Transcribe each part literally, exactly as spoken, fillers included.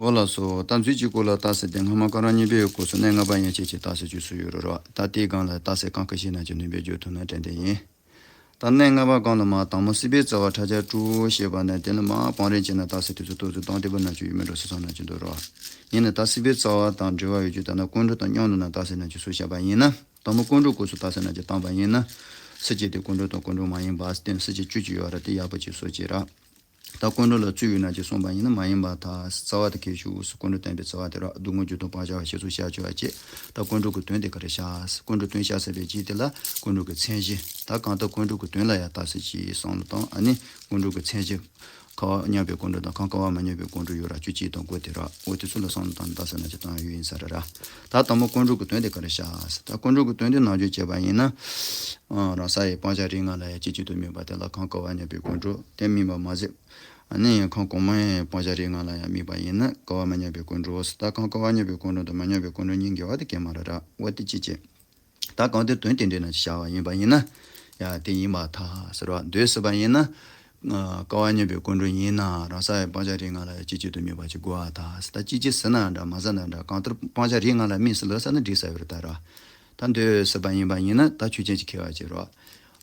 འོ་ལགས་སོ། ད་མཛོད་ཀྱི་སྐོར་ལ་རྟགས་གསལ་དེ་སྔ་མ་ཀ་ར་གཉིས་པའི་སྐབས་སུ་གནས་ལྔ་པ་ཡན་ཆད་ཀྱི་རྟགས་གསལ་བཅུ་གསུམ་ཡོད་རེད་ར། ད་དེའི་སྒང་ལ་རྟགས་གསལ་གང་ག་ཤེས་ན་ཅིག་ནུས་པས་བརྗོད་ཐུབ་ན་དྲན་དེ་ཡིན། ད་གནས་ལྔ་པ་སྒང་ལ་མ་དང་པོ་སྲིད་པའི་རྩ་བ་ཕྲ་རྒྱས་དྲུག་བཤད་པ་ནས། དེ་ལ་མ་བང་རིམ་བྱས་ན་རྟགས་གསལ་དེ་ཚོ་ཏོག་ཙམ་དང་དེ་པོ་ན་ཅིག་ཡོད་མེད་འགྲོ་ས་སོང་ན་ཅིག་འདུག་ར། ཡིན་ན་ད་སྲིད་པའི་རྩ་བ་དང་འབྲེལ་བ་ཡོད་རྒྱུ་ད་ན་ཀུན་འགྲོ་དང་མཉམ་དུ་ན་རྟགས་གསལ་ན་ཅིག་སུ་བཤད་པ་ཡིན་ན། དང་པོ་ཀུན་འགྲོ་སྐབས་སུ་རྟགས་གསལ་ན་ཅིག་བཏང་པ་ཡིན་ན། སྲིད་ཀྱི་དེ་ཀུན་འགྲོ་དང་ཀུན་འགྲོ་མ་ཡིན་པ་སྟེ་སྲིད་ཀྱི་བཅུ་གཅིག་ཡོད་ར། དེ་ཡག་པོ་ཅིག་སོ་ཅིག་ར། ད་ཀུན་འགྲོ་ལ་བཅུ་ཡོད་ན་ཅིག་གསུངས་པ་ཡིན་ན་མ་ཡིན་པར་ཐལ། རྩ་བ་དེ་གལ་ཆེའོ་ཟེར། ཀུན་འགྲོ་བསྟན་པའི་རྩ་བ་དེ་ར། སྡུག་བསྔལ་རྒྱུ་དང་སྤང་བྱ་བ་ཞེས་སོགས་བཤད་ཆོག་པ་བྱས། ད་ཀུན་འགྲོ་གི་དོན་དེ་ག་རེ་བཤད། ཀུན་འགྲོ་དོན་བཤད་ཚར་བའི་རྗེས་དེ་ལ་ཀུན་འགྲོ་གི་མཚན་གཞི། ད་གང་ལྟར་ཀུན་འགྲོ་གི་དོན་ལ་ཡང་རྟགས་གསལ་གྱིས་བསམ་བློ་བཏང་། ཨ་ནི་ཀུན་འགྲོ་གི་མཚན་གཞི། སྐལ་བ་མཉམ་པའི་ཀུན་འགྲོ་དང་གང་སྐལ་བ་མ་མཉམ་པའི་ཀུན་འགྲོ་ཡོད་ར། བཅུ་གཅིག་དང་དགུ་དེ་ར། འོ་དེ་ཚོ་ལ་བསམ་བློ་བཏང་ནས་རྟགས་གསལ་ན་ཅིག་བཏང་ཡོད་ཡིན་ས་རེད་ར། ད་དང་པོ་ཀུན་འགྲོ་གི་དོན་དེ་ག་རེ་བཤད། ད་ཀུན་འགྲོ་གི་དོན་དེ་ནང་བརྗོད་བྱས་པ་ཡིན་ན། ཨ། རང་ས་ཡི་སྤང་བྱ་རིགས་ལྔ་ལ་ཡང་གཅིག་གཅིག་ཏུ་དམིགས་པ་དེ་ལ་གང་སྐལ་བ་མཉམ་པའི་ཀུན་འགྲོ་དེ་དམིགས་པ་མ་ཟད། ཨ་ནི་གང་གོང་མའི་སྤང་བྱ་རིགས་ལྔ་ལ་ཡང་དམིགས་པ་ཡིན་ན་སྐལ་བ་མ་མཉམ་པའི་ཀུན་འགྲོ་ཟེར། ད་གང་སྐལ་བ་མཉམ་པའི་ཀུན་འགྲོ་དང་མ་མཉམ་པའི་ཀུན་འགྲོ་གཉིས་འགལ་བ་དེ་གང་ཡང་མ་རེད་ར། འོ་དེ་གཅིག་བྱས། ད་གང་དེ་དོན་དེ་འདྲ་ན་ཅིག་བྱ་བ་ཡིན་པ་ཡིན་ན། ཡ་དེ་ཡིན་པར་ཐལ་ཟེར་བ། འདོད་ཟེར་བ་ཡིན་ན། ཨ། སྐལ་བ་མཉམ་པའི་ཀུན་འགྲོ་ཡིན་ན་རང་ས་ཡི་སྤང་བྱ་རིགས་ལྔ་ལ་ཡང་གཅིག་གཅིག་ཏུ་དམིགས་པ་ཅིག་དགོས་པར་ཐལ་ཟེར། ད་གཅིག་གཅིག་ཟེར་ན་འདྲ་མ་ཟེར་ན་འདྲ། གང་ལྟར་སྤང་བྱ་རིགས་ལྔ་ལ་དམིགས་ཟེར་ལབ་ས་ནི་འགྲིག་ས་ཡོད་རེད་ད་ར། ད་འདོད་ཟེར་བ་ཡིན་པ་ཡིན་ན་ད་ཆོས་ཅན་ཅིག་འཁྱེར་བ་བྱེད་རོགས།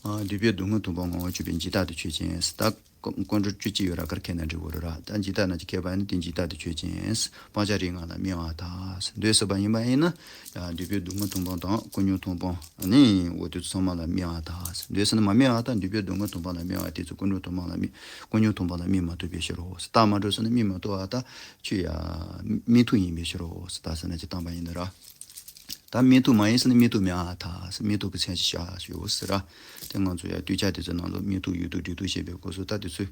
ཨ། འདོད་པའི་སྡུག་བསྔལ་མཐོང་སྤང་ངོ་བོར་གྱུར་པའི་འཇིག་ལྟ་དེ་ཆོས་ཅན་ཟེར། ད་ཀུན་འགྲོ་བཅུ་གཅིག་ཡོད་ར། ག་རེ་འཁྱེར་ན་འགྲིག་གི་རེད་ར། ད་འཇིག་ལྟ་ན་ཅིག་འཁྱེར་བ་ཡིན་ན་དེ་འཇིག་ལྟ་དེ་ཆོས་ཅན། སྤང་བྱ་རིགས་ལྔ་ལ་དམིགས་པར་ཐལ། འདོད་ཟེར་བ་ཡིན་པ་ཡིན་ན། ཡང་འདོད་པའི་སྡུག་བསྔལ་མཐོང་སྤང་དང་ཀུན་འབྱུང་མཐོང་སྤང་ནི་འོ་དེ་ཚོ་ཚང་མ་ལ་དམིགས་པར་ཐལ། འདོད་ཟེར་ན་མ་དམིགས་པར་ཐལ། འདོད་པའི་སྡུག་བསྔལ་མཐོང་སྤང་ལ་དམིགས་པ་དེ་ཚོ་ཀུན་འབྱུང་མཐོང་སྤང་ལ་དམིགས། ཀུན་འབྱུང་མཐོང་སྤང་ལ་དམིགས་མ་ཐུབ་པའི་ཕྱིར་རོ། རྟགས་མ་གྲུབ་ཟེར་ན་དམིགས་མ་ཐུབ་པར་ཐལ། ཆོས་ཡང་དམིགས་ཐུབ་ཡིན་པའི་ཕྱིར་རོ། རྟགས་ཟེར་ན་ཅིག་བཏང་པ་ཡིན་ན་ར། ད་དམིགས་ཐུབ་མ་ཡིན་ཟེར་ན་དམིགས་ཐུབ་མེད་པར་ཐལ། དམིགས་ཐུབ་ཀྱི་མཚན་གཞི་བཞག་ཡོད་ཟེར་ར། དེ་ང་ཚོ་ཡང་གདུལ་བྱ་དེ་ཚོ་ནང་ལོགས་དམིགས་ཐུབ་ཡོད་དུས་འབྲས་ཐུབ་བཤད་པའི་སྐབས་སུ་ད་དེ་ཚོའི་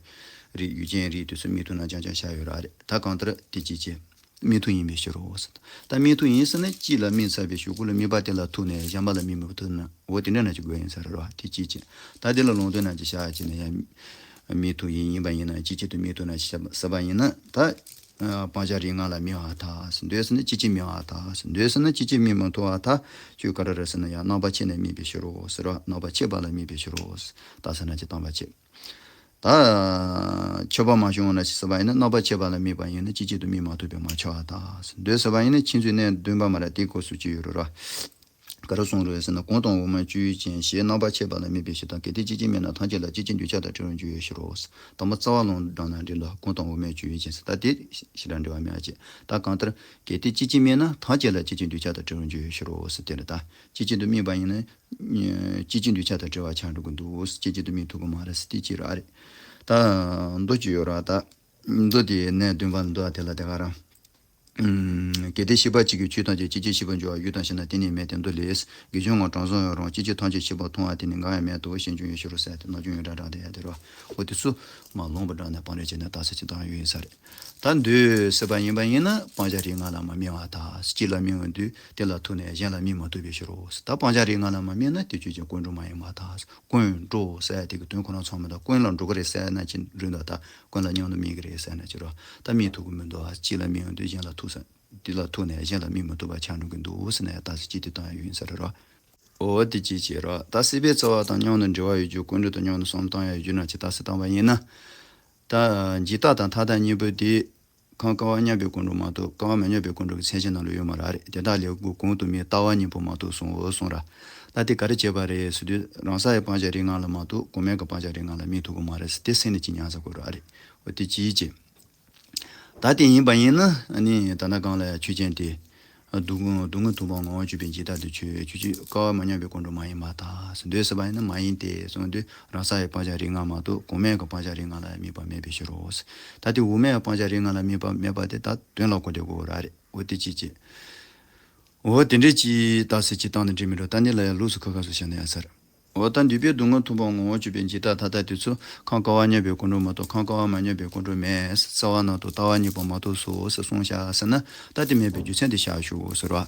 རིགས་ཡུལ་ཅན་རིགས་དེ་ཚོ་དམིགས་ཐུབ་ན་རྐྱང་རྐྱང་བཞག་ཡོད་ར་རེད། ད་གང་ལྟར་དེ་གཅིག་བྱས། དམིགས་ཐུབ་ཡིན་པའི་ཕྱིར་རོ་ཟེར། ད་དམིགས་ཐུབ་ཡིན་ཟེར་ན་གཅིག་ལ་དམིགས་ཚར་བའི་གཞུག་གུ་ལ་དམིགས་པ་དེ་ལ་ཐུག་ནས་གཞན་པ་ལ་དམིགས་མི་ཐུབ་ན་འོ་དེ་འདྲ་ན་ཅིག་དགོས་ཡིན་ས་རེད་ར། དེ་གཅིག་བྱས། ད་དེ་ལ་ལུང་འདྲེན་ན་ཅིག་བཞག་བྱས་ནས་ཡང་དམིགས་ཐུབ་ཡིན། ཡིན་པ་ཡིན་ན་གཅིག་གཅིག་ཏུ་དམིགས་ཐུབ་ན་ཟེར་བ་ཡིན་ན་ད། ཨ། སྤང་བྱ་རིགས་ལྔ་ལ་དམིགས་པར་ཐལ། འདོད་ཟེར་ན་གཅིག་གཅིག་དམིགས་པར་ཐལ། འདོད་ཟེར་ན་གཅིག་གཅིག་དམིགས་མ་ཐུབ་པར་ཐལ། ཁྱོད་ག་རེ་རེད་ཟེར་ན་ཡང་རྣམ་པར་ཕྱེ་ནས་དམིགས་པའི་ཕྱིར་རོ་ཟེར་བ། རྣམ་པར་ཕྱེ་བ་ལ་དམིགས་པའི་ཕྱིར་རོ་ཟེར། རྟགས་ཟེར་ན་ཅིག་བཏང་པ་བྱས། ད་ཁྱབ་པ་མ་བྱུང་ན་ཟེར་བ་ཡིན་ན་རྣམ་པར་ཕྱེ་བ་ལ་དམིགས་པ་ཡིན་ན་གཅིག་གཅིག་ཏུ་དམིགས་མ་ཐུབ་པས་མ་ཁྱབ་པར་ཐལ། འདོད་ཟེར་བ་ཡིན་ན་ཁྱེད་ཚོའི་གནས་བདུན་པ་མ་ར་དེའི་སྐབས་སུ་ཅི་ཡོད་རེད་ར། ག་རེ་གསུངས་རེད་ཟེར་ན། གང་དང་དབུ་མའི་སྤྱོད་ཡུལ་ཅན་ཞེས་རྣམ་པར་ཕྱེ་བ་ལ་དམིགས་པའི་ཕྱིར་དང་། གལ་ཏེ་གཅིག་གཅིག་དམིགས་ན་ཐམས་ཅད་ལ་གཅིག་གཅིག་འདོད་ཆགས་དང་བྲལ་བར་འགྱུར་བའི་ཕྱིར་རོ། དང་པོ་རྩ་བ་ལུང་དྲངས་ན་འགྲིག་འདུག་གང་དང་དབུ་མའི་སྤྱོད་ཡུལ་ཅན་ཟེར། ད་དེ་ཞེ་དྲག་འབྲེལ་བ་མེད་པ་བྱས། ད་གང་ལྟར་གལ་ཏེ་གཅིག་གཅིག་དམིགས་ན་ཐམས་ཅད་ལ་གཅིག་གཅིག་འདོད་ཆགས་དང་བྲལ་བར་འགྱུར་བའི་ཕྱིར་རོ་ཟེར། དེ་ལ་ད་གཅིག་གཅིག་ཏུ་དམིགས་པ་ཡིན་ན་གཅིག་གཅིག་འདོད་ཆགས་དང་བྲལ་བ་ཆགས་འགྲོ་གི་འདུག་གཅིག་གཅིག་ཏུ་དམིགས་ཐུབ་ཀྱི་མ་རེད་ཟེར། དེ་གཅིག་རེད་ཨ་རེད། ད་མདོ་གཅིག་ཡོད་ར། ད་མདོ་དེའི་གནས་བདུན་པ་མདོ་དེ་ལ་དེ་ག་རང་། གལ་ཏེ་ཤེས་པ་གཅིག་གིས་ཆོས་ཐམས་ཅད་གཅིག་གཅིག་ཤེས་པར་འགྱུར་བ་ཡོད་དམ་ཞེ་ན། དེ་ནི་མེད་དེ་མདོ་ལས། དགེ་སྦྱོར་ངོ་། དྲང་སྲོང་ཡང་རུང་། གཅིག་གཅིག་ཐམས་ཅད་ཤེས་པར་མཐོང་བ་དེ་ནི་འགའ་ཡང་མེད་དོ་ཞེས་འབྱུང་བའི་ཕྱིར་རོ་ཟེར་ཏེ་ནམ་རྒྱུན་ཡོངས་གྲགས་བསྒྲགས་ཏེ་ཡང་དེ་རོ། འོ་དེ་ཚོ་མ་ལུང་པ་དྲངས་ནས་བང་རིམ་བྱས་ནས་རྟགས་གསལ་ཅིག་བཏང་ཡོད་ཡིན་ས་རེད། ད་འདོད་ཟེར་བ་ཡིན་པ་ཡིན་ན་སྤང་བྱ་རིགས་ལྔ་ལ་མ་དམིགས་པར་ཐལ། གཅིག་ལ་དམིགས་པའི་དུས་དེ་ལ་ཐུག་ནས་གཞན་ལ་དམིགས་མ་ཐུབ་པའི་ཕྱིར་རོ། ད་སྤང་བྱ་རིགས་ལྔ་ལ་མ་དམིགས་ན་དེ་ཆོས་ཅན་ཀུན་འགྲོ་མ་ཡིན་པར་ཐལ། ཀུན་འགྲོ་ཟེར་དེ་གི་དོན་ཁོ་ན་ཚང་མ་ད་ཀུན་ལ་འགྲོ་གི་རེད་ཟེར་ན་ཅི་འགྲིག་འདུག་ད་ཀུན་ལ་མཉམ་དུ་དམིགས་ཀྱི་རེད་ཟེར་ན་ཅི་རོ། ད་དམིགས་ཐུབ་ཀྱི་མི་འདུག་ཨ། གཅིག་ལ་དམིགས་ཡོང་དུས་གཞན་ལ་ཐུག་ས། དེ་ལ་ཐུག་ནས་གཞན་ལ་དམིགས་མི་ཐུབ་པ་ཆགས་འགྲོ་གི་འདུག་ཟེར་ན་ཡང་རྟགས་གསལ་གཅིག་དེ་བཏང་ཡ་ཡོད་ཡིན་ས་རེད་རོ། འོ་དེ་གཅིག་བྱས་རོ། ད་སྲིད་པའི་རྩ་བ་དང་མཉམ་དུ་འབྲེལ་བ་ཡོད་རྒྱུ་ཀུན་འགྲོ་དང་མཉམ་དུ་བསམ་བློ་བཏང་ཡ་ཡོད་རྒྱུ་ན་ཅིག་རྟགས་གསལ་བཏང་པ་ཡིན་ན། ད་འཇིག་ལྟ་དང་མཐའ་དག་གཉིས་པོ་དེ། གང་སྐལ་བ་མཉམ་པའི་ཀུན་འགྲོ་མ་གཏོགས་སྐལ་བ་མ་མཉམ་པའི་ཀུན་འགྲོ་གི་མཚན་གཞི་ནང་ལ་ཡོད་མ་རེད་ཨ་རེད། དེ་དག་ལས་འགོ་གོང་དུ་མའི་ལྟ་བ་གཉིས་པོ་མ་གཏོགས་གསུངས་འོ་གསུངས་ར། ད་དེ་ག་རེ་བྱས་པ་རེད་ཟེར་དུས་རང་ས་ཡི་སྤང་བྱ་རིགས་ལྔ་ལ་མ་གཏོགས་གོང་མའི་གི་སྤང་བྱ་རིགས་ལྔ་ལ་དམིགས་ཐུབ་ཀྱི་མ་རེད་ཟེར་དེ་སེམས་ནས་ཅིག་ཉར་ཚར་དགོས་ར་ཨ་རེད། འོ་དེ་གཅིག་བྱས། ད་དེ་ཡིན་པ་ཡིན་ན་ཨ་ནི་ད་ནང་སྒང་ལ་ཡང་ཆོས་ཅན་དེ། སྡུག་སྡུག་བསྔལ་མཐོང་སྤང་ངོ་བོར་གྱུར་པའི་འཇིག་ལྟ་དེ་ཆོས་ཆོས་ཅན་སྐལ་བ་མ་མཉམ་པའི་ཀུན་འགྲོ་མ་ཡིན་པར་ཐལ། འདོད་ཟེར་བ་ཡིན་ན་མ་ཡིན་ཏེ་གསུངས་དུས་རང་ས་ཡི་སྤང་བྱ་རིགས་ལྔ་མ་གཏོགས་གོང་མའི་གི་སྤང་བྱ་རིགས་ལྔ་ལ་དམིགས་པ་མེད་པའི་ཕྱིར་རོ། ད་དེ་དབུ་མའི་སྤང་བྱ་རིགས་ལྔ་ལ་དམིགས་པ་མེད་པ་དེ་ད་དོན་ལ་གོ་བདེ་དགོས་ར་རེད། འོ་དེ་གཅིག་བྱས། འོ་དེ་འདྲས་ཀྱི་རྟགས་གསལ་གཅིག་བཏང་ནས་འགྲིག་མི་འགྲོ། ད་འདི་ལ་ཡང་ལོགས་སུ་ཁ་ཁ་སུ་བྱས་ན་ཡང་ཟེར། འོ་ད་འདོད་པའི་སྡུག་བསྔལ་མཐོང་སྤང་ངོ་བོར་གྱུར་པའི་འཇིག་ལྟ་མཐའ་དག་དེ་ཚོ་གང་སྐལ་བ་མཉམ་པའི་ཀུན་འགྲོ་མ་གཏོགས་གང་སྐལ་བ་མ་མཉམ་པའི་ཀུན་འགྲོ་མེད། རྩ་བ་ནང་དུ་ལྟ་བ་གཉིས་པོ་མ་གཏོགས་སོ་ཟེར་གསུངས་བཞག་ཟེར་ན་ད་དེ་མེད་པའི་རྒྱུ་མཚན་དེ་བཞག་ཞུ་ཟེར་བ།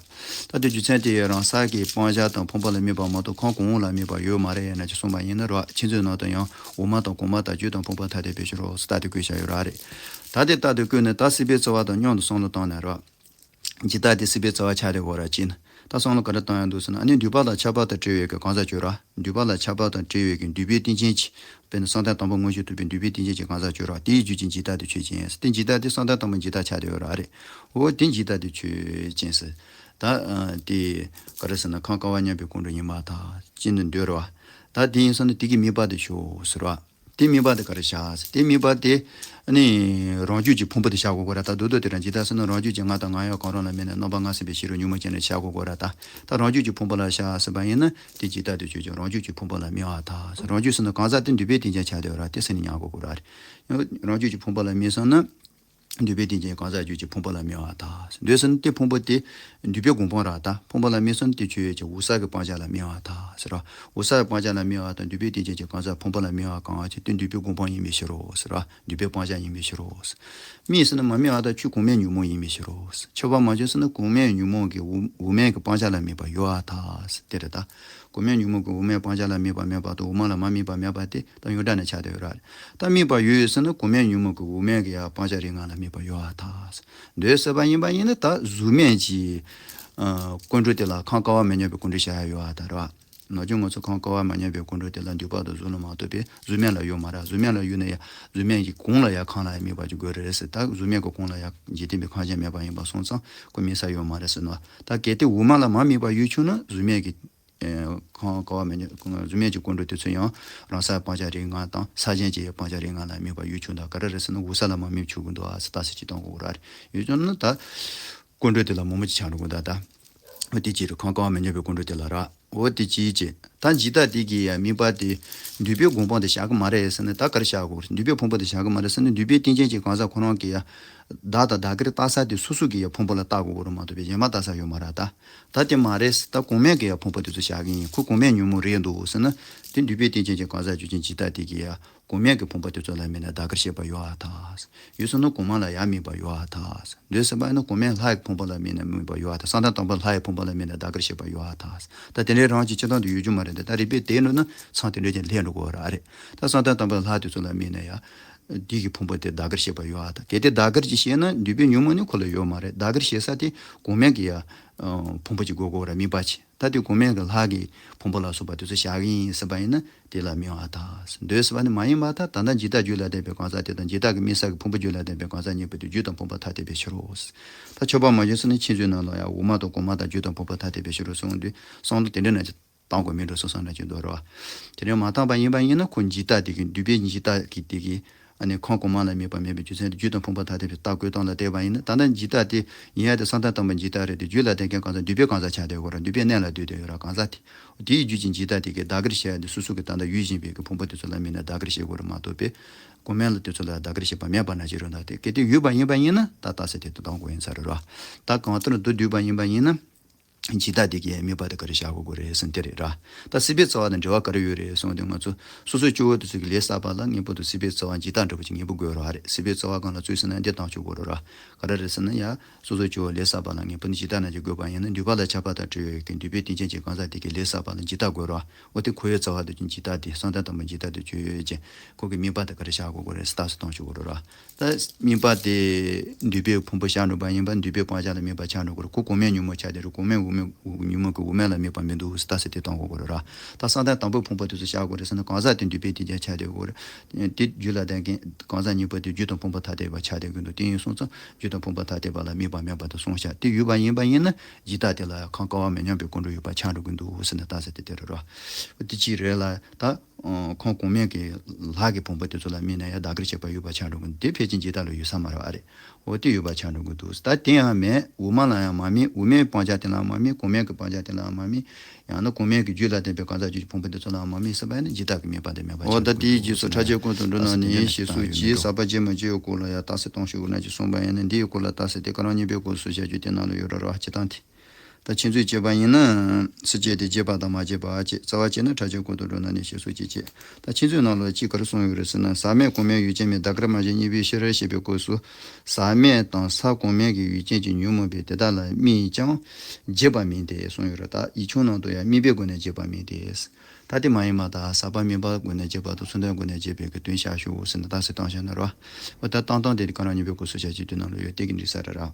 ད་དེ་རྒྱུ་མཚན་དེ་རང་ས་ཀྱི་སྤང་བྱ་དང་ཕུང་པོ་ལ་དམིགས་པ་མ་གཏོགས་གང་གོང་འོག་ལ་དམིགས་པ་ཡོད་མ་རེད་ཡང་ན་ཅིག་གསུངས་པ་ཡིན་ན་རོ། ཁྱེད་ཚོའི་ནང་དུ་ཡང་དབུ་མ་དང་གོང་མ་དང་རྒྱུ་དང་ཕུང་པོ་ཐ་དད་པའི་ཕྱིར་རོ་ཟེར་ད་དེ་བཀོད་བཞག་ཡོད་ར་རེད། ད་དེ་ལྟ་དུས་བཀོད་ནས་ད་སྲིད་པའི་རྩ་བ་དང་མཉམ་དུ་བསམ་བློ་བཏང་ནས་རོ། འཇིག་ལྟ་དེ་སྲིད་པའི་རྩ་བ་ཆགས་བསྡད་ཡོད་ར་ཅིག་ན། ད་བསམ་བློ་ག་འདྲ་བཏང་ཡག་འདུག་ཟེར་ན། ཨ་ནི་འདུས་པ་དང་ཁྱབ་པ་དང་བྲལ་བའི་གི་གང་ཟག་ཆོས་ར། འདུས་པ་ལ་ཁྱབ་པ་དང་བྲལ་བའི་གི་འདུས་པའི་རྟེན་ཅན་གྱི། དཔེར་ན་བསམ་གཏན་དང་པོ་མངོན་ཤེས་རྟོགས་པའི་འདུས་པའི་རྟེན་ཅན་གྱི་གང་ཟག་ཆོས་ར། དེའི་རྒྱུད་ཀྱི་འཇིག་ལྟ་དེ་ཆོས་ཅན། དེ་འཇིག་ལྟ་དེ་བསམ་གཏན་དང་པོ་འཇིག་ལྟ་ཆགས་བསྡད་ཡོད་ར་རེད། འོ་དེ་འཇིག་ལྟ་དེ་ཆོས་ཅན་ཟེར། ད་ཨ་དེ་ག་རེ་ཟེར་ན། ཁམས་དཀར་བ་མཉམ་པའི་ཀུན་འགྲོ་ཡིན་པར་ཐལ། ཅི་ནས་འདོད་རེད་བ། ད་དེ་ཡིན་སོང་ན་དེ་གི་དམིགས་པ་དེ་ཆོས་ཟེར་བ། དེ་དམིགས་པ་དེ་ག་རེ་བཞག་ཟེར། དེ་དམིགས་པ་དེ་ཨ་ནི་རང་རྒྱུད་ཀྱི་ཕུང་པོ་དེ་བཞག་དགོས་ཀྱི་རེད། ད་མདོར་བསྡུས་དེ་རང་འཇིག་ལྟ་ཟེར་ན་རང་རྒྱུད་ཀྱི་ང་དང་ང་ཡང་གང་རུང་ལ་དམིགས་ནས་རྣམ་པ་ལྔ་ཟིན་པའི་ཕྱི་རོལ་གཉུག་མ་ཅན་ལ་བཞག་དགོས་ཀྱི་རེད། ད་ད་རང་རྒྱུད་ཀྱི་ཕུང་པོ་ལ་བཞག་ཟེར་བ་ཡིན་ན་དེ་འཇིག་ལྟ་དེ་ཆོས་ཅན། རང་རྒྱུད་ཀྱི་ཕུང་པོ་ལ་དམིགས་པར་ཐལ་ཟེར། རང་རྒྱུད་ཟེར་ན་གང་ཟག་དེ་འདུས་པའི་རྟེན་ཅན་ཆགས་བསྡད་ཡོད་ར། དེ་ཟེར་ནས་ཉར་དགོས་ཀྱི་རེད། རང་རྒྱུད་ཀྱི་ཕུང་པོ་ལ་དམིགས་སོང་ན། འདུས་པའི་རྟེན་ཅན་གང་ཟག་རྒྱུད་ཀྱི་ཕུང་པོ་ལ་དམིགས་པར་ཐལ། འདོད་ཟེར་ན་དེ་ཕུང་པོ་དེ་འདུས་པའི་སྒོམ་སྤང་ར། ད་ཕུང་པོ་ལ་དམིགས་སོང་ན་དེ་ཆོས་ཅན། འོད་གསལ་གྱི་སྤང་བྱ་ལ་དམིགས་པར་ཐལ་ཟེར་ར། འོད་གསལ་གྱི་སྤང་བྱ་ལ་དམིགས་པར་ཐལ། འདུས་པའི་རྟེན་ཅན་གྱི་གང་ཟག་ཕུང་པོ་ལ་དམིགས་པ་གང་བྱེད་དེ་འདུས་པའི་སྒོམ་སྤང་ཡིན་པའི་ཕྱིར་རོ་ཟེར་ར། འདུས་པའི་སྤང་བྱ་ཡིན་པའི་ཕྱིར་རོ་ཟེར། དམིགས་ཟེར་ན་མ་དམིགས་པ་དང་ཆོས་གོང་མའི་ཉོན་མོངས་ཡིན་པའི་ཕྱིར་རོ་ཟེར། ཁྱབ་པ་མ་བྱུང་ཟེར་ན་གོང་མའི་ཉོན་མོངས་ཀྱི་འོག་འོག་མའི་གི་སྤང་བྱ་ལ་དམིགས་པ་ཡོད་པར་ཐལ་ཟེར། དེ་རེད་ད། གོང་མའི་ཉོན་མོངས་ཀྱི་འོག་མའི་སྤང་བྱ་ལ་དམིགས་པ་མེད་པ་དང་། འོག་མ་ལ་མ་དམིགས་པ་མེད་པ་དེ་ད་ཡོངས་གྲགས་ནས་ཆགས་བསྡད་ཡོད་ར། ད་དམིགས་པ་ཡོད་ཟེར་ན་གོང་མའི་ཉོན་མོངས་ཀྱི་འོག་མའི་གི་ཡང་སྤང་བྱ་རིགས་ལྔ་ལ་དམིགས་པ་ཡོད་པར་ཐལ། འདོད་ཟེར་བ་ཡིན་པ་ཡིན་ན་ད་གཟུགས་མེད་ཀྱི་ཨ་ཀུན་འགྲོ་དེ་ལ་ཁམས་དཀར་བ་མ་མཉམ་པའི་ཀུན་འགྲོ་བཞག་ཡ་ཡོད་པར་ཐལ་ར། ནམ་རྒྱུན་ང་ཚོ་ཁམས་དཀར་བ་མ་མཉམ་པའི་ཀུན་འགྲོ་དེ་ལ་འདུས་པ་དང་གཟུགས་ལ་མ་གཏོགས་པའི་གཟུགས་མེད་ལ་ཡོད་མ་རེད། གཟུགས་མེད་ལ་ཡོད་ན་ཡང་གཟུགས་མེད་ཀྱི་གོང་ལ་ཡང་ཁམས་ལ་ཡང་དམིགས་པ་ཅིག་དགོས་རེད་ཟེར། ད་གཟུགས་མེད་ཀྱི་གོང་ལ་ཡང་འཇིག་རྟེན་པའི་ཁམས་གཞན་མེད་པ་ཡིན་པ་སོང་ཙང་ཁོ་དམིགས་ས་ཡོད་མ་རེད་ཟེར་ནོ། ད་གལ་ཏེ་འོག་མ་ལ་མ་དམིགས་པ་ཡོད་བྱུང་ན་གཟུགས་མེད་ཀྱི་ཨེ་ཁམས་དཀར་བ་མ་མཉམ་གཟུགས་མེད་ཀྱི་ཀུན་འགྲོ་དེ་ཚོ་ཡང་རང་སའི་སྤང་བྱ་རིགས་ལྔ་དང་ས་གཞན་གྱི་སྤང་བྱ་རིགས་ལྔ་ལ་དམིགས་པ་ཡོད་བྱུང་། ད་ག་རེ་རེད་ཟེར་ན་འོད་གསལ་ལ་མ་དམིགས་ཆོག་གི་འདུག་ཨ་ཟེར། ད་ཟེར་ཅིག་གཏོང་དགོས་ར་རེད། ཡོད་བྱུང་ན་ད། ཀུན་འགྲོ་དེ་ལ་མང་པོ་ཅིག་ཆགས་འགྲོ་གི་འདུག་ད། འོ་དེ་ཅི་རེད། ཁམས་དཀར་བ་མ་མཉམ་པའི་ཀུན་འགྲོ་དེ་ལ་ར། འོ་དེ་ཅི་ཅི། ད་འཇིག་ལྟ་དེ་གི་ཡང་དམིགས་པ་དེ། འདུས་པའི་སྒོམ་སྤང་དེ་བཞག་གི་མ་རེད་ཟེར་ན་ད་ག་རེ་བཞག་དགོས་རེད། འདུས་པའི་ཕུང་པོ་དེ་བཞག་གི་མ་རེད་ཟེར་ན་འདུས་པའི་རྟེན་ཅན་གྱི་གང་ཟག་ཁོ་རང་གི་ཡང་བདག་དང་བདག་གིར་བལྟ་ས་དེ་སོ་སོ་གི་ཡང་ཕུང་པོ་ལ་བལྟ་དགོས་ཀྱི་རེད་མ་གཏོགས་པའི་གཞན་མ་བལྟ་ས་ཡོད་མ་རེད་ད། ད་དེ་མ་རེད། ད་གོང་མའི་གི་ཡང་ཕུང་པོ་དེ་ཚོ་བཞག་གི་ཡིན། ཁོ་གོང་མའི་ཉོན་མོངས་རེད་འདུག་ཟེར་ན་དེ་འདུས་པའི་རྟེན་ཅན་གྱི་གང་ཟག་རྒྱུད་ཅན་འཇིག་ལྟ་དེ་གི་ཡང་། གོང་མའི་གི་ཕུང་པོ་དེ་ཚོ་ལ་དམིགས་ནས་བདག་གིར་བྱེད་པ་ཡོད་པར་ཐལ། ཡོད་སོང་ན་གོང་མ་ལ་ཡང་དམིགས་པ་ཡོད་པར་ཐལ། འདོད་ཟེར་བ་ཡིན་ན་གོང་མའི་ལྷ་ཡི་ཕུང་པོ་ལ་དམིགས་ནས་དམིགས་པ་ཡོད་པར་ཐལ། བསམ་གཏན་དང་པོ་ལྷ་ཡི་ཕུང་པོ་ལ་དམིགས་ནས་བདག་གིར་བྱེད་པ་ཡོད་པར་ཐལ། ད་དེ་འདྲའི་རང་གི་སྤྱི་བཏང་དུ་ཡོད་རྒྱུ་མ་རེད་དེ། ད་རིགས་པས་དེ་ནོར་ན་མཚམས་དེ་འདྲ་ཅན་ལྷན་འགྲོ་དགོས་ར་རེད། ད་བསམ་གཏན་དང་པོ་ལྷ་དེ་ཚོ་ལ་དམིགས་ནས་ཡང་དེ་གི་ཕུང་པོ་དེ་བདག་གིར་བྱེད་པ་ཡོད་པར་ཐལ། གལ་ཏེ་བདག་གིར་ཅིག་བྱས་ན་འདུས་པའི་ཉོན་མོངས་ནི་ཁོ་ལ་ཡོད་མ་རེད། བདག་གིར་བྱེད་ས་དེ་གོང་མའི་གི་ཡང་ཕུང་པོ་ཅིག་དགོས་དགོས་ར། དམིགས་པ་ཅིག་ད་དེ་གོང་མའི་གི་ལྷ་གི་ཕུང་པོ་ལ་སོགས་པ་དེ་ཚོ་བཞག་གི་ཡིན་ཟེར་བ་ཡིན་ན་དེ་ལ་དམིགས་པར་ཐལ། འདོད་ཟེར་བ་ནི་མ་ཡིན་པར་ཐལ། ད་ལྟ་འཇིག་ལྟ་རྒྱུད་ལ་ལྡན་པའི་གང་ཟག་དེ་དང་འཇིག་ལྟ་གི་དམིགས་བསལ་གྱི་ཕུང་པོ་རྒྱུད་ལ་ལྡན་པའི་གང་ཟག་གཉིས་པོ་དེ་རྒྱུ་དང་ཕུང་པོ་ཐ་དད་པའི་ཕྱིར་རོ། ད་ཁྱབ་པ་མ་བྱུང་ཟེར་ན་ཁྱེད་ཚོའི་ནང་ལ་ཡང་འོག་མ་དང་གོང་མ་དང་རྒྱུ་དང་ཕུང་པོ་ཐ་དད་པའི་ཕྱིར་རོ་གསུངས་དུས་བསམ་བློ་དེ་འདྲ་ན་བཏང་དགོས་མིན་འགྲོ་བསམ་བསམ་འདྲ་ཅིག་འདུག་རེད་བ། དེ་འདྲ་མ་བཏང་པ་ཡིན་པ་ཡིན་ན་ཁོ་འཇིག་ལྟ་དེ་གི་འདུས་པའི་འཇིག་ལྟ་གི་དེ་གི་ཨ་ནི་ཁམས་གོང་མ་ལ་དམིགས་པ་མེད་པའི་རྒྱུ་མཚན་དེ་རྒྱུ་དང་ཕུང་པོ་ཐ་དད་པའི་རྟགས་བཀོད་སྟངས་ལ་བལྟས་པ་ཡིན་ན། ད་ལྟ་འཇིག་ལྟ་དེ་ཡིན་ཡ་དེ་བསམ་གཏན་དང་པོ་འཇིག་ལྟ་རེད་དེ། རྒྱུད་ལ་ལྡན་མཁན་གང་ཟག་འདུས་པའི་གང་ཟག་ཆགས་བསྡད་ཡོད་ར། གང་ཟག་དེ་དེའི་རྒྱུད་ཀྱི་འཇིག་ལྟ་དེ་གའི་བདག་གིར་བྱེད་ཡ་དེ་སོ་སོ་གི་ད་ལྟ་ཡོད་བཞིན་པའི་གི་ཕུང་པོ་དེ་ཚོ་ལ་དམིགས་ནས་བདག་གིར་བྱེད་དགོས་རེད་མ་གཏོགས་པའི་གོང་མའི་ལ་དེ་ཚོ་ལ་བདག་གིར་བྱེད་པ་མེད་པ་ན་ཅི་རུང་ད། དེ་གལ་ཏེ་ཡོད་པ་ཡིན་པ་ཡིན་ན་ད་རྟགས་གསལ་དེ་དུ་གཏོང་དགོས་ཡིན་ས་རེད་ར། ད་གང་ལྟར་མདོར་བསྡུས་པ་ཡིན་པ་ཡིན་ན། འཇིག་ལྟ་དེ་གའི་དམིགས་པ་དེ་ག་རེ་བཞག་དགོས་ཀྱི་རེད་ཟེར་ན་དེ་རེད་ར། ད་སྲིད་པའི་རྩ་བ་དང་འབྲེལ་བ་ག་རེ་ཡོད་རེད་གསུངས་དུས་ང་ཚོ་སོ་སོ་སྐྱེ་བོ་དེ་ཚོ་གི་ལས་བསགས་པ་ལ་ངེས་པར་དུ་སྲིད་པའི་རྩ་བ་འཇིག་ལྟ་འདྲ་པོ་ཅིག་ངེས་པར་དགོས་ར་རེད། སྲིད་པའི་རྩ་བ་སྒང་ལ་ཚུད་ཟིན་ན་འདི་བཏང་ཆོག་གི་རེད་ར། ག་རེ་རེད་ཟེར་ན་ཡ། སོ་སོ་སྐྱེ་བོ་ལས་བསགས་པ་ལ་ངེས་པར་དུ་འཇིག་ལྟ་ན་ཅིག་དགོས་པ་ཡིན་ན་འདུས་པ་ལ་ཁྱབ་པ་དང་བྲལ་བའི་གི་འདུས་པའི་རྟེན་ཅན་གྱི་གང་ཟག་དེ་གི་ལས་བསགས་པ་ལ་འཇིག་ལྟ་དགོས་ར། འོ་དེ་ཁོ་བོའི་རྩ་བ་དེ་ཅིག་འཇིག་ལྟ་དེ་བསམ་གཏན་དང་པོ་འཇིག་ལྟ་དེ་ཆོས་ཅན། ཁོ་གི་དམིགས་པ་དེ་ག་རེ་བཞག་དགོས་ཀྱི་རེད་ཟེར་རྟགས་སུ་བཏང་ཆོག་གི་རེད་ར། ད་དམིགས་པ་དེ་འདུས་པའི་ཕུང་པོ་ཤར་འགྲོ་བ་ཡིན་པ་འདུས་པའི་སྤང་བྱ་ལ་དམིགས་པ་ཆགས་འགྲོ་གི་རེད། ཁོ་གོང་མའི་ཉོན་མོངས་ཆགས་དེ་རེད། གོང་མའི་འོག་མའི་ཉོན་མོངས་ཀྱི་འོག་མའི་ལ་དམིགས་པ་མི་འདུག་ཟེར་རྟགས་སུ་དེ་བཏང་དགོས་ཀྱི་རེད་ར། ད་བསམ་གཏན་དང་པོའི་ཕུང་པོ་དེ་ཚོ་བཞག་དགོས་རེད་ཟེར་ན་གང་ཟག་དེ་འདུས་པའི་རྟེན་ཅན་ཆགས་བསྡད་དགོས་རེད། དེ་རྒྱུད་ལ་ལྡན་མཁན་གང་ཟག་གཉིས་པོ་དེ་རྒྱུ་དང་ཕུང་པོ་ཐ་དད་པ་ཆགས་བསྡད་ཀྱི་འདུག་དེ་ཡིན་སོང་ཙང་རྒྱུ་དང་ཕུང་པོ་ཐ་དད་པ་ལ་དམིགས་པ་མེད་པ་དེ་གསུངས་བཞག་དེ་ཡོད་པ་ཡིན་པ་ཡིན་ན་འཇིག་ལྟ་དེ་ལ་ཁམས་དཀར་བ་མ་མཉམ་པའི་ཀུན་འགྲོ་ཡོད་པ་ཆགས་འགྲོ་གི་འདུག་ཟེར་ན་རྟགས་སུ་དེ་དེ་རེད་ར། དེ་ཅི་རེད་ལ་ད། ཁམས་གོང་མའི་གི་ལྷ་གི་ཕུང་པོ་དེ་ཚོ་ལ་དམིགས་ནས་ཡང་བདག་གིར་བྱེད་པ་ཡོད་པ་ཆགས་འགྲོ་གི་འདི་ཕལ་ཆེར་འཇིག་ལྟ་ལ་ཡོད་ས་མ་རེད་པ་རེད། འོ་དེ་ཡོད་པ་ཆགས་འགྲོ་གི་འདུག་ད་དེ་ཡང་མེད། འོག་མ་ལ་ཡང་མ་དམིགས། འོག་མའི་སྤང་བྱ་དེ་ལའང་མ་དམིགས། གོང་མའི་གི་སྤང་བྱ་དེ་ལའང་མ་དམིགས། ཡང་ན་གོང་མའི་གི་རྒྱུད་ལ་ལྡན་པའི་གང་ཟག་རྒྱུད་ཀྱི་ཕུང་པོ་དེ་ཚོ་ལའང་མ་དམིགས་ཟེར་བ་ཡིན་ན་འཇིག་ལྟ་གི་དམིགས་པ་དེ་མེད་པ་ཆགས་འགྲོ་གི་འདུག་ད་དེའི་རྗེས་སུ་ཕྲ་རྒྱས་ཀུན་ཏུ་འགྲོ་ན་ནི་ཞེས་སོགས་ཀྱིས་ཟག་པ་སྐྱེས་མ་སྐྱེས་པའི་སྐོར་ལ་ཡང་རྟགས་གསལ་གཏོང་ཞུ་དགོས་ན་ཅིག་གསུངས་པ་ཡིན་ན་འདིའི་སྐོར་ལ་རྟགས་གསལ་དེ་བཀའ་རམ་གཉིས་པའི་སྐོར་སུ་བྱ་རྒྱུ་དེ་ནང་ལ་ཡོད་ར་ར་བ་སྤྱི་བཏང་དེ། ད་ཁྱེད་ཚོས་བྱས་པ་ཡིན་ན། སུ་བྱས་ཏེ་བྱས་པ་དང་མ་བྱས་པ་བྱས། རྩ་བ་བྱས་ན་ཕྲ་ཕྱིན་ཀུན་ཏུ་འགྲོ་ན་ནི་ཞེས་སོགས་ཀྱིས་བྱས། ད་ཁྱེད་ཚོའི་ནང་ལ་ཅིག་ག་རེ་གསུངས་ཡོད་རེད་ཟེར་ན། ཟག་མེད་གོང་མའི་ཡུལ་ཅན་མིན། བདག་གིར་མ་བྱས་གཉིས་པའི་ཕྱིར་ཞེས་པའི་སྐབས་སུ། ཟག་མེད་དང་ས་གོང་མའི་གི་ཡུལ་ཅན་གྱི་ཉོན་མོངས་པས་དེ་དག་ལ་དམིགས་ཀྱང་བྱས་པ་མིན་ཏེ་གསུངས་ཡོད་རེད། ད་ཡིག་ཆུང་ནང་དུ་ཡང་དམིགས་པའི་སྒོ་ནས་བྱས་པ་མིན་ཏེ། ད་དེ་མ་ཡིན་པ་དང་ཟག་པ་མེད་པའི་སྒོ་ནས་བྱས་པ་དང་མཚུངས་ལྡན་སྒོ་ནས་བྱས་པའི་གི་དོན་བཞག་ཞུ་ཟེར་ན་རྟགས་གསལ་བཏང་བཞག་ན་ར། འོ་ད་བཏང་སྟངས་དེ་བཀའ་རམ་གཉིས་པའི་སྐོར་སུ་བྱ་རྒྱུ་དེ་ནང་ལ་ཡོད་དེ་གི་འགྲིག་ས་རེད་ར།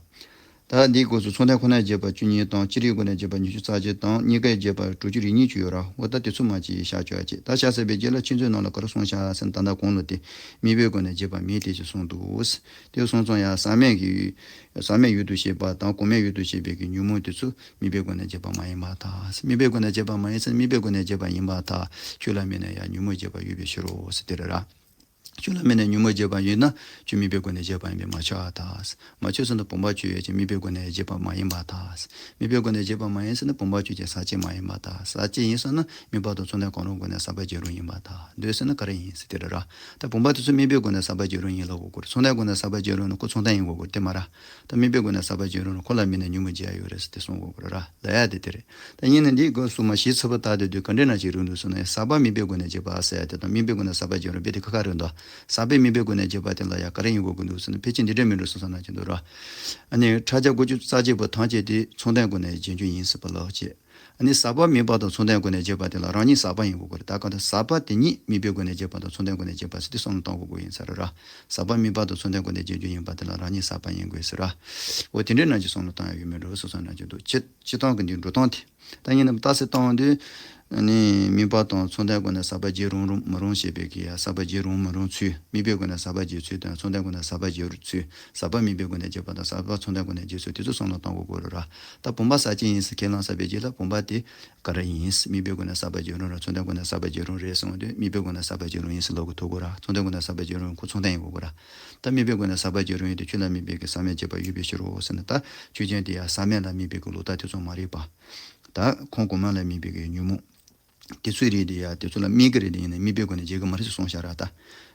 ད་འདིའི་སྐབས་སུ་མཚུངས་ལྡན་ཁོ་ནའི་བརྗོད་པ་བཅུ་གཉིས་དང་། སྤྱིར་ཡི་སྒོ་ནས་བརྗོད་པ་ཉི་ཤུ་རྩ་གཅིག་དང་། གཉིས་ཀའི་བརྗོད་པ་དྲུག་ཅུ་རེ་གཉིས་ཅིག་ཡོད་ར། འོ་ད་དེ་ཚོ་མ་ཅིག་བཤད་ཆོག་ཡ་ཅིག་ད་བཤད་ཚར་བའི་རྗེས་ལ་ཁྱེད་ཚོའི་ནང་ལ་ག་རེ་གསུངས་བཞག་ཟེར་ན། ད་ལྟ་གོང་ལ་དེ་དམིགས་པའི་སྒོ་ནས་བརྗོད་པ་མེད་དེ་ཅིག་གསུངས་འདུག་དེ་གསུངས་ཙང་ཡང་ཟག་མེད་ཀྱི་ཟག་མེད་ཡུལ་དུ་བྱེད་པ་དང་གོང་མའི་ཡུལ་དུ་བྱེད་པའི་གི་ཉོན་མོངས་དེ་ཚོ་དམིགས་པའི་སྒོ་ནས་བརྗོད་པ་མ་ཡིན་པར་ཐལ། དམིགས་པའི་སྒོ་ནས་བརྗོད་པ་མ་ཡིན་ཟེར་ན། དམིགས་པའི་སྒོ་ནས་བརྗོད་པ་ཡིན་པར་ཐལ། ཁྱོད་ལ་དམིགས་ནས་ཡང་ཉོན་མོངས་བརྗོད་པ་ཡོད་པའི་ཕྱིར་རོ་ཟེར་དེ་རེད་ར། ཁྱོད་ལ་དམིགས་ནས་ཉོན་མོངས་བརྗོད་པ་ཡོད་ན་ཁྱོད་དམིགས་པའི་སྒོ་ནས་བརྗོད་པ་ཡིན་པས་མ་ཆགས་པར་ཐལ། མ་ཆགས་ཟེར་ན་བུམ་པ་ཁྱོད་ཡོད་ཀྱང་དམིགས་པའི་སྒོ་ནས་བརྗོད་པ་མ་ཡིན་པར་ཐལ། དམིགས་པའི་སྒོ་ནས་བརྗོད་པ་མ་ཡིན་ཟེར་ན་བུམ་པ་ཁྱོད་ཀྱང་ཟག་བཅས་མ་ཡིན་པར་ཐལ། ཟག་བཅས་ཡིན་ཟེར་ན་དམིགས་པ་དང་མཚུངས་ལྡན་གང་རུང་སྒོ་ནས་ཟག་པ་བརྗོད་རུང་ཡིན་པར་ཐལ། འདོད་ཟེར་ན་ག་རེ་ཡིན་ཟེར་དེ་རེད་ར། ད་བུམ་པ་དེ་ཚོ་དམིགས་པའི་སྒོ་ནས་ཟག་པ་བརྗོད་རུང་ཡིན་ལབ་དགོས་ཀྱི་རེད། མཚུངས་ལྡན་སྒོ་ནས་ཟག་པ་བརྗོད་རུང་ན་ཁོ་མཚུངས་ལྡན་ཡིན་དགོས་ཀྱི་རེད། དེ་མ་རེད། ད་དམིགས་པའི་སྒོ་ནས་ཟག་པ་བརྗོད་རུང་ན་ཁོ་ལ་དམིགས་ནས་ཉོན་མོངས་བརྗོད་ཡ་ཡོད་རེད་ཟེར་དེ་གསུང་དགོས་ཀྱི་རེད་ར། ལབ་ཡ་དེ་དེ་རེད། ད་ཡིན་ན་འདིའི་སྐབས་སུ་མ་གཞི་ཚིག་པ་ལྟར་དུ་ག་འདྲའི་ནང་ཞིག་རུང་འདུག་ཟེར་ན། ཟག་པ་དམིགས་པའི་སྒོ་ནས་བརྗོད་པ་ཟེར་ཡ་དེ་དང་དམིགས་པའི་སྒོ་ནས་ཟག་པ་བརྗོད་རུང་དཔེ་དེ་ཁ་ཁ་རེད་འདུག་ཟག་པས་དམིགས་པའི་སྒོ་ནས་བརྗོད་པ་དེ་ལ་ཡ་ག་རེ་ཡིན་དགོས་ཀྱི་འདུག་ཟེར་ན། ཕལ་ཆེར་འདི་འདྲ་མི་འགྲོ་བསམ་བསམ་གནང་གི་འདུག་ར། ཨ་ནི་ཕྲད་བྱ་དགུ་བཅུ་རྩ་གཅིག་པོ་ཐམས་ཅད་དེ་མཚུངས་ལྡན་སྒོ་ནས་བརྗོད་རྒྱུ་ཡིན་ཟེར་བ་ལོག་ཅེས། ཨ་ནི་ཟག་པ་དམིགས་པ་དང་མཚུངས་ལྡན་སྒོ་ནས་བརྗོད་པ་དེ་ལ་རང་ཉིད་ཟག་པ་ཡིན་དགོས་ཀྱི་རེད། ད་གང་ལྟར་ཟག་པ་དེ་ཉིད་དམིགས་པའི་སྒོ་ནས་བརྗོད་པ་དང་མཚུངས་ལྡན་སྒོ་ནས་བརྗོད་པ་ཟེར་དེ་བསམ་བློ་གཏོང་དགོས་ཀྱི་ཡིན་ས་རེད་ར། ཟག་པ་དམིགས་པ་དང་མཚུངས་ལྡན་སྒོ་ནས་བརྗོད་རྒྱུ་ཡིན་པ་དེ་ལ་རང་ཉིད་ཟག་པ་ཡིན་དགོས་ཟེར་ར། འོ་དེ་འདྲའི་ནང་གི་བསམ་བློ་བཏང་ཡ་ཡོད་མེད་འགྲོ་བསམ་བསམ་གནང་གི་འདུག་སྤྱིར་སྤྱིར་བཏང་གི་འདི་འགྲོ་སྟངས་དེ། ད་ཡིན་ནའང་རྟགས་གསལ་བཏང་དུས། ཨ་ནི་དམིགས་པ་དང་མཚུངས་ལྡན་སྒོ་ནས་ཟག་པ་བརྗོད་རུང་རུང་མི་རུང་ཞེས་པའི་གི་ཡ། ཟག་པ་བརྗོད་རུང་མི་རུང་ཚུལ། དམིགས་པའི་སྒོ་ནས་ཟག་པ་བརྗོད་ཚུལ་དང་མཚུངས་ལྡན་སྒོ་ནས་ཟག་པ་བརྗོད་ཚུལ། ཟག་པ་དམིགས་པའི་སྒོ་ནས་བརྗོད་པ་དང་ཟག་པ་མཚུངས་ལྡན་སྒོ་ནས་བརྗོད་ཚུལ་དེ་ཚོ་བསམ་བློ་བཏང་དགོས་ཀྱི་རེད་ར། ད་བུམ་པ་ཟག་བཅས་ཡིན་ཟེར་ཁས་བླངས་ཚར་བའི་རྗེས་ལ་བུམ་པ་དེ་ག་རེ་ཡིན། དམིགས་པའི་སྒོ་ནས་ཟག་པ་བརྗོད་རུང་རེད། མཚུངས་ལྡན་སྒོ་ནས་ཟག་པ་བརྗོད་རུང་རེད་གསུངས་དུས་དམིགས་པའི་སྒོ་ནས་ཟག་པ་བརྗོད་རུང་ཡིན་ཟེར་ལབ་དགོས་ཐུག་གི་རེད། མཚུངས་ལྡན་སྒོ་ནས་ཟག་པ་བརྗོད་རུང་ཁོ་མཚུངས་ལྡན་ཡིན་དགོས་ཀྱི་རེད། ད་དམིགས་པའི་སྒོ་ནས་ཟག་པ་བརྗོད་རུང་ཡིན་དུས་ཁྱོད་ལ་དམིགས་པའི་གི་ཟག་མེད་བྱས་པ་ཡོད་པའི་ཕྱིར་རོ་ཟེར་ན། ད་ཆོས་ཅན་དེ་ཡང་ཟག་མེད་ལ་དམིགས་པའི་གི་ལོག་ལྟ་དེ་ཚོ་མ་རེད་པ། ད་ཁོང་གོང་མ་ལ་དམིགས་པའི་གི་ཉོན་མོངས། དེ་ཚོའི་རིགས་དེ་ཡ་དེ་ཚོ་ལ་དམིགས་ཀྱི་རེད། དེ་ཡིན་ན་དམིགས་པའི་སྒོ་ནས་བརྗོད་ཀྱི་མ་རེད་ཟེར་གསུངས་བཞག་ར། ད་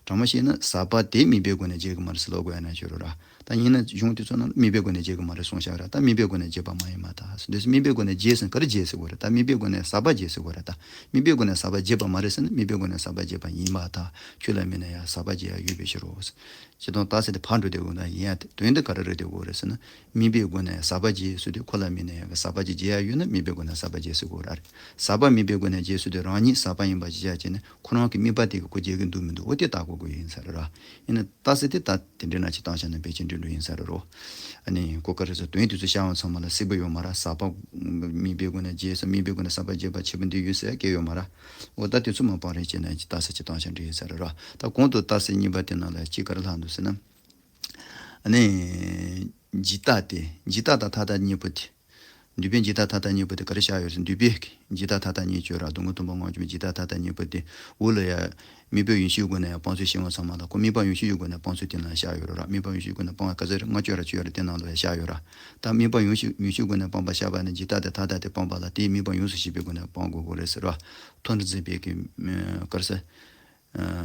དྲང་མོ་བཤད་ན་ཟག་པ་དེ་དམིགས་པའི་སྒོ་ནས་བརྗོད་ཀྱི་མ་རེད་ཟེར་ལབ་དགོས་ཡ་ན་ཆོག་ར། ད་ཡིན་ན་གཞུང་དེ་ཚོ་ནང་དམིགས་པའི་སྒོ་ནས་བརྗོད་ཀྱི་མ་རེད་གསུངས་བཞག་ར། ད་དམིགས་པའི་སྒོ་ནས་བརྗོད་པ་མ་ཡིན་པར་ཐལ། འདི་དམིགས་པའི་སྒོ་ནས་བརྗོད་ཟེར་ན་ག་རེ་བརྗོད་ཟེར་དགོས་རེད། ད་དམིགས་པའི་སྒོ་ནས་ཟག་པ་བརྗོད་ཟེར་དགོས་རེད། ད་དམིགས་པའི་སྒོ་ནས་ཟག་པ་བརྗོད་པ་མ་རེད་ཟེར་ན་དམིགས་པའི་སྒོ་ནས་ཟག་པ་བརྗོད་པ་ཡིན་པར་ཐལ། ཁྱོད་ལ་དམིགས་ན་ཡང་ཟག་པ་བརྗོད་ཡ་ཡོད་པའི་ཕྱིར་རོ། སྤྱིར་བཏང་རྟགས་གསལ་དེ་ཕར་འགྲོ་དེ་འོ་ན་ཡིན་ཡ་དེ་དོན་དེ་ག་རེ་རེད་དེ་འོ་རེད་ཟེར་ན། དམིགས་པའི་སྒོ་ནས་ཟག་པ་བརྗོད་ཟེར་དུས་ཁོ་ལ་དམིགས་ནས་ཡང་ཟག་པ་ཅིག་བརྗོད་ཡ་ཡོད་ན་དམིགས་པའི་སྒོ་ནས་ཟག་པ་བརྗོད་ཟེར་དགོས་ར་རེད། ཟག་པ་དམིགས་པའི་སྒོ་ནས་བརྗོད་ཟེར་དུས་རང་ཉིད་ཟག་པ་ཡིན་པ་ཅིག་བྱས་བྱས་ནས་ཁོ་རང་གི་དམིགས་པ་དེ་གིས་ཁོ་བརྗོད་ཀྱི་འདུག་མི་འདུག་འོ་དེ་བལྟ་དགོས་ཀྱི་ཡིན་ས་རེད་ར། ཡིན་ན་རྟགས་གསལ་དེ་ད་དེ་འདྲའི་ནང་ཅིག་བཏང་བཞག་ན་ཕལ་ཆེར་འགྲིག་འགྲོ་ཡིན་ས་རེད་རོ། ཨ་ནི་ཁོ་ག་རེ་ཟེར་དོན་དེ་ཚོ་བཤད་པ་ཚང་མ་ལ་གསལ་པོ་ཡོད་མ་ར། ཟག་པ་དམིགས་པའི་སྒོ་ནས་བརྗོད་ཟེར་དམིགས་པའི་སྒོ་ནས་ཟག་པ་བརྗོད་པ་ཁྱད་པར་འདི་ཡོད་ཟེར་སྐད་ཡོད་མ་ར། འོ་ད་དེ་ཚོ་མ་སྤང་རེས་བྱས་ན་ཅིག་རྟགས་གསལ་ཅིག་བཏང་བཞག་འགྲིག་ཡིན་ས་རེད་རོ། ད་གོང་དུ་རྟགས་གསལ་གཉིས་པ་དེ་ནང་ལ་གཅིག་ག་རེ་ལྷག་འདུག་ཟེར་ན། ཨ་ནི། འཇིག་ལྟ་སྟེ། འཇིག་ལྟ་དང་མཐའ་དག་གཉིས་པོ་དེ། འདུས་པའི་འཇིག་ལྟ་མཐའ་དག་གཉིས་པོ་དེ་ག་རེ་བཞག་ཡོད་ཟེར་ན། འདུས་པའི་འཇིག་ལྟ་མཐའ་དག་གཉིས་ཡོད་ར། སྡུག་བསྔལ་མཐོང་བ་ངང་བྱུང་བའི་འཇིག་ལྟ་མཐའ་དག་གཉིས་པོ་དེ། འོག་ལ་ཡ། དམིགས་པ་ཡོངས་ཤེས་སྒོ་ནས་ཡང་སྤང་ཚུལ་བཤད་པ་ཚང་མ་ལ་ཁོ་དམིགས་པ་ཡོངས་ཤེས་ཀྱི་སྒོ་ནས་སྤང་ཚུལ་དེ་ནང་བཞག་ཡོད་ར། དམིགས་པ་ཡོངས་ཤེས་ཀྱི་སྒོ་ནས་སྤང་བ་ག་ཚོད་རེད། ལྔ་བཅུ་ར་བཅུ་ར་དེ་ནང་ལ་ཡ་བཞག་ཡོད་ར། ད་དམིགས་པ་ཡོངས་ཤེས་ཡོངས་ཤེས་སྒོ་ནས་སྤངས་པ་བཞག་པ་ནི་འཇིག་ལྟ་དང་མཐའ་དག་དེ་སྤངས་པ་ལ་དེའི་དམིགས་པ་ཡོངས་སུ་ཤེས་པའི་སྒོ་ནས་སྤང་དགོས་ཀྱི་རེད་ཟེར་ར། མཐོ་འཛིན་པའི་གི། ག་རེ་ཟེར།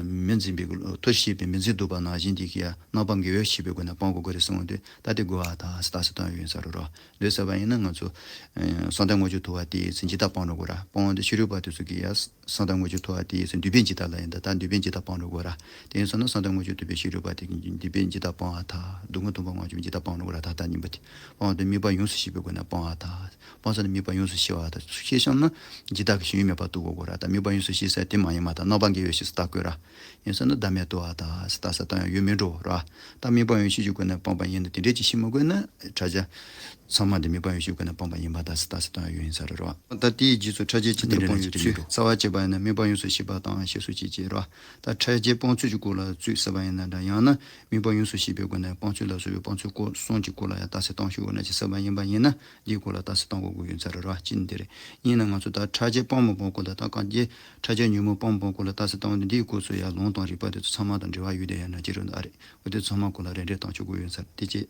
མི་འཛིན་པའི་མཐོ་ཞེས་པའི་མི་འཛིན་འདུག་པ་ནང་བཞིན་དེ་གི་ཡང་རྣམ་པ་འགལ་བའི་ཤེས་པའི་སྒོ་ནས་སྤང་དགོས་ཀྱི་རེད་གསུངས་དུས་ད་དེ་དགོས་པ་དང་རྟགས་གསལ་བཏང་ཡོད་ས་རེད་རོ། འདོད་ཟེར་བ་ཡིན་ན་ང་ཚོ། བསམ་གཏན་ལྔ་བཅུ་ཐོབ་པ་དེའི་ཚེ་འཇིག་ལྟ་སྤང་འགྲོ་དགོས་ར། སྤང་དུས་ཕྱི་རོལ་པ་དེ་ཚོ་གི་ཡང་བསམ་གཏན་ལྔ་བཅུ་ཐོབ་པ་དེའི་ཚེ་འདུས་པའི་འཇིག་ལྟ་ལ་ཡིན་ད་ད་འདུས་པའི་འཇིག་ལྟ་སྤང་འགྲོ་དགོས་ར། དེ་ཡིན་སོང་ན་བསམ་གཏན་ལྔ་བཅུ་ཐོབ་པའི་ཕྱི་རོལ་པ་དེ་གི་འདུས་པའི་འཇིག་ལྟ་སྤང་བ་དང་སྡུག་བསྔལ་མཐོང་བ་ངང་བྱུང་བའི་འཇིག་ལྟ་སྤང་འགྲོ་དགོས་ར། ད་ལྟ་གཉིས་པོ་དེ་སྤང་དུས་དམིགས་པ་ཡོངས་སུ་ཤེས་པའི་སྒོ་ནས་སྤང་བ་དང་། སྤང་ཚུལ་ནི་དམིགས་པ་ཡོངས་སུ་ཤེས་པ་དང་ཤེས་བྱ་ནི་འཇིག་ལྟ་གི་ཞེན་ཡུལ་མེད་པར་རྟོགས་དགོས་ར། ད་དམིགས་པ་ཡོངས་སུ་ཤེས་ས་དེ་མ་ཡིན་པ་དང་རྣམ་པ་འགལ་བའི་ཕྱིར་ཟེར་ལྟ་དགོས་ར། ཡིན་ཟེར་ན་བདག་མེད་རྟོགས་པ་དང་ཟེར་རྟགས་གསལ་བཏང་ཡང་ཡོད་མེད་འགྲོ་ར། ད་དམིགས་པ་ཡོངས་ཤེས་ཀྱི་སྒོ་ནས་སྤངས་པ་ཡིན་ན་དེ་འདྲས་ཅིག་ཤེས་མི་དགོས་ན་ཕྲད་བྱ་ཚང་མ་དེ་དམིགས་པ་ཡོངས་ཤེས་ཀྱི་སྒོ་ནས་སྤངས་པ་ཡིན་པ་དང་ཟེར་རྟགས་གསལ་བཏང་ཡང་ཡོད་ཡིན་ས་རེད་ར། ད་དེའི་རྗེས་སུ་ཕྲད་བྱའི་ཆེད་དུ་སྤོང་བའི་ཚུལ་རྩ་བ་བྱས་པ་ཡིན་ན་དམིགས་པ་ཡོངས་སུ་ཤེས་པ་དང་ཞེས་སོགས་ཀྱི་རྗེས་ར། ད་ཕྲད་བྱའི་སྤོང་ཚུལ་གྱི་སྐོར་ལ་ཚུལ་ཟེར་བ་ཡིན་ན་འདྲ། ཡང་ན་དམིགས་པ་ཡོངས་སུ་ཤེས་པའི་སྒོ་ནས་སྤང་ཚུལ་ལ་སོགས་པའི་སྤང་ཚུལ་སྐོར་གསུམ་གྱི་སྐོར་ལ་ཡང་རྟགས་གསལ་བཏང་ཞུ་དགོས་ན་ཅི་ཟེར་བ་ཡིན་པ་ཡིན་ན། འདིའི་སྐོར་ལ་རྟགས་གསལ་བཏང་དགོས་ཀྱི་ཡོད་ས་རེད་ར། གཅིག་ནི་འདི་རེད། གཉིས་ནི་ང་ཚོ་ད་ཕྲད་བྱ་སྤང་མི་སྤང་སྐོར་ལ་ད་གང་ཅི་ཕྲད་བྱ་ཉོན་མོངས་སྤང་མི་སྤང་སྐོར་ལ་རྟགས་གསལ་བཏང་བ་འདི་འདིའི་སྐོར་སུ་ཡང་ལུང་དང་རིགས་པ་དེ་ཚོ་ཚང་མ་དང་འབྲེལ་བ་ཡོད་དེ་ཡང་ན་ཅི་རུང་ཨ་རེད། འོ་དེ་ཚང་མ་སྐོར་ལ་རེ་འགྲེལ་བཏང་ཆོག་གི་ཡོད་ས་རེད་དེ་ཅི།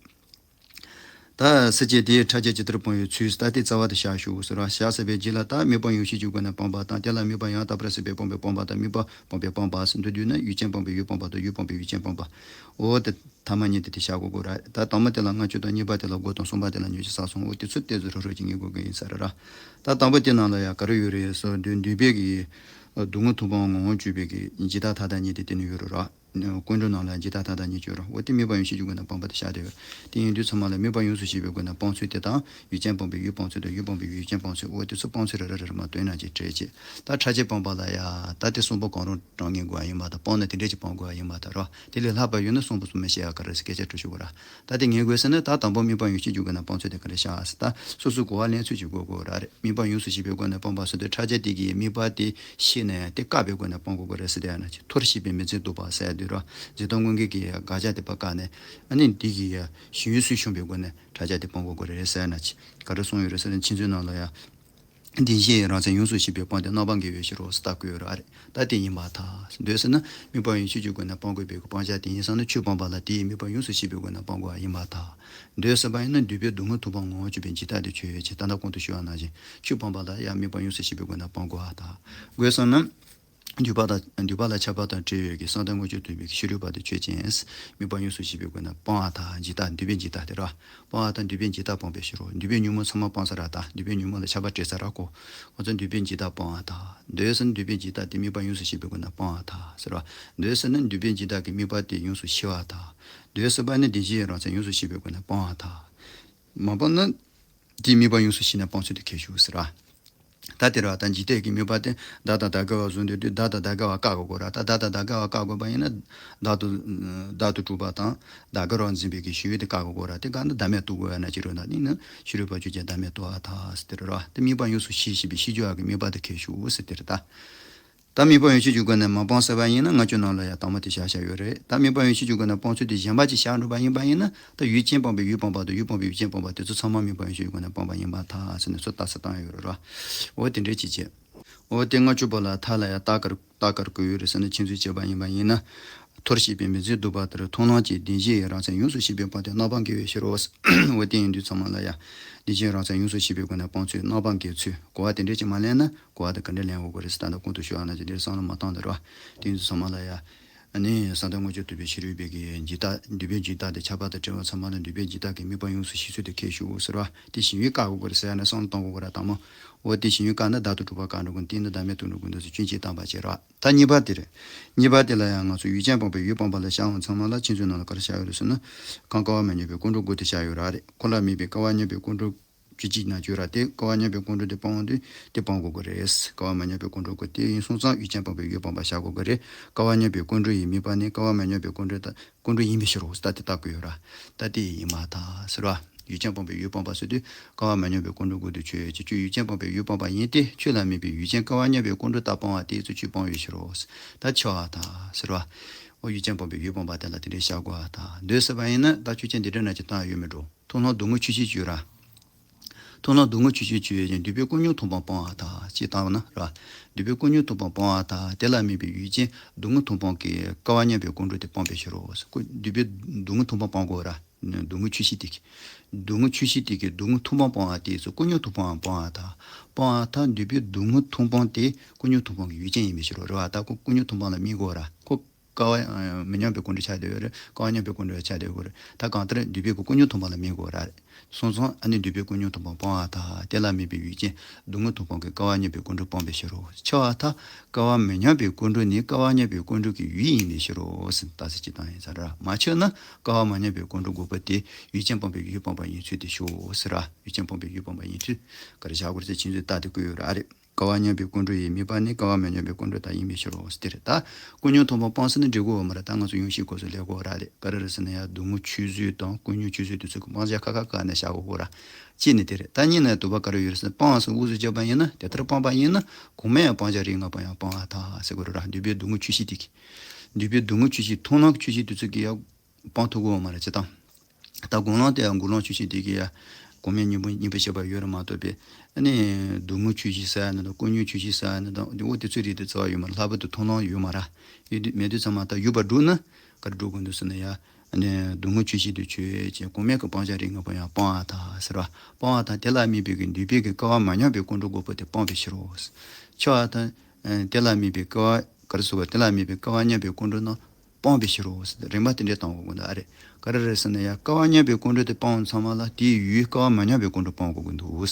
ད་སེལ་བྱེད་དེའི་ཕྲད་བྱ་ཇི་ལྟར་སྤོང་བའི་ཚུལ་ད་དེ་རྩ་བ་དེ་བཞག་ཞུ་དགོས་ཟེར་ར། བཞག་ཟེར་བའི་རྗེས་ལ་ད་དམིགས་པ་ཡོངས་ཤེས་ཀྱི་སྒོ་ནས་སྤངས་པ་དང་དེ་ལ་དམིགས་པ་ཡང་དག་པར་སེལ་བའི་སྤངས་པའི་སྤངས་པ་དང་དམིགས་པ་སྤངས་པའི་སྤངས་པ་ཟེར་འདུག་བསྡུས་ན་ཡུལ་ཅན་སྤངས་པའི་ཡུལ་སྤངས་པ་དང་ཡུལ་སྤངས་པའི་ཡུལ་ཅན་སྤངས་པ། འོ་དེ། ཐ་མ་གཉིས་དེ་དེ་བཞག་དགོས་ཀྱི་རེད། ད་དང་པོ་དེ་ལ་ལྔ་བཅུ་དང་གཉིས་པ་དེ་ལ་དགུ་དང་གསུམ་པ་དེ་ལ་ཉི་ཤུ་རྩ་གསུམ། འོ་དེ་ཚོ་ཏོག་ཙམ་རོབ་རོབ་ཅིག་ངེས་དགོས་ཀྱི་ཡིན་ས་རེད་ར། ད་དང་པོ་དེ་ནང་ལ་ཡང་ག་རེ་ཡོད་རེད་ཟེར་དུས་འདུས་པའི་གི་སྡུག་བསྔལ་མཐོང་བ་ངང་བྱུང་བའི་གི་འཇིག་ལྟ་མཐའ་དག་གཉིས་དེ་དེ་ནི་ཡོད་རེད་ར། ཀུན་འགྲོ་ནང་ལ་འཇིག་ལྟ་མཐའ་དག་ཉིད་སྤྱོད་རོ། འོ་དེ་དམིགས་པ་ཡོངས་ཤེས་ཀྱི་སྒོ་ནས་སྤངས་པ་དེ་བཞག་བསྡད་ཡོད། དེ་ཡིན་དུས་ཚང་མ་ལ་དམིགས་པ་ཡོངས་སུ་ཤེས་པའི་སྒོ་ནས་སྤངས་ཚུལ་དེ་དང་ཡུལ་ཅན་སྤངས་པའི་ཡུལ་སྤངས་ཚུལ་དང་ཡུལ་སྤངས་པའི་ཡུལ་ཅན་སྤངས་ཚུལ། འོ་དེ་ཚོ་སྤངས་ཚུལ་རེ་རེ་རེ་རེ་མ་བཏོན་ན་ཅིག་བྲལ་ཅིག་ད་ཕྲ་རྒྱས་སྤངས་པ་ལ་ཡ་ད་དེ་གསུམ་པོ་གང་རུང་གྲངས་ངེས་དགོས་པ་ཡིན་པ་དང་སྤངས་ན་དེ་འདྲས་ཀྱི་སྤངས་དགོས་པ་ཡིན་པ་དང་རོ། དེ་ལས་ལྷག་པ་ཡོད་ན་གསུམ་པོ་གསུམ་མི་ཤེས་ཡ་ག་རེ་ཟེར་སྐད་ཆ་དྲི་ཞུ་དགོས་ར། ད་དེ་ངེས་དགོས་ཟེར་ན་ད་དང་པོ་དམིགས་པ་ཡོངས་ཤེས་ཀྱི་སྒོ་ནས་སྤངས་ཚུལ་དེ་ག་རེ་བཞག་ཟེར་ད་སོ་སོའི་གོ་བ་ལེན་ཚུལ་ཅིག་དགོས་དགོས་ར་རེད། དམིགས་པ་ཡོངས་སུ་ཤེས་པའི་སྒོ་ནས་སྤངས་པ་ཟེར་དུས་ཕྲ་རྒྱས་དེ་གིས་དམིགས་པ་དེ་ཤེས་ནས་དེ་བཀག་པའི་སྒོ་ནས་སྤང་དགོས་ཀྱི་རེད་ཟེར་དེ་ཡང་ན་ཅིག་ཐོར་ཞིག་པའི་མི་འཛིན་སྡུག་པ་ཟེར་དུས་ར། འཛིན་སྟངས་དངོས་འགལ་གྱི་དགག་བྱ་དེ་ཕར་བཀག་ནས་ཨ་ནི་འདི་གི་ཡ་གཞན་ཡུལ་སུན་ཕྱུང་བའི་སྒོ་ནས་ཕྲ་རྒྱས་དེ་སྤང་དགོས་ཀྱི་རེད་ཟེར་ན་ཅིག་ག་རེ་གསུངས་ཡོད་རེད་ཟེར་ན་ཕྱི་མཛོད་ནང་ལ་ཡ། བདེན་བཞིའི་རང་མཚན་ཡོངས་སུ་ཤེས་པའི་སྤངས་ཏེ་རྣམ་པ་འགལ་བའི་ཕྱིར་རོ་ཟེར་ལྟ་དགོས་ཡོད་ར་རེད། ད་དེ་ཡིན་པར་ཐལ། འདོད་ཟེར་ན་དམིགས་པ་ཡོངས་ཤེས་ཀྱི་སྒོ་ནས་སྤང་དགོས་པའི་སྤང་བྱ་དེ་ཡིན་ཙང་ན་ཆོས་སྤངས་པ་ལ་དེའི་དམིགས་པ་ཡོངས་སུ་ཤེས་པའི་སྒོ་ནས་སྤང་དགོས་པ་ཡིན་པར་ཐལ། འདོད་ཟེར་བ་ཡིན་ན་འདུས་པའི་སྡུག་བསྔལ་མཐོང་སྤང་ངོ་བོར་གྱུར་པའི་འཇིག་ལྟ་དེ་ཆོས་ཡོད་ཅེས་ད་ལྟ་གོང་དུ་ཞུས་པ་ནང་བཞིན་ཆོས་སྤངས་པ་ལ་ཡང་དམིགས་པ་ཡོངས་སུ་ཤེས་པའི་སྒོ་ནས་སྤང་དགོས་པར་ཐལ། འདོད་ཟེར་ན། འདུས་པ་དང་འདུས་པ་ལ་ཁྱབ་པ་དང་བྲལ་བའི་གི་བསམ་གཏན་ངོ་ཅོག་ཐུབ་པའི་ཕྱི་རོལ་པ་དེ་ཆོས་ཅན། དམིགས་པ་ཡོངས་སུ་ཤེས་པའི་སྒོ་ནས་སྤང་བ་དང་འཇིག་ལྟ་འདུས་པའི་འཇིག་ལྟ་དེ་ར། སྤང་བ་དང་འདུས་པའི་འཇིག་ལྟ་སྤངས་པའི་ཕྱིར་རོ། འདུས་པའི་ཉོན་མོངས་ཚང་མ་སྤངས་ས་ར་ད་འདུས་པའི་ཉོན་མོངས་ལ་ཆགས་པ་བྲལ་ས་ར་གོ། ཁོ་ཚོ་འདུས་པའི་འཇིག་ལྟ་སྤང་བ་དང་འདོད་ཟེར་ན་འདུས་པའི་འཇིག་ལྟ་དེ་དམིགས་པ་ཡོངས་སུ་ཤེས་པའི་སྒོ་ནས་སྤང་བ་དང་ཟེར་ར། འདོད་ཟེར་ན་འདུས་པའི་འཇིག་ལྟ་གི་དམིགས་པ་དེ་ཡོངས་སུ་ཤེས་པ་དང་། འདོད་ཟེར་བ་ནི་བདེན་བཞིའི་རང་མཚན་ཡོངས་སུ་ཤེས་པའི་སྒོ་ནས་སྤང་བ་དང་། མ་སྤངས་ན། དེའི་དམིགས་པ་ཡོངས་སུ་ཤེས་ནས་སྤང་ཚུལ་དེ་ཁས་ཞུགས་ཟེར་བ། ད་དེ་ར་ད་འཇིག་ལྟའི་གི་དམིགས་པ་དེ་བདག་དང་བདག་འགལ་བ་བཟུང་འདོད་དུས་བདག་དང་བདག་འགལ་བ་བཀག་དགོས་ར། ད་བདག་དང་བདག་འགལ་བ་བཀག་དགོས་པ་ཡིན་ན་བདག་ཏུ་བདག་ཏུ་གྲུབ་པ་དང་བདག་འགལ་བ་འཛིན་པའི་གི་ཞི་བའི་དེ་བཀག་དགོས་ར། དེ་བཀག་ན་བདག་མེད་རྟོགས་དགོས་ཡ་ན་ཅི་རུང་ན་ནི་ནི་ཕྱི་རོལ་པ་ཆོས་ཅན་བདག་མེད་རྟོགས་པ་དང་ཟེར་དེ་ར། དེ་དམིགས་པ་ཡོངས་སུ་ཤེས་ཤེས་པའི་ཤེས་བྱ་གི་དམིགས་པ་དེ་ཁས་ཞུགས་ཟེར་དེ་རེད་ད། ད་དམིགས་པ་ཡོངས་ཤེས་ཀྱི་སྒོ་ནས་མ་སྤངས་ཟེར་བ་ཡིན་ན་ལྔ་བཅུ་ནང་ལ་ཡང་དང་པོ་དེ་བཞག་བཞག་ཡོད་རེད། ད་དམིགས་པ་ཡོངས་ཤེས་ཀྱི་སྒོ་ནས་སྤོང་ཚུལ་དེ་གཞན་པ་ཅིག་བཞག་འགྲོ་བ་ཡིན་པ་ཡིན་ན་ད་ཡུལ་ཅན་སྤངས་པའི་ཡུལ་སྤངས་པ་དང་ཡུལ་སྤངས་པའི་ཡུལ་ཅན་སྤངས་པ་དེ་ཚོ་ཚང་མ་དམིགས་པ་ཡོངས་ཤེས་ཀྱི་སྒོ་ནས་སྤངས་པ་ཡིན་པར་ཐལ་ཟེར་ནས་ཚུར་རྟགས་གསལ་བཏང་ཡོད་རེད་ར། འོ་དེ་འདྲའི་ཅིག་བྱས། འོ་དེ་ལྔ་བཅུ་པ་ལ་མཐའ་ལ་ཡང་རྟགས་དཀར་རྟགས་དཀར་བཀོད་ཡོད་རེད་ཟེར་ན་ཁྱེད་ཚོས་བྱས་པ་ཡིན་པ་ཡིན་ན། ཐོར་ཞིག་པའི་མི་འཛིན་སྡུག་པ་ལྟར་མཐོང་ལམ་གྱི་བདེན་བཞིའི་རང་མཚན་ཡོངས་སུ་ཤེས་པའི་སྤངས་ཏེ་རྣམ་པ་འགལ་བའི་ཕྱིར་རོ། འོ་དེ་ཡིན་དུས་ཚང་མ་ལ་ཡང་བདེན་བཞིའི་རང་མཚན་ཡོངས་སུ་ཤེས་པའི་སྒོ་ནས་སྤང་ཚུལ་རྣམ་པ་འགལ་ཚུལ་གོ་བ་དེ་འདྲས་ཀྱི་མ་ལེན་ན་གོ་བ་དེ་ག་འདྲས་ལེན་དགོས་ཀྱི་རེད་ཟེར་ད་ལྟ་གོང་དུ་ཞུས་པ་ནང་བཞིན་འདིར་བསམ་བློ་མ་བཏང་དེ་རོ། དེ་ཡིན་དུས་ཚང་མ་ལ་ཡང་། ཨ་ནི་བསམ་གཏན་དངོས་བརྗོད་ཐུབ་པའི་ཕྱི་རོལ་པའི་གི་འཇིག་ལྟ་འདུས་པའི་འཇིག་ལྟ་དེ་ཁྱབ་པ་དང་བྲལ་བ་ཚང་མ་ལ་འདུས་པའི་འཇིག་ལྟ་གི་དམིགས་པ་ཡོངས་སུ་ཤེས་ཚུལ་དེ་ཁས་ཞུགས་ཟེར་བ་དེ་གཞན་ཡུལ་བཀག་དགོས་ཀྱི་རེད་ཟེར་ཡ་ནས་བསམ་བློ་གཏོང་དགོས་ཀྱི་རེད་དང་མོ། འོ་དེ་གཞན་ཡུལ་བཀག་ན་བདག་ཏུ་གྲུབ་པ་བཀག་འགྲོ་དགོས་འདུག་ཟེར་སྐྱོན་གཅིག་བཏང་བ་བྱེད་རོགས། ད་གཉིས་པ་དེ་རེད། གཉིས་པ་དེ་ལ་ཡང་ང་ཚོ་ཡུལ་ཅན་སྤངས་པའི་ཡུལ་སྤངས་པ་ལ་བཞག་འོང་ཚང་མ་ལ་ཁྱེད་ཚོའི་ནང་ལ་ག་རེ་བཞག་ཡོད་རེད་ཟེར་ན། གང་ཀ་བ་མ་མྱོང་བའི་ཀུན་འགྲོ་དགུ་དེ་བཞག་ཡོད་ར་རེད། ཁོ་ལ་དམིགས་པའི་ཀ་བ་མྱོང་བའི་ཀུན་འགྲོ་བཅུ་གཅིག་ན་བརྗོད་ར་དེ་ཀ་བ་མྱོང་བའི་ཀུན་འགྲོ་དེ་སྤང་འོང་དུས་དེ་སྤང་དགོས་ཀྱི་རེད། ཀ་བ་མ་མྱོང་བའི་ཀུན་འགྲོ་དགུ་དེ་ཡིན་སོང་ཙང་ཡུལ་ཅན་སྤངས་པའི་ཡུལ་སྤངས་པ་བཞག་དགོས་ཀྱི་རེད། ཀ་བ་མྱོང་བའི་ཀུན་འགྲོ་ཡི་དམིགས་པ་ནི་ཀ་བ་མ་མྱོང་བའི་ཀུན་འགྲོ་དང་ཀུན་འགྲོ་ཡིན་པའི་ཕྱིར་རོ་ཟེར་ད་དེ་བཏགས་དགོས་ཡོད་ར། ད་དེ་ཡིན་མ་ཐག་ཟེར་བ། ཡུལ་ཅན་སྤངས་པའི་ཡུལ་སྤངས་པ་ཟེར་དུས་ཀ་བ་མ་མྱོང་བའི་ཀུན་འགྲོ་དགུ་དེ་ཆོས་ཅན་ཁྱོད་ཡུལ་ཅན་སྤངས་པའི་ཡུལ་སྤངས་པ་ཡིན་ཏེ་ཁྱོད་ལ་དམིགས་པའི་ཡུལ་ཅན་ཀ་བ་མྱོང་བའི་ཀུན་འགྲོ་དག་སྤང་བ་དེ་ཚོ་ཁྱོད་སྤང་བའི་ཕྱིར་རོ། ད་ཁྱབ་པར་ཐལ་ཟེར་བ། འོ་ཡུལ་ཅན་སྤངས་པའི་ཡུལ་སྤངས་པ་དེ་ལ་དེ་འདྲའི་བཞག་དགོས་པར་ཐལ། འདོད་ཟེར་བ་ཡིན་ན་ད་ཆོས་ཅན་འདི་འདྲ་ན་ཅི་བཏང་ཡོད་མི་འགྲོ། མཐོང་ལམ་སྡུག་བསྔལ་ཆོས་ཅན་བརྗོད་ར། མཐོང་ལམ་སྡུག་བསྔལ་ཆོས་ཅན་བརྗོད་ཡོད་ཀྱང་འདུས་པའི་ཀུན་ཉོན་མཐོང་སྤང་སྤང་བར་ཐལ་ཅེས་བཏང་བ་ན་ར། འདུས་པའི་ཀུན་ཉོན་མཐོང་སྤང་སྤང་བར་ཐལ། དེ་ལ་དམིགས་པའི་ཡུལ་ཅན་སྡུག་བསྔལ་མཐོང་སྤང་གི་ཀ་བ་མྱོང་བའི་ཀུན་འགྲོ་དེ་སྤངས་པའི་ཕྱིར་རོ། ཀུ་འདུས་པའི་སྡུག་བསྔལ་མཐོང་སྤང་སྤང་དགོས་ར། སྡུག་བསྔལ་ཆོས་ཅན་དེ་གི། སྡུག་བསྔལ་ཆོས་ཅན་དེ་གི་སྡུག་བསྔལ་མཐོང་སྤང་སྤང་བ་དེ་ཚོ་ཀུན་ཉོན་མཐོང་སྤང་སྤང་བར་ཐལ། སྤང་བར་ཐལ། འདུས་པའི་སྡུག་བསྔལ་མཐོང་སྤང་དེ་ཀུན་ཉོན་མཐོང་སྤང་གི་ཡུལ་ཅན་ཡིན་པའི་ཕྱིར་རོ། རེད་བ། ད་ཁོ་ཀུན་ཉོན་མཐོང་སྤང་ལ་དམིགས་དགོས་ར། ཁོ་ཀ་བ་མི་མྱོང་བའི་ཀུན་འགྲོ་ཆགས་བསྡད་ཡོད་རེད། ཀ་བ་མྱོང་བའི་ཀུན་འགྲོ་ཆགས་བསྡད་ཡོད་རེད། ད་གང་ལྟར་འདུས་པའི་ཀུན་ཉོན་མཐོང་སྤང་ལ་དམིགས་དགོས་ར་རེད། སོང་ཙང་ཨ་ནི་འདུས་པའི་ཀུན་ཉོན་མཐོང་སྤང་སྤང་བར་ཐལ། དེ་ལ་དམིགས་པའི་ཡུལ་ཅན་སྡུག་བསྔལ་མཐོང་སྤང་གི་ཀ་བ་མྱོང་བའི་ཀུན་འགྲོ་སྤངས་པའི་ཕྱིར་རོ། ཁྱབ་པར་ཐལ། ཀ་བ་མི་མྱོང་བའི་ཀུན་འགྲོ་ནི་ཀ་བ་མྱོང་བའི་ཀུན་འགྲོ་གི་ཡུལ་ཡིན་པའི་ཕྱིར་རོ་ཟེར་རྟགས་གསལ་གཅིག་བཏང་ཡིན་ས་ར། མ་ཁྱབ་ན་ཀ་བ་མ་མྱོང་བའི་ཀུན་འགྲོ་དགུ་པོ་དེ་ཡུལ་ཅན་སྤངས་པའི་ཡུལ་སྤངས་པ་ཡིན་ཚུལ་དེ་ཞུའོ་ཟེར་ར། ཡུལ་ཅན་སྤངས་པའི་ཡུལ་སྤངས་པ་ཡིན་ཚུལ་ག་རེ་བཞག་དགོས་རེད་ཟེར་ཁྱེད་ཚོས་རྟགས་དེ་བཀོད་ཡོད་ར་རེད། ཀ་བ་མྱོང་བའི་ཀུན་འགྲོ་ཡི་དམིགས་པ་ནི་ཀ་བ་མ་མྱོང་བའི་ཀུན་འགྲོ་དག་ཡིན་པའི་ཕྱིར་རོ་ཟེར་དེ་རེད། ད་ཀུན་ཉོན་མཐོང་སྤང་སྤངས་ཟེར་ན་འགྲིག་གི་ཡོད་མ་རེད། ད་ང་ཚོ་ཡོངས་ཤེས་སྐོར་སུ་ལས་གོ་ར་རེད། ག་རེ་རེད་ཟེར་ན་ཡང་སྡུག་བསྔལ་ཆོས་བཟོད་དང་ཀུན་ཉོན་ཆོས་བཟོད་དེ་ཚོ་གི་སྤང་བྱ་ཁ་ཁ་བཀག་ནས་བཞག་གོ་གོ་ར། གཅིག་ནི་དེ་རེད། ད་གཉིས་ནས་དུ་བ་ག་རེ་ཡོད་རེད་ཟེར་ན་སྤངས་སོ་དབུ་བཟོ་བརྒྱབ་པ་ཡིན་ན་དེ་ལྟར་སྤངས་པ་ཡིན་ན་གོང་མའི་སྤང་བྱ་རིགས་ལྔ་པོ་ཡང་སྤང་བར་ཐལ་ཟེར་གོ་ར། འདུས་པའི་སྡུག་བསྔལ་ཆོས་ཅན་དེ་གི། འདུས་པའི་སྡུག་བསྔལ་ཆོས་ཅན་མཐོང་ལམ་ཆོས་ཅན་དེ་ཚོ་གི་ཡང་སྤང་ཐུབ་ཀྱི་ཡོད་མ་རེད། བྱེད་སྟངས། ད་སྒོམ་ལམ་དེ་ཡང་སྒོམ་ལམ་ཆོས་ཅན་དེ་གི་ཡང་གོང་མའི་གཉེན་པོ་གཉེན་པོ་བྱེད་པ་ཡོད་རེད་མ་གཏོགས་པའི་ཨ་ནི་སྡུག་བསྔལ་ཆོས་ཅན་ཟེར་ཡ་ནི་དང་ཀུན་ཉོན་ཆོས་ཅན་ཟེར་ཡ་ནི་དང་འོ་དེ་ཚོའི་རིགས་དེ་རྩ་བ་ཡོད་མ་རེད། ལྷག་པར་དུ་མཐོང་ལམ་ཡོད་མ་རེད། ཡོད་དུས་མེད་དུས་ཚང་མ་ད་ཡོད་པར་སྒྲུབ་ན་ག་རེ་སྒྲུབ་དགོས་འདུག་ཟེར་ན་ཡ། ཨ་ནི་སྡུག་བསྔལ་ཆོས་ཅན་དེ་ཆོས་ཅན་གོང་མའི་གི་སྤང་བྱ་རིགས་ལྔ་པོ་ཡང་སྤང་བར་ཐལ་ཟེར་བ། སྤང་བར་ཐལ། དེ་ལ་དམིགས་པའི་གི་འདུས་པའི་གི་ཀ་བ་མ་མྱོང་བའི་ཀུན་འགྲོ་དགུ་པོ་དེ་སྤངས་པའི་ཕྱིར་རོ། ཁྱབ་པར་ཐལ། དེ་ལ་དམིགས་པའི་ཀ་བ་ག་རེ་ཟེར་བ། དེ་ལ་དམིགས་པའི་ཀ་བ་མྱོང་བའི་ཀུན་འགྲོ་རྣམས་སྤངས་པའི་ཕྱིར་རོ་ཟེར་ཏེ་རིམ་པ་དེ་འདྲས་བཏང་དགོས་ཀྱི་འདུག་ཨ་རེད། ག་རེ་རེད་ཟེར་ན་ཡང་ཀ་བ་མྱོང་བའི་ཀུན་འགྲོ་དེ་སྤངས་ཚང་མ་ལ་དེའི་ཡུལ་ཀ་བ་མ་མྱོང་བའི་ཀུན་འགྲོ་སྤངས་དགོས་ཀྱི་འདུག་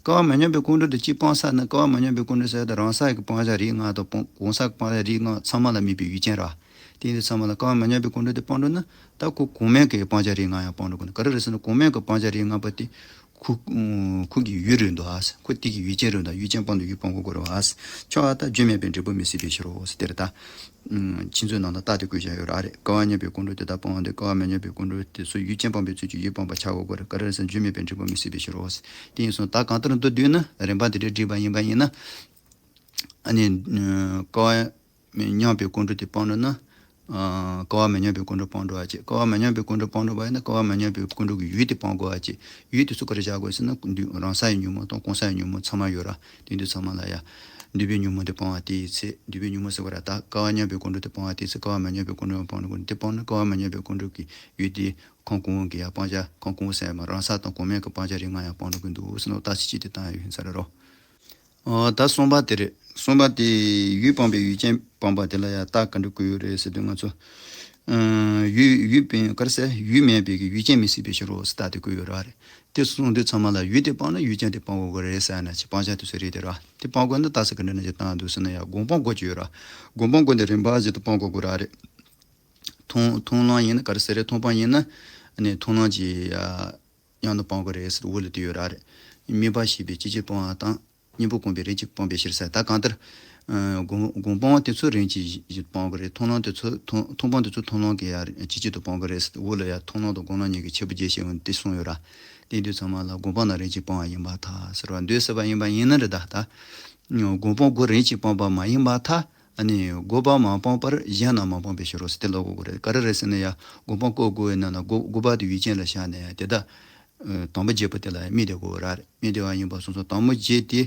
ཀ་བ་མ་མྱོང་བའི་ཀུན་འགྲོ་དེ་གཅིག་སྤངས་ཚར་ན་ཀ་བ་མ་མྱོང་བའི་ཀུན་འགྲོ་ཟེར་ཏེ་རང་ས་ཀྱི་སྤང་བྱ་རིགས་ལྔ་དང་སྤང་གོང་ས་ཀྱི་སྤང་བྱ་རིགས་ལྔ་ཚང་མ་ལ་དམིགས་པའི་ཡུལ་ཅན་ར། དེ་ཡིན་དུས་ཚང་མ་ལ་སྐལ་བ་མ་ཉམས་པའི་ཀུན་འགྲོ་དེ་སྤང་འགྲོ་ན། ད་ཁོ་གོང་མའི་གི་སྤང་བྱ་རིགས་ལྔ་ཡང་སྤང་འགྲོ་དགོས་ན། ག་རེ་རེད་ཟེར་ན། གོང་མའི་གི་སྤང་བྱ་རིགས་ལྔ་པོ་དེ་ཁོ་ཁོ་གི་ཡུལ་རེད་འདུག་ཨ། ཁོ་དེ་གི་ཡུལ་ཅན་རེད་འདུག། ཡུལ་ཅན་སྤང་དུས་ཡུལ་སྤང་དགོས་རེད་བ། ཁྱོད་ཨ་ད་རྒྱུ་མེད་པའི་འབྲས་བུ་མི་སྲིད་པའི་ཕྱིར་རོ་ཟེར་དེ་རེད་ད། ཨུམ། ཁྱེད་ཚོའི་ནང་ལ་རྟགས་དེ་བཀོད་བཞག་ཡོད་ར་རེད། སྐལ་བ་མཉམ་པའི་ཀུན་འགྲོ་དེ་དག་སྤང་བ་འདི། སྐལ་བ་མ་ཉམས་པའི་ཀུན་འགྲོ་དེ་ཚོ་ཡུལ་ཅན་སྤངས་པའི་ཚུལ་གྱིས་ཡུལ་སྤངས་པ་ཆགས་དགོས་རེད། ག་རེ་རེད་ཟེར་ན། རྒྱུ་མེད་པའི་འབྲས་བུ་མི་སྲིད་པའི་ཕྱིར་རོ་ཟེར། དེ་ཡིན་སོང་ད་གང་ལྟར་མདོར་བསྡུས་ན་རིམ་པ་འདི་འདྲའི་བསྒྲིགས་པ་ཡིན་པ་ཡིན་ན། ཨ་ནི། སྐལ་བ་མཉམ་པའི་ཀུན་འགྲོ་དེ་སྤང་འགྲོ་ན། ཨ། སྐལ་བ་མ་ཉམས་པའི་ཀུན་འགྲོ་སྤང་འགྲོ་བ་བྱེད། སྐལ་བ་མ་ཉམས་པའི་ཀུན་འགྲོ་སྤང་འགྲོ་བ་ཡིན་ན། སྐལ་བ་མ་ཉམས་པའི་ཀུན་འགྲོ་གི་ཡུལ་དེ་སྤང་དགོས་པ་བྱེད། ཡུལ་དེ་ཚོ་ག་རེ་བྱ་དགོས་ཟེར་ན། འདུས་རང་སའི་ཉོན་མོངས་དང་གོང་སའི་ཉོན་མོངས་ཚང་མ་ཡོད་ར། དེ་འདུས་ཚང་མ་ལ་ཡ། འདུས་པའི་ཉོན་མོངས་དེ་སྤང་བ་དེའི་ཚེ། འདུས་པའི་ཉོན་མོངས་ཟེར་བ་ར། ད་སྐལ་བ་མཉམ་པའི་ཀུན་འགྲོ་དེ་སྤང་བ་དེའི་ཚེ། སྐལ་བ་མ་ཉམས་པའི་ཀུན་འགྲོ་སྤང་འགྲོ་དགོས་ནི་དེ་སྤང་ན། སྐལ་བ་མ་ཉམས་པའི་ཀུན་འགྲོ་གི་ཡུལ་དེ་ཁམས་གོང་འོག་གི་ཡ་སྤང་བྱ། ཁམས་གོང་འོག་ཟེར་ཡ་མ་རང་ས་དང་གོང་མའི་གི་སྤང་བྱ་རིགས་ལྔ་ཡང་སྤང་འགྲོ་གི་འདུག་ཟེར་ནོ། ད་ཚིག་གཅིག་དེ་བཏང་ཡ་ཡིན་ས་རེད་རོ། ཨོ། ད་གསུམ་པ་དེ་རེད། གསུམ་པ་དེ་ཡུལ་སྤངས་པའི་ཡུལ་ཅན་སྤངས་པ་དེ་ལ་ཡང་རྟགས་ག་འདྲ་བཀོད་ཡོད་རེད་ཟེར་དུས་ང་ཚོ། ཨ། ཡུལ་ཡུལ་སྤངས་ག་རེ་ཟེར། ཡུལ་མེད་པའི་གི་ཡུལ་ཅན་མི་སྲིད་པའི་ཕྱིར་རོ་ཟེར་རྟགས་དེ་བཀོད་ཡོད་ར་རེད། དེ་གསུངས་དུས་ཚང་མ་ལ་ཡུལ་དེ་སྤངས་ན་ཡུལ་ཅན་དེ་སྤང་དགོས་ཀྱི་རེད་ཟེར་ན་ཅི། སྤང་བྱ་དེ་ཚོ་རེད་དེ་ར། དེ་སྤང་དགོས་ན་རྟགས་ག་འདྲ་ན་ཅི་བཏང་འདུག་ཟེར་ན། ཡང་སྒོམ་སྤང་དགོས་ཀྱི་ཡོད་ར། སྒོམ་སྤང་དགོས་དེ་རིམ་པ་བཞིན་དུ་སྤང་དགོས་ཀྱི་ར་རེད། མཐོང་མཐོང་ལམ་ཡིན་ན་ག་རེ་ཟེར་རེད། མཐོང་སྤང་ཡིན་ན། ཨ་ནི་མཐོང་ལམ་གྱི་ཡང་ཉམས་སུ་སྤང་དགོས་རེད་ཟེར། འོག་ལ་དེ་ཡོད་ར་རེད། དམིགས་པ་ཞེས་པའི་སྤྱི་གཅིག་སྤང་བ་དང་། གཉེན་པོ་གོམས་པས་རིམ་གཅིག་སྤངས་པའི་ཕྱིར་ཟེར། ད་གང་ལྟར། ཨ། སྒོམ་སྒོམ་སྤང་དེ་ཚོ་རིམ་གྱིས་སྤང་དགོས་རེད། མཐོང་ལམ་དེ་ཚོ་མཐོང་མཐོང་སྤང་དེ་ཚོ་མཐོང་ལམ་གྱི་ཡང་སྤྱི་གཅིག་ཏུ་སྤང་དགོས་རེད་ཟེར། འོག་ལ་ཡང་མཐོང་ལམ་དང་སྒོམ་ལམ་གཉིས་ཀྱི་ཁྱད་པར་འབྱེད་ཞེས་འོ་དེ་གསུངས་ཡོད་ར། དེ་དུས་ཚང་མ་ལ་སྒོམ་སྤང་རྣམས་རིམ་གྱིས་སྤང་བ་ཡིན་པར་ཐལ་ཟེར་བ་འདོད་ཟེར་བ་ཡིན་པ་ཡིན་ན་རེད། ད་ད་སྒོམ་སྤང་དགུ་རིམ་གྱིས་སྤངས་པ་མ་ཡིན་པར་ཐལ། ཨ་ནི་དགུ་པ་མ་སྤངས་པར་གཞན་རྣམས་མ་སྤངས་པའི་ཕྱིར་རོ་ཟེར་དེ་ལབ་དགོས་རེད། ག་རེ་རེད་ཟེར་ན། ཡང་སྒོམ་སྤང་སྐོར་དགུ་པའི་ནང་ལ་དགུ་དགུ་པ་དེ་ཡུལ་ཅན་ལ་བཞག་ནས་ཡང་དེ་དག་དང་པོ་བརྒྱད་པོ་དེ་ལ་དམིགས་བསྡད་དགོས་ར་རེད། དམིགས་བསྡད་པ་ཡིན་པ་སོང་ཙང་དང་པོ་བརྒྱད་དེ་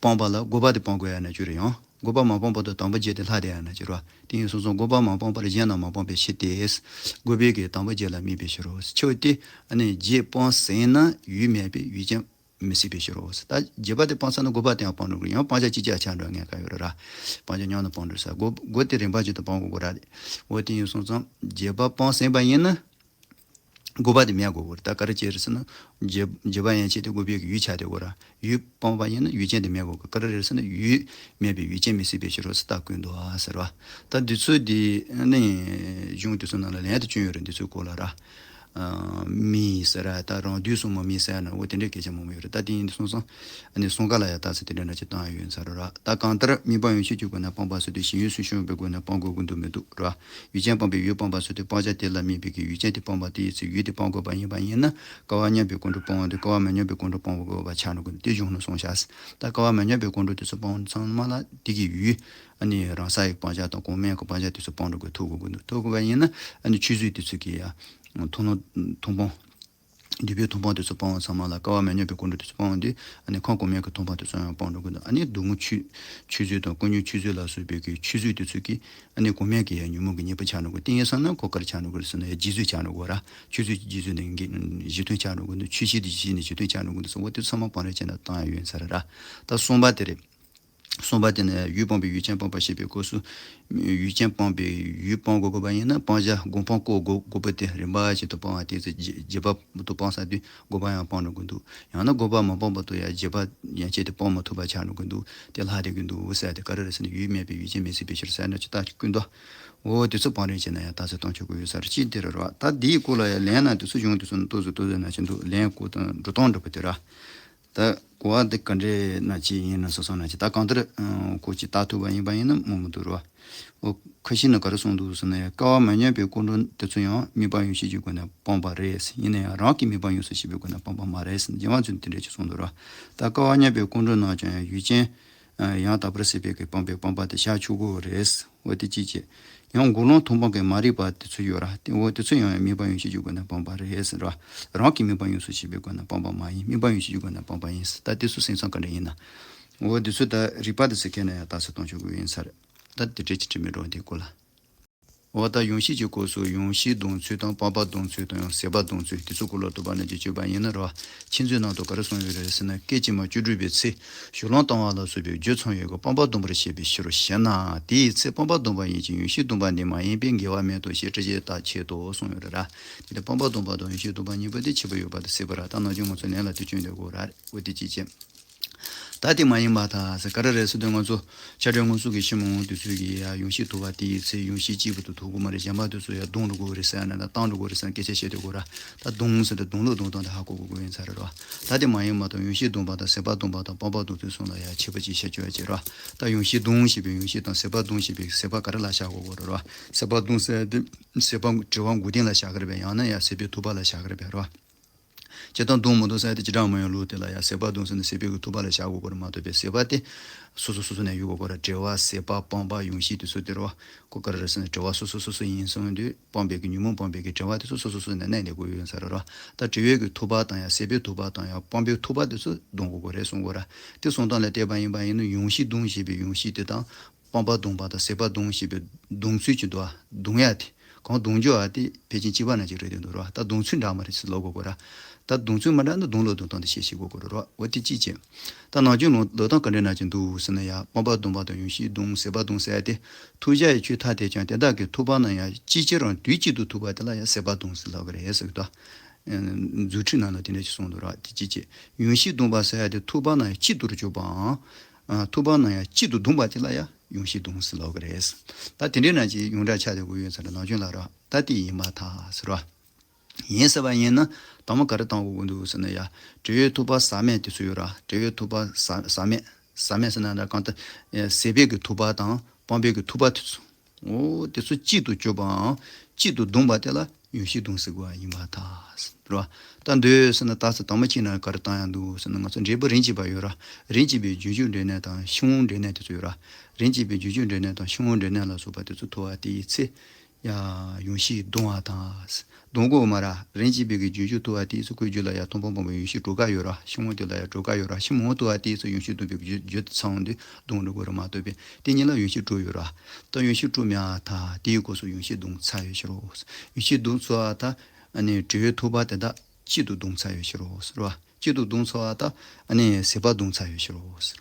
སྤངས་པ་ལ་དགུ་པ་དེ་སྤང་དགོས་ཡ་ན་ཅི་རེད། ཡང་དགུ་པ་མ་སྤངས་པ་དང་དང་པོ་བརྒྱད་དེ་ལྷག་བསྡད་ཡ་ན་ཅི་རེད། དེ་ཡིན་སོང་ཙང་དགུ་པ་མ་སྤངས་པར་གཞན་རྣམས་མ་སྤངས་པའི་ཕྱིར་ཏེ། དགུ་པའི་གི་དང་པོ་བརྒྱད་ལ་དམིགས་པའི་ཕྱིར་རོ། ཆོས་དེ་ཨ་ནི་བརྒྱད་སྤངས་ཟིན་ན་ཡུལ་མེད་པའི་ཡུལ་ཅན་མི་སྲིད་པའི་ཕྱིར་རོ། ད་བརྒྱད་པ་དེ་སྤངས་ཚར་ན་དགུ་པ་དེ་ཡང་སྤང་འགྲོ་དགོས། ཡང་སྤང་བྱ་ཅི་བྱ་ཆགས་འགྲོ་ངེས་ཁ་ཡོད་ར་ར། སྤང་བྱ་ཉམས་སུ་སྤང་འགྲོ་ས། དགུ་དགུ་དེ་རིམ་པ་བཞིན་དུ་སྤང་དགོས་ར། འོ་དེ་ཡིན་སོང་ཙང་བརྒྱད་པ་སྤངས་ཟིན་པ་ཡིན་ན། དགུ་པ་དེ་མེད་དགོས་རེད། ད་ག་རེ་བྱས་རེད་ཟེར་ན། བརྒྱད་བརྒྱད་པ་ཡན་ཆད་དེ་དགུ་པའི་གི་ཡུལ་ཆགས་བསྡད་དགོས་ར། ཡུལ་སྤངས་པ་ཡིན་ན་ཡུལ་ཅན་དེ་མེད་དགོས་གི། ག་རེ་རེད་ཟེར་ན། ཡུལ་མེད་པའི་ཡུལ་ཅན་མི་སྲིད་པའི་ཕྱིར་རོ་ཟེར་རྟགས་བཀོད་འདུག་ཨ་ཟེར་བ། ད་འདི་ཚོ་འདི་ནི་གཞུང་དེ་ཚོ་ནང་ལ་ལན་དུ་བསྐྱོན་ཡོད་རེད། འདི་ཚོའི་སྐོར་ལ་ར། ཨ། མི་ཟེར་ར། ད་རང་དུས་སུ་མི་མི་ཟེར་ན་འོ་དེ་འདྲའི་སྐད་ཆ་མང་པོ་ཡོད་རེད། ད་དེ་ཡིན་དུས་སོང་ཙང་། ཨ་ནི་གསུམ་ཀ་ལ་ཡང་རྟགས་གསལ་དེ་འདྲ་འདྲ་ཅིག་བཏང་ཡོད་ས་རེད་ར། ད་གང་ལྟར་དམིགས་པ་ཡང་ཤེས་ཀྱི་སྒོ་ནས་སྤངས་པ་ཟེར་དུས་ཞེན་ཡུལ་སུན་ཕྱུང་བའི་སྒོ་ནས་སྤང་དགོས་ཀྱི་འདུག་མི་འདུག་ར། ཡུལ་ཅན་སྤངས་པའི་ཡུལ་སྤངས་པ་ཟེར་དུས་སྤང་བྱ་དེ་ལ་དམིགས་པའི་གི་ཡུལ་ཅན་དེ་སྤངས་པ་དེ་ཡི་ཚེ་ཡུལ་དེ་སྤང་དགོས་པ་ཡིན་པ་ཡིན་ན། སྐལ་བ་མཉམ་པའི་ཀུན་འགྲོ་སྤོང་བ་དེ་སྐལ་བ་མ་ཉམས་པའི་ཀུན་འགྲོ་སྤང་དགོས་པ་ཆགས་འགྲོ་གི་འདུག་དེ་གཞུང་ནས་གསུངས་བཞག། ད་སྐལ་བ་མ་ཉམས་པའི་ཀུན་འགྲོ་དེ་ཚོ་སྤང་ཚང་མ་ལ་དེ་གི་ཡུལ། ཨ་ནི་རང་སའི་སྤང་བྱ་དང་གོང་མའི་གི་སྤང་བྱ་དེ་ཚོ་སྤང་འགྲོ་དགོས། ཐུག་དགོས་ཀྱི་འདུག་ཐུག་དགོས་པ་ཡིན་ན། ཨ་ནི་ཆོས་བཟོད་དེ་ཚོ་གི་ཡ། མཐོང་ལམ་མཐོང་སྤང་། འདུས་པའི་མཐོང་སྤང་དེ་ཚོ་སྤང་བ་ཚང་མ་ལ། སྐལ་བ་མ་ཉམས་པའི་ཀུན་འགྲོ་དེ་ཚོ་སྤང་བ་འདི་ཨ་ནི་ཁམས་གོང་མའི་གི་མཐོང་སྤང་དེ་ཚོ་ཡང་སྤང་འགྲོ་གི་འདུག་ཨ་ནི་སྡུག་བསྔལ་ཆོས་ཆོས་བཟོད་དང་ཀུན་ཉོན་ཆོས་བཟོད་ལ་སོགས་པའི་གི་ཆོས་བཟོད་དེ་ཚོ་གི་ཨ་ནི་གོང་མའི་གི་ཡང་ཉོན་མོངས་ཀྱི་གཉེན་པོ་ཆགས་འགྲོ་གི། དེ་ཡིན་སོང་ན་ཁོ་ག་རེ་ཆགས་འགྲོ་གི་རེད་ཟེར་ན། ཡང་རྗེས་བཟོད་ཆགས་འགྲོ་གི་ར། ཆོས་བཟོད་ཀྱི་རྗེས་བཟོད་ནི་གི་རྗེས་མཐུན་ཆགས་འགྲོ་གི་འདུག་ཆོས་བཞི་དེ་རྗེས་བཞི་ནི་རྗེས་མཐུན་ཆགས་འགྲོ་གི་འདུག་ཟེར། འོ་དེ་ཚང་མ་སྤང་རེས་བྱས་ན་བཏང་ཡ་ཡོད་ས་རེད་ར། ད་གསུམ་པ་དེ་རེད། གསུམ་པ་དེ་ནི་ཡུལ་སྤངས་པའི་ཡུལ་ཅན་སྤངས་པ་ཞེས་པའི་སྐབས་སུ། ཡུལ་ཅན་སྤངས་པའི་ཡུལ་སྤང་དགོས་དགོས་པ་ཡིན་ན། སྤང་བྱ་སྒོམ་སྤང་སྐོར་དགུ་དགུ་པོ་དེ་རིམ་པ་བཞིན་དུ་སྤང་བ་དེ་ཚེ་བརྒྱད་བརྒྱད་པ་དུ་སྤང་ཚར་དུས་དགུ་པ་ཡང་སྤང་འགྲོ་གི་འདུག་ཡང་ན་དགུ་པ་མ་སྤངས་པ་དུ་ཡང་བརྒྱད་པ་ཡན་ཆད་དེ་སྤང་མ་ཐུབ་པ་ཆགས་འགྲོ་གི་འདུག་དེ་ལྷག་བསྡད་ཀྱི་འདུག་ཟེར་ཏེ། ག་རེ་རེད་ཟེར་ན། ཡུལ་མེད་པའི་ཡུལ་ཅན་མི་སྲིད་པའི་ཕྱིར་ཟེར་ན་ཅི་ལྟ་ཅི་ཀུན་ཏུ། འོ་དེ་ཚོ་སྤང་རེས་བྱས་ན་ཡང་རྟགས་གསལ་གཏོང་ཆོག་གི་ཡོད་ས་རེད། ཅི་དེ་རེད་རོ། ད་འདིའི་སྐོར་ལ་ཡང་ལན་ན་དེ་ཚོ་གཞུང་དེ་ཚོ་ནི་ཏོག་ཙམ་ཏོག་ཙམ་ན་ཅི་འདུག་ལན་གོ་དང་འགྲོ་སྟངས་འདྲ་པོ་དེ་ར། ད་གོ་བ་འདི་ག་འདྲས་ན་ཅི་ཡིན་ན་སོ་སོ་ན་ཅི། ད་གང་ལྟར་ཁོ་ཅི་ལྟ་ཐུབ་པ་ཡིན་པ་ཡིན་ན་མང་མི་འདུག་རོ། འོ་ཁ་ཤས་ནི་ག་རེ་གསུངས་འདུག་ཟེར་ན། ཡང་སྐལ་བ་མ་ཉམས་པའི་ཀུན་འགྲོ་དེ་ཚོ་ཡང་དམིགས་པ་ཡང་ཤེས་ཀྱི་སྒོ་ནས་སྤངས་པ་རེད། ཡིན་ན་ཡང་རང་གི་དམིགས་པ་ཡང་ཤེས་པའི་སྒོ་ནས་སྤངས་པ་མ་རེད་ཟེར། རྒྱལ་བ་ཚོས་དེ་འདྲས་ཅིག་གསུངས་འདུག་རོ། ད་སྐལ་བ་མ་ཉམས་པའི་ཀུན་འགྲོ་རྣམས་ཀྱང་ཡང་ཡུལ་ཅན་ཡང་དག་པར་སྲིད་པའི་གི་སྤངས་པའི་སྤངས་པ་དེ་བཞག་ཆོག་གི་རེད། འོ་དེ་གཅིག་བྱས། ཡང་འགོག་ལམ་མཐོང་སྤང་གི་མ་རིག་པ་དེ་ཚོ་ཡོད་ར། དེ་འོ་དེ་ཚོ་ཡང་དམིགས་པ་ཡང་ཤེས་ཀྱི་སྒོ་ནས་སྤངས་པ་རེད་ཟེར་ར། རང་གི་དམིགས་པ་ཡང་ཤེས་པའི་སྒོ་ནས་སྤངས་པ་མ་ཡིན། དམིགས་པ་ཡང་ཤེས་ཀྱི་སྒོ་ནས་སྤངས་པ་ཡིན་ཟེར། ད་དེ་ཚོ་སེམས་ཙམ་ག་འདྲ་ཡིན་ན། འོ་དེ་ཚོ་ད་རིགས་པ་དེ་ཚོ་ཁྱེར་ན་ཡང་རྟགས་གསལ་གཏོང་ཆོག་གི་ཡིན་ས་རེད། ད་དེ་འདྲས་ཅིག་དྲི་མི་འགྲོ་འདིའི་སྐོར་ལ། འོ་ད་ཡང་ཤེས་ཀྱི་སྐབས་སུ་ཡང་ཤེས་ལྡང་ཚུལ་དང་སྤངས་པ་ལྡང་ཚུལ་དང་ཡང་ཟད་པ་ལྡང་ཚུལ་དེ་ཚོ་སྐོར་ལ་དོགས་པ་ནས་ཀྱི་དཔྱོད་པ་ཡིན་ན་རོ། ཁྱེད་ཚོའི་ནང་དུ་ག་རེ་གསུངས་ཡོད་རེད་ཟེར་ན། སྐད་ཅིག་མ་བཅུ་དྲུག་པའི་ཚེ་ཞུགས་ལམ་བཏང་བ་ལ་སོགས་པའི་རྒྱུ་ཚང་ཡོད་ཀྱི་སྤངས་པ་ལྡང་བར་བྱེད་པའི་ཕྱིར་རོ་ཞེ་ན། དེའི་ཚེ་སྤངས་པ་ལྡང་བ་ཡིན་ཀྱང་ཡང་ཤེས་ལྡང་བ་ནི་མ་ཡིན་པས་འགལ་བ་མེད་དོ་ཞེས་སྲིད་རྒྱུད་ལྟར་འཆད་དོ་གསུངས་ཡོད་རེད་ར། དེ་ལྟར་སྤངས་པ་ལྡང་བ་དང་ཡང་ཤེས་ལྡང་བ་གཉིས་པོ་དེ་ཁྱད་པར་ཡོད་པ་དེ་སྲིད་པ་ར། ད་ནམ་རྒྱུན་ང་ཚོ་ལན་ལ་དེ་བསྐྱོན་བསྡད་དགོས་ར། འོ་དེ་གཅིག་བྱས། ད་དེ་མ་ཡིན་པ་ད་ཟེར་ག་རེ་རེད་ཟེར་དུས། ང་ཚོ་ཆ་འདྲེན་སྔོན་སོང་གི་ཕྱི་མ་འོང་དུས་ཚོད་ཀྱི་ཡ་ཡོང་གཞི་ཐུག་པ་དེའི་ཚེ་ཡོང་གཞི་གཅིག་པུ་དུ་ཐུག་གི་མ་རེད། གཞན་པ་དེ་ཚོ་ཡ་བསྡོམས་འགྲོ་དགོས་རེད་ཟེར་ཡ་ན་ད་བཏང་འགྲོ་དགོས་རེད་ཟེར་སྐད་ཆ་བཤད་སྡོད་དགོས་ར། ད་བསྡོམས་ཟེར་དུས་བསྡོམས་ལུགས་བསྡོམས་སྟངས་དེ་ཧ་གོ་དགོས་ཀྱི་ཡིན་ས་རེད་ར། ད་དེ་མ་ཡིན་མ་གཏོགས་ཡོང་གཞི་བསྡོམས་པ་དང་ཟད་པ་བསྡོམས་པ་དང་སྤངས་པ་བསྡོམས་ཚུལ་གསུམ་ལ་ཡ་ཁྱད་པར་ཅིག་བཤད་ཆོག་ཡ་ཅིག་ར། ད་ཡོང་གཞི་བསྡོམས་ཞེས་པའི་ཡོང་གཞི་དང་ཟད་པ་བསྡོམས་ཞེས་པའི་ཟད་པ་ག་རེ་ལ་བཞག་དགོས་ཀྱི་རེད་ར། ཟད་པ་བསྡོམས་ཟེར་དེ་ཟད་པ་དྲི་བ་འགོད་སྟངས་ལ་བཞག་གི་རེད་པས། ཡང་ན་ཡ་ཟད་པའི་ཐུག་པ་ལ་བཞག་གི་རེད་པས་ར། བྱེད་སྟངས་བསྡོམས་མི་བསྡོམས་ཟེར་དེ་བྱེ་བྲག་སྨྲ་བའི་ལུགས་དེ་ལ་ཡང་ཟད་པ་བསྡོམས་ཟེར་ནས་ཟད་པའི་གི་ཐུག་པ་ལ་བཞག་དགོས་ཀྱི་རེད་མ་གཏོགས་པའི་ཟད་པ་དེ་སོ་སོ་སོ་སོ་ནས་ཡོད་དགོས་ཀྱི་རེད། དྲི་བ་ཟད་པ་སྤངས་པ་ཡོང་གཞི་དེ་ཚོ་དེ་རེད་བ། ཁོ་ག་རེ་རེད་ཟེར་ན་དྲི་བ་སོ་སོ་སོ་སོ་ཡིན་སོང་དུས་སྤངས་པའི་གི་ཉོན་མོངས་སྤངས་པའི་གི་དྲི་བ་དེ་ཚོ་སོ་སོ་སོ་སོ་ནས་གནས་ལེགས་དགོས་ཡོད་ས་རེད་ར། ད་དྲི་བའི་གི་ཐུག་པ་དང་ཡང་ཟད་པའི་ཐུག་པ་དང་ཡང་སྤངས་པའི་ཐུག་པ་དེ་ཚོ་བསྡོམས་དགོས་ཀྱི་རེད་གསུང་གི་རེད། དེ་གསུང་སྟངས་ལ་བལྟས་པ་ཡིན་པ་ཡིན་ན་ཡོང་གཞི་བསྡོམས་ཞེས་པའི་ཡོང་གཞི་དེ་དང་སྤངས་པ་བསྡོམས་པ་དང་ཟད་པ་བསྡོམས་ཞེས་པའི་བསྡོམས་ཚུལ་གྱི་འདུག་བ། བསྡོམས་ཡ་དེ། གང་བསྡོམས་རྒྱུ་བ་དེ་ཕལ་ཆེར་གཅིག་པ་ནང་གཅིག་རེད་དེ་འདུག་ར། ད་བསྡོམས་ཚུལ་འདྲ་མ་རེད་ཟེར་ལབ་དགོས་ཀྱི་ར། ད་བསྡོམས་ཚུལ་མ་འདྲ་ན་བསྡོམས་ལུགས་བསྡོམས་སྟངས་དེ་ཤེས་ཤེས་དགོས་ཀྱི་རེད་ར། འོ་དེ་གཅིག་བྱས། ད་ནང་རྒྱུན་ལུགས་ལབ་སྟངས་ག་འདྲ་ན་ཅིག་འདུག་ཟེར་ན་ཡ་སྤངས་པ་བསྡོམས་པ་དང་ཡོང་གཞི་བསྡོམས་ཟད་པ་བསྡོམས་ཟེར་ཡ་དེ། ཐུག་བྱ་ཡི་ཆོས་ཐ་དད་ཀྱང་དེ་དག་གི་ཐུག་པ་ན་ཡང་ཅིའི་ཕྱིར་རང་དུས་གཅིག་ཏུ་ཐུག་པ་དེ་ལ་ཡང་ཟད་པ་བསྡོམས་ཟེར་ལབ་ཀྱི་རེད་ཟེར་གི་འདུག་རྫུ་འཕྲུལ་ནང་ལ་དེ་འདྲ་ཞིག་གསུངས་འདུག་ར། དེ་གཅིག་བྱས། ཡོང་གཞི་བསྡོམས་པ་ཟེར་ཡ་དེ་ཐུག་པ་ན་ཡང་གཅིག་ཏུ་གྱུར་པའམ། ཐུག་པ་ན་ཡང་གཅིག་ཏུ་བསྡོམས་པ་དེ་ལ་ཡང་ཡོང་གཞི་བསྡོམས་ཟེར་ལབ་ཀྱི་རེད། ད་དེ་འདྲའི་ནང་གི་ཡོངས་གྲགས་ཆགས་བསྡད་དགོས་ཡོད་ས་རེད། ནང་རྒྱུན་ལ་ར། ད་དེ་ཡིན་པར་ཐལ་ཟེར་བ། ཡིན་ཟེར་བ་ཡིན་ན་དང་པོ་ག་རེ་བཏང་དགོས་ཀྱི་འདུག་ཟེར་ན་ཡ། དྲི་བའི་ཐུག་པ་ཟག་མེད་དེ་ཚོ་ཡོད་ར། དྲི་བའི་ཐུག་པ་ཟག་ཟག་མེད། ཟག་མེད་ཟེར་ན་འདྲ་གང་ལྟར་ཟད་པའི་གི་ཐུག་པ་དང་སྤངས་པའི་གི་ཐུག་པ་དེ་ཚོ། འོ་དེ་ཚོ་གཅིག་ཏུ་གྱུར་པའམ་གཅིག་ཏུ་བསྡོམས་པ་དེ་ལ་ཡོང་གཞི་བསྡོམས་ཟེར་དགོས་པ་ཡིན་པར་ཐལ། རེད་བ། ད་འདོད་ཟེར་ན་ད་ཚེ་དང་པོ་གཅིག་ན་ག་རེ་བཏང་ཡང་འདུག་ཟེར་ན་ང་ཚོ་འབྲས་བུ་རིམ་གྱིས་པ་ཡོད་ར། རིམ་གྱིས་པའི་རྒྱུན་ཞུགས་འབྲས་གནས་དང་ཕྱིར་འོང་འབྲས་གནས་དེ་ཚོ་ཡོད་ར། རིམ་གྱིས་པའི་རྒྱུན་ཞུགས་འབྲས་གནས་དང་ཕྱིར་འོང་འབྲས་གནས་ལ་སོགས་པ་དེ་ཚོ་ཐུག་པ་དེའི་ཚེ། ཡ། ཡོང་གཞི་བསྡོམས་པར་ཐལ། བསྡོམས་དགོས་མ་ར། རིམ་གྱིས་པའི་གི་རྒྱུན་ཞུགས་ཐུག་པ་དེའི་ཚེ་ཁོའི་རྒྱུད་ལ་ཡ་མཐོང་སྤང་སྤངས་པའི་ཡོང་གཞི་གྲོལ་ཁ་ཡོད་ར། ཕྱིར་འོང་དེ་ལ་ཡ་གྲོལ་ཁ་ཡོད་ར། ཕྱིར་མི་འོང་ཐུག་པ་དེའི་ཚེ་ཡོང་གཞི་བསྡོམས་པའི་གི་རྒྱུ་རྒྱུ་དེ་ཚང་དུས་བསྡོམས་འགྲོ་དགོས་ར་མ་གཏོགས་པའི་དེ་གཉིས་ལ་ཡོང་གཞི་གྲོལ་ཡོད་ར། ད་ཡོང་གཞི་གྲོལ་མེད་པར་ཐལ། དེའི་སྐབས་སུ་ཡོང་གཞི་བསྡོམས་ཚར་ཡོད་ཕྱིར་རོ། ཡོང་གཞི་བསྡོམས་ཚར་བ་ད། ཨ་ནི་དྲི་བའི་ཐུག་པ་དེ་དག་གཅིག་ཏུ་བསྡོམས་ཚར་ཡོད་ཕྱིར་རོ་ཟེར་བ། གཅིག་ཏུ་བསྡོམས་ཚར་བ་ད། ཨ་ནི་ཟད་པ་བསྡོམས་ཚར་ཡོད་ཕྱིར་རོ་ཟེར།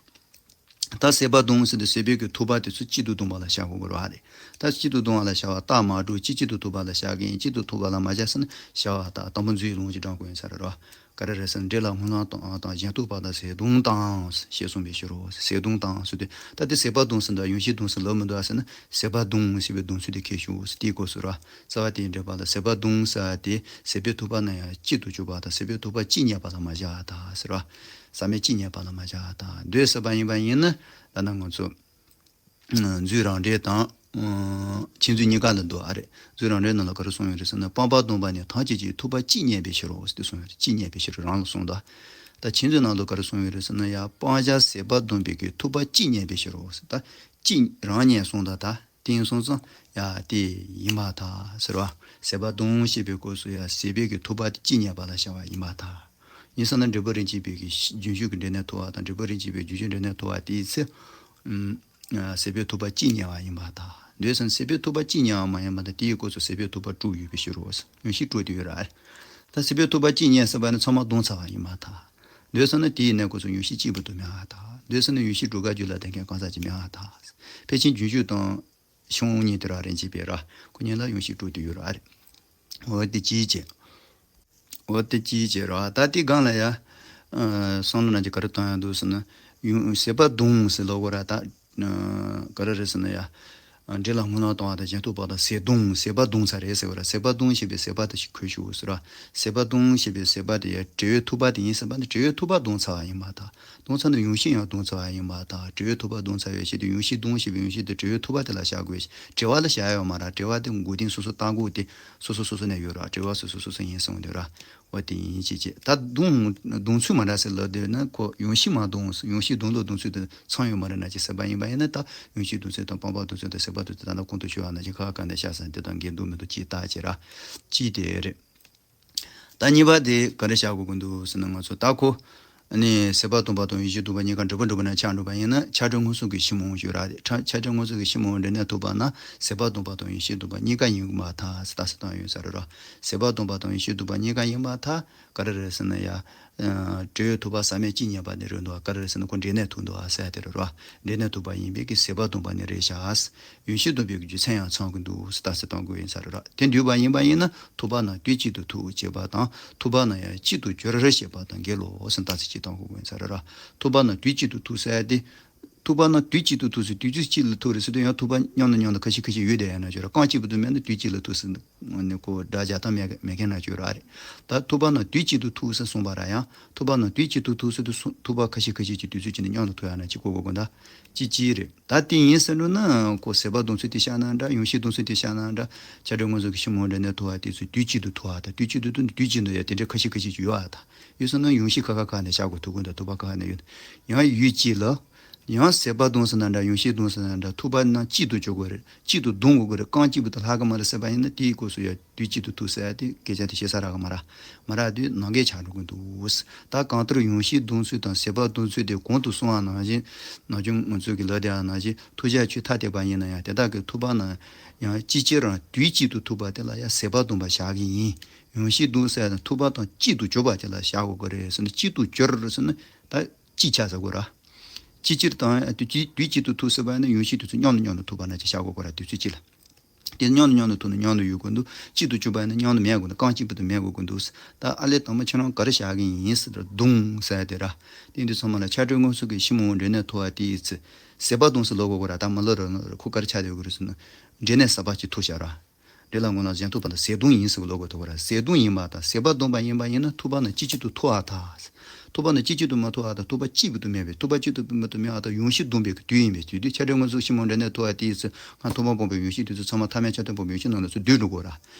ད་ཟད་པ་བསྡོམས་ཟེར་དུས་ཟད་པའི་གི་ཐུག་པ་དེ་ཚོ་གཅིག་ཏུ་བསྡོམས་པ་ལ་བཞག་དགོས་ཀྱི་རེད་བ་རེད། ད་གཅིག་ཏུ་བསྡོམས་པ་ལ་བཞག་པ་རྟགས་མ་གྲུབ་ཅིག་གཅིག་ཏུ་ཐུག་པ་ལ་བཞག་གི་ཡིན། གཅིག་ཏུ་ཐུག་པ་ལ་མ་བཞག་ཟེར་ན་བྱ་བ་དག་དང་པོ་མཛོད་ལུང་གིས་དྲངས་དགོས་ཡིན་ས་རེད་བ། ག་རེ་རེད་ཟེར་ན་འབྲས་ལ་སྔོན་ལམ་དང་དང་གཞན་སྟོང་པ་དང་ཟད་སྡོམ་དང་ཞེས་གསུངས་པའི་ཕྱིར་རོ། ཟད་སྡོམ་དང་ཟེར་དུས་ད་དེ་ཟད་པ་བསྡོམས་ཟེར་འདུག་ཡོང་གཞི་བསྡོམས་ཟེར་ལབ་མི་འདུག་ཟེར་ན་ཟད་པ་བསྡོམས་ཞེས་པའི་བསྡོམས་ཚུལ་དེ་ཁྱད་ཞུགས་ཟེར་དེའི་སྐབས་སུ་ར། རྩ་བ་དེའི་འགྲེལ་པ་ལ་ཟད་པ་བསྡོམས་ཟེར་བ་དེ་ཟད་པའི་ཐུག་པ་ན་ཡང་གཅིག་ཏུ་གྱུར་པ་དང་ཟད་པའི་ཐུག་པ་གཅིག་རྙེད་པ་ལ་མ་བཞག་ད་ཟེར་བ། ཟག་མེད་གཅིག་རྙེད་པ་ལ་མ་བཞག་ད། འདོད་ཟེར་བ་ཡིན་པ་ཡིན་ན་ད་ནང་ང་ཚོ། མཛོད་རང་འགྲེལ་དང་། ཨ། མཆན་མཛོད་གཉིས་ཀ་ལ་འདུག་ཨ་རེད། མཛོད་རང་འགྲེལ་ནང་ལ་ག་རེ་གསུངས་ཡོད་རེད་ཟེར་ན་སྤངས་པ་བསྡོམས་པ་ནི་ཐམས་ཅད་ཀྱི་ཐུག་པ་གཅིག་རྙེད་པའི་ཕྱིར་རོ་ཟེར་ཏེ་གསུངས་ཡོད་རེད། གཅིག་རྙེད་པའི་ཕྱིར་རང་ལ་གསུངས་འདུག་ད་མཆན་མཛོད་ནང་ལ་ག་རེ་གསུངས་ཡོད་རེད་ཟེར་ན་ཡང་སྤང་བྱ་ཟད་པ་བསྡོམས་པའི་གི་ཐུག་པ་གཅིག་རྙེད་པའི་ཕྱིར་རོ་ཟེར། ད་གཅིག་རང་རྙེད་གསུངས་ད་ད་དེ་ཡིན་སོང་ཙང་ཡ་དེ་ཡིན་པར་ཐལ་ཟེར་བ། ཟད་པ་བསྡོམས་ཞེས་པའི་སྐབས་སུ་ཡ་ཟད་པའི་གི་ཐུག་པ་དེ་གཅིག་རྙེད་པ་ལ་བྱ་བ་ཡིན་པར་ཐལ། ཡིན་ཟེར་ན་འབྲས་བུ་རིམ་གྱིས་པའི་གི་རྒྱུན་ཞུགས་ཀྱི་འབྲས་གནས་ཐུག་པ་དང་འབྲས་བུ་རིམ་གྱིས་པའི་རྒྱུན་ཞུགས་འབྲས་གནས་ཐུག་པ་དེའི་ཚེ། ཨུམ། ཟད་པའི་ཐུག་པ་གཅིག་རྙེད་པ་ཡིན་པར་ཐལ། འདོད་ཟེར་ན་ཟད་པའི་ཐུག་པ་གཅིག་རྙེད་པ་མ་ཡིན་པ་དང་དེའི་སྐབས་སུ་ཟད་པའི་ཐུག་པ་དྲུག་ཡོད་པའི་ཕྱིར་རོ། ཡོང་གཞི་དྲུག་དེ་ཡོད་ར། ད་ཟད་པའི་ཐུག་པ་གཅིག་རྙེད་ཟེར་བ་ནི་ཚང་མ་བསྡོམས་ཚར་བ་ཡིན་པར་ཐལ། འདོད་ཟེར་ན་དེའི་གནས་སྐབས་སུ་ཡོང་གཞི་གཅིག་པུ་དུ་མེད་པར་ཐལ། འདོད་ཟེར་ན་ཡོང་གཞི་དྲུག་ཀ་རྒྱུད་ལ་ལྡན་མཁན་གང་ཟག་ཅིག་མེད་པར་ཐལ། ཕལ་ཆེར་རྒྱུན་ཞུགས་དང་། ཕྱིར་འོང་གཉིས་དེ་ར་རིམ་གྱིས་པའི་ར། ཁོ་གཉིས་ལ་ཡོང་གཞི་དྲུག་དེ་ཡོད་ར་རེད། འོ་དེ་གཅིག་བྱས། འོ་དེ་གཅིག་བྱས་ར། ད་དེ་སྒང་ལ་ཡ། ཨ། བསམ་བློ་ནང་གི་ག་རེ་བཏང་ཡ་འདུག་ཟེར་ན། ཡོང་ཟད་པ་བསྡོམས་ཟེར་ལབ་དགོས་ར་ད། ཨ། ག་རེ་རེད་ཟེར་ན་ཡ། འབྲས་ལ་སྔོན་ལམ་བཏང་བ་དང་གཞན་སྟོང་པ་དང་ཟད་སྡོམ་ཟད་པ་བསྡོམས་ཚར་རེད་ཟེར་བ་ར། ཟད་པ་བསྡོམས་ཞེས་པའི་ཟད་པ་དེ་ཞིག་གོ་ཞུ་ཟེར་ར། ཟད་པ་བསྡོམས་ཞེས་པའི་ཟད་པ་དེ་ཡ་དྲི་བའི་ཐུག་པ་དེ་ཡིན་ཟེར་བ་ནི་དྲི་བའི་ཐུག་པ་བསྡོམས་ཚར་བ་ཡིན་པར་ཐལ། བསྡོམས་ཚར་ན་ཡོང་གཞི་ཡང་བསྡོམས་ཚར་བ་ཡིན་པར་ཐལ། དྲི་བའི་ཐུག་པ་བསྡོམས་ཚར་བའི་ཕྱིར་དུ་ཡོང་གཞི་བསྡོམས་ཞེས་པའི་ཡོང་གཞི་དེ་དྲི་བའི་ཐུག་པ་དེ་ལ་བཞག་དགོས། དྲི་བ་ལ་བཞག་ཡོད་མ་རེད། དྲི་བ་དེ་འགོད་དོན་སོ་སོ་ལྟ་འགོད་དེ་སོ་སོ་སོ་སོ་ནས་ཡོད་ར། དྲི་བ་སོ་སོ་སོ་སོ་ཡིན་གསུངས་འདུག་ར། འོ་དེ་ཡིན་ཅེས་བྱས། ད་བསྡོམས་བསྡོམས་ཚུལ་མ་འདྲ་ཟེར་ལབ་དུས་ན་ཁོ་ཡོང་གཞི་མ་བསྡོམས། ཡོང་གཞི་བསྡོམས་ལུགས་བསྡོམས་ཚུལ་དེ་ཚང་ཡོད་མ་རེད་ན་ཅི་ཟེར་བ་ཡིན་པ་ཡིན་ན། ད་ཡོང་གཞི་བསྡོམས་ཚུལ་དང་སྤངས་པ་བསྡོམས་ཚུལ་དང་ཟད་པ་བསྡོམས་ཚུལ་ད་ལྟ་གོང་དུ་ཞུས་པ་ནང་བཞིན་ཁ་ཁ་ག་ནས་བཞག་ས་དེ་དང་འགལ་འདུ་མི་འདུག་ཅེས་བརྟག་བྱས་ར། གཅིག་དེ་རེད། ད་གཉིས་པ་དེ་ག་རེ་བཞག་དགོས་ཀྱི་འདུག་ཟེར་ན་ང་ཚོ་ད་ཁོ། ཨ་ནི་ཟད་པ་བསྡོམས་པ་དང་ཡོང་གཞི་བསྡོམས་པ་གཉིས་ཀ་འབྲས་བུ་འགྲུབ་པ་ནས་ཆགས་འགྲོ་བ་ཡིན་ན་ཆ་འདྲེན་མངོན་སུམ་གྱི་ཕྱི་མ་འོང་ཞུ་ར། ཆ་ཆ་འདྲེན་མངོན་སུམ་གྱི་ཕྱི་མ་འོང་འབྲས་གནས་ཐུག་པ་ན་ཟད་པ་བསྡོམས་པ་དང་ཡོང་གཞི་བསྡོམས་པ་གཉིས་ཀ་ཡིན་གྱི་མ་ཐག་ཟེར་ད་ཟེར་བཏང་ཡོད་ས་རེད་ར། ཟད་པ་བསྡོམས་པ་དང་ཡོང་གཞི་བསྡོམས་པ་གཉིས་ཀ་ཡིན་མ་ཐག་ག་རེ་རེད་ཟེར་ན་ཡ། ཨ་དྲོད་ཡོད་ཐུག་པ་ཟག་མེད་གཅིག་རྙེད་པ་ནི་རེད་འདུག་ག་རེ་རེད་ཟེར་ན་ཁོ་འབྲས་གནས་ཐུག་འདུག་ཟེར་དེ་རེད་རོ། འབྲས་གནས་ཐུག་པ་ཡིན་པའི་གི་ཟད་པ་བསྡོམས་པ་ནི་རེད་བཞག་ཡོན་ཤེས་བསྡོམས་པའི་རྒྱུ་མཚན་ཡང་ཚང་གི་འདུག་ཟེར་རྟགས་གསལ་གཏོང་དགོས་ཡིན་ས་རེད་ར། དེ་འདུས་པ་ཡིན་པ་ཡིན་ན་ཐུག་པ་ན་དུས་གཅིག་ཏུ་ཐུག་ཅེས་པ་དང་ཐུག་པ་ན་ཡང་གཅིག་ཏུ་གྱུར་ཞེས་པ་དང་འགལ་ལོ་ཟེར་རྟགས་གསལ་གཅིག་གཏོང་དགོས་ཡིན་ས་རེད་ར། ཐུག་པ་ན་དུས་གཅིག་ཏུ་ཐུག་ཟེར་ཏེ། ཐུག་པ་ན་དུས་གཅིག་ཏུ་ཐུག་ཟེར་དུས་ཚོད་གཅིག་ལ་ཐུག་རེད་ཟེར་དུས་ཡང་ཐུག་པ་མཉམ་དུ་མཉམ་དུ་ཁ་ཤས་ཁ་ཤས་ཡོད་བསྡད་ཡ་ན་ཅོ་ར། རྐང་གཅིག་པུ་དུ་མེད་ན་དུས་གཅིག་ལ་ཐུག་ཟེར་ནི་ཁོ་སྒྲ་རྒྱག་སྟངས་མེད་མེད་མཁན་ན་ཅོ་ར་རེད། ད་ཐུག་པ་ན་དུས་གཅིག་ཏུ་ཐུག་ཟེར་གསུངས་པ་ར་ཡང་ཐུག་པ་ན་དུས་གཅིག་ཏུ་ཐུག་ཟེར་དུས་སུ་ཐུག་པ་ཁ་ཤས་ཁ་ཤས་ཀྱི་དུས་ཚོད་གཅིག་ནས་མཉམ་དུ་ཐུག་ཡ་ན་གཅིག་གོ་དགོས་དགོས་ད། གཅིག་གཅིག་རེད། ད་དེ་ཡིན་ཟེར་འགྲོ་ན་ཁོ་ཟད་པ་བསྡོམས་ཚུལ་དེ་བཤད་ན་འདྲ། ཡོན་ཤེས་བསྡོམས་ཚུལ་དེ་བཤད་ན་འདྲ། ཆ་འདྲ་དངོས་སུ་ཤིང་མོ་འདྲ་ནས་ཐུག་པ་དེ་ཚོ་དུས་གཅིག་ཏུ་ཐུག་པ་དང་དུས་གཅིག་ཏུ་ཐུག་དུས་གཅིག་ཏུ་ཡ་དེ་འདྲའི་ཁ་ཤས་ཁ་ཤས་ཀྱི་ཡོད་པ་དང་། ཡོད་སོང་ན་ཡོན་ཤེས་ཁ་ཁ་ཁ་ནས་བཞག་དགོས་ཐུག་གོ་འདུག་ཐུག་པ་ཁ་ཁ་ནས་ཡོད། ཡང་ཡུལ་གཅིག་ལ། ཡང་ཟད་པ་བསྡོམས་ཟེར་ན་འདྲ། ཡོན་ཤེས་བསྡོམས་ཟེར་ན་འདྲ། ཐུག་པ་ན་གཅིག་ཏུ་གྱུར་དགོས་རེད། གཅིག་ཏུ་བསྡོམས་དགོས་ཀྱི་རེད། རྐང་གཅིག་པུ་དུ་ལྷག་གི་མ་རེད་ཟེར་བ་ཡིན་ན་དེའི་སྐབས་སུ་ཡང་དུས་གཅིག་ཏུ་ཐུག་ཟེར་ཡ་དེ་སྐད་ཆ་དེ་བཤད་ས་རག་གི་མ་རེད། མ་རག་དུས་ནང་འགལ་ཆགས་འགྲོ་གི་འདུག་ད་གང་ལྟར་ཡོན་ཤེས་བསྡོམས་ཚུལ་དང་ཟད་པ་བསྡོམས་ཚུལ་དེ་གོང་དུ་གསུངས་པ་ནང་བཞིན་ནམ་རྒྱུན་ང་ཚོ་གི་ལབ་བསྡད་པ་ནང་བཞིན་ཐུག་བྱ་ཆོས་ཐ་དད་པ་ཡིན་ན་ཡང་དེ་དག་གི་ཐུག་པ་ན་ཡང་གཅིག་གཅིག་རང་དུས་གཅིག་ཏུ་ཐུག་པ་དེ་ལ་ཡང་ཟད་པ་བསྡོམས་པ་བཞག་གི་ཡིན། ཡོན་ཤེས་བསྡོམས་ཟེར་ན་ཐུག་པ་དང་གཅིག་ཏུ་གྱུར་པ་དེ་ལ་བཞག་དགོས་ཀྱི་རེད་ཟེར་ན། གཅིག་ཏུ་གྱུར་ཟེར་ན་ད་གཅིག་ཆགས་ཟེར་དགོས་ར། གཅིག་གཅིག་དང་དུས་གཅིག་དུས་གཅིག་ཏུ་ཐུག་ཟེར་བ་ཡིན་ན་ཡོན་ཤེས་དེ་ཚོ་མཉམ་དུ་མཉམ་དུ་ཐུག་པ་ན་ཅིག་བཞག་དགོས་ཀྱི་ར། དུས་ཚོད་གཅིག་ལ། དེ་མཉམ་དུ་མཉམ་དུ་ཐུག་ན་མཉམ་དུ་ཡོད་དགོས་འདུག་གཅིག་ཏུ་གྱུར་པ་ཡིན་ན་མཉམ་དུ་མེད་དགོས་འདུག་རྐང་གཅིག་པུ་དུ་མེད་དགོས་ཀྱི་འདུག་ད་ཨ་ལས་དང་པོ་ཁྱེད་རང་ག་རེ་བཞག་གི་ཡིན་ཟེར་ན་བསྡོམས་ཟེར་དེ་ར། དེ་འདི་ཚང་མ་ལ་ཆ་འཕྲུལ་དངོས་སུ་གི་ཤིང་མོ་འབྲས་གནས་ཐུག་པ་དེའི་ཚེ། ཟད་པ་བསྡོམས་ཟེར་ལབ་དགོས་ཀྱི་ར། ད་མ་ལབ་ར་ཁོ་ག་རེ་ཆགས་བསྡད་ཀྱི་རེད་ཟེར་ན། འབྲས་གནས་ཟག་པ་གཅིག་ཐུག་བཞག་ར། འདི་ལ་དངོས་གནས་གཞན་ཐུག་པ་ལ་ཟད་བསྡོམས་ཡིན་ཟེར་ལབ་དགོས་ཐུག་པ་ར། ཟད་བསྡོམས་ཡིན་པ་དང་ཟད་པ་བསྡོམས་པ་ཡིན་པ་ཡིན་ན་ཐུག་པ་ན་གཅིག་གཅིག་ཏུ་ཐུག་པ་དང་། ཐུག་པ་ན་གཅིག་གཅིག་ཏུ་མ་ཐུག་པ་དང་ཐུག་པ་གཅིག་པུ་དུ་མེད་པའི་ཐུག་པ་གཅིག་ཏུ་མ་ཐུག་མེད་པ་དང་ཡོན་ཤེས་བསྡོམས་པའི་དུས་ཡིན་པའི་དུས་དུས་ཆ་འཕྲུལ་དངོས་སུ་ཤིང་མོ་འབྲས་གནས་ཐུག་པ་དེའི་ཚེ་སྔར་ཐུག་པ་སྤངས་པའི་ཡོན་ཤེས་དེ་ཚོ་ཚང་མ་ཐ་མའི་ཆ་མཐུན་སྤངས་པའི་ཡོན་ཤེས་ནང་ལ་ཚུར་བསྡུས་འགྲོ་དགོས་ར།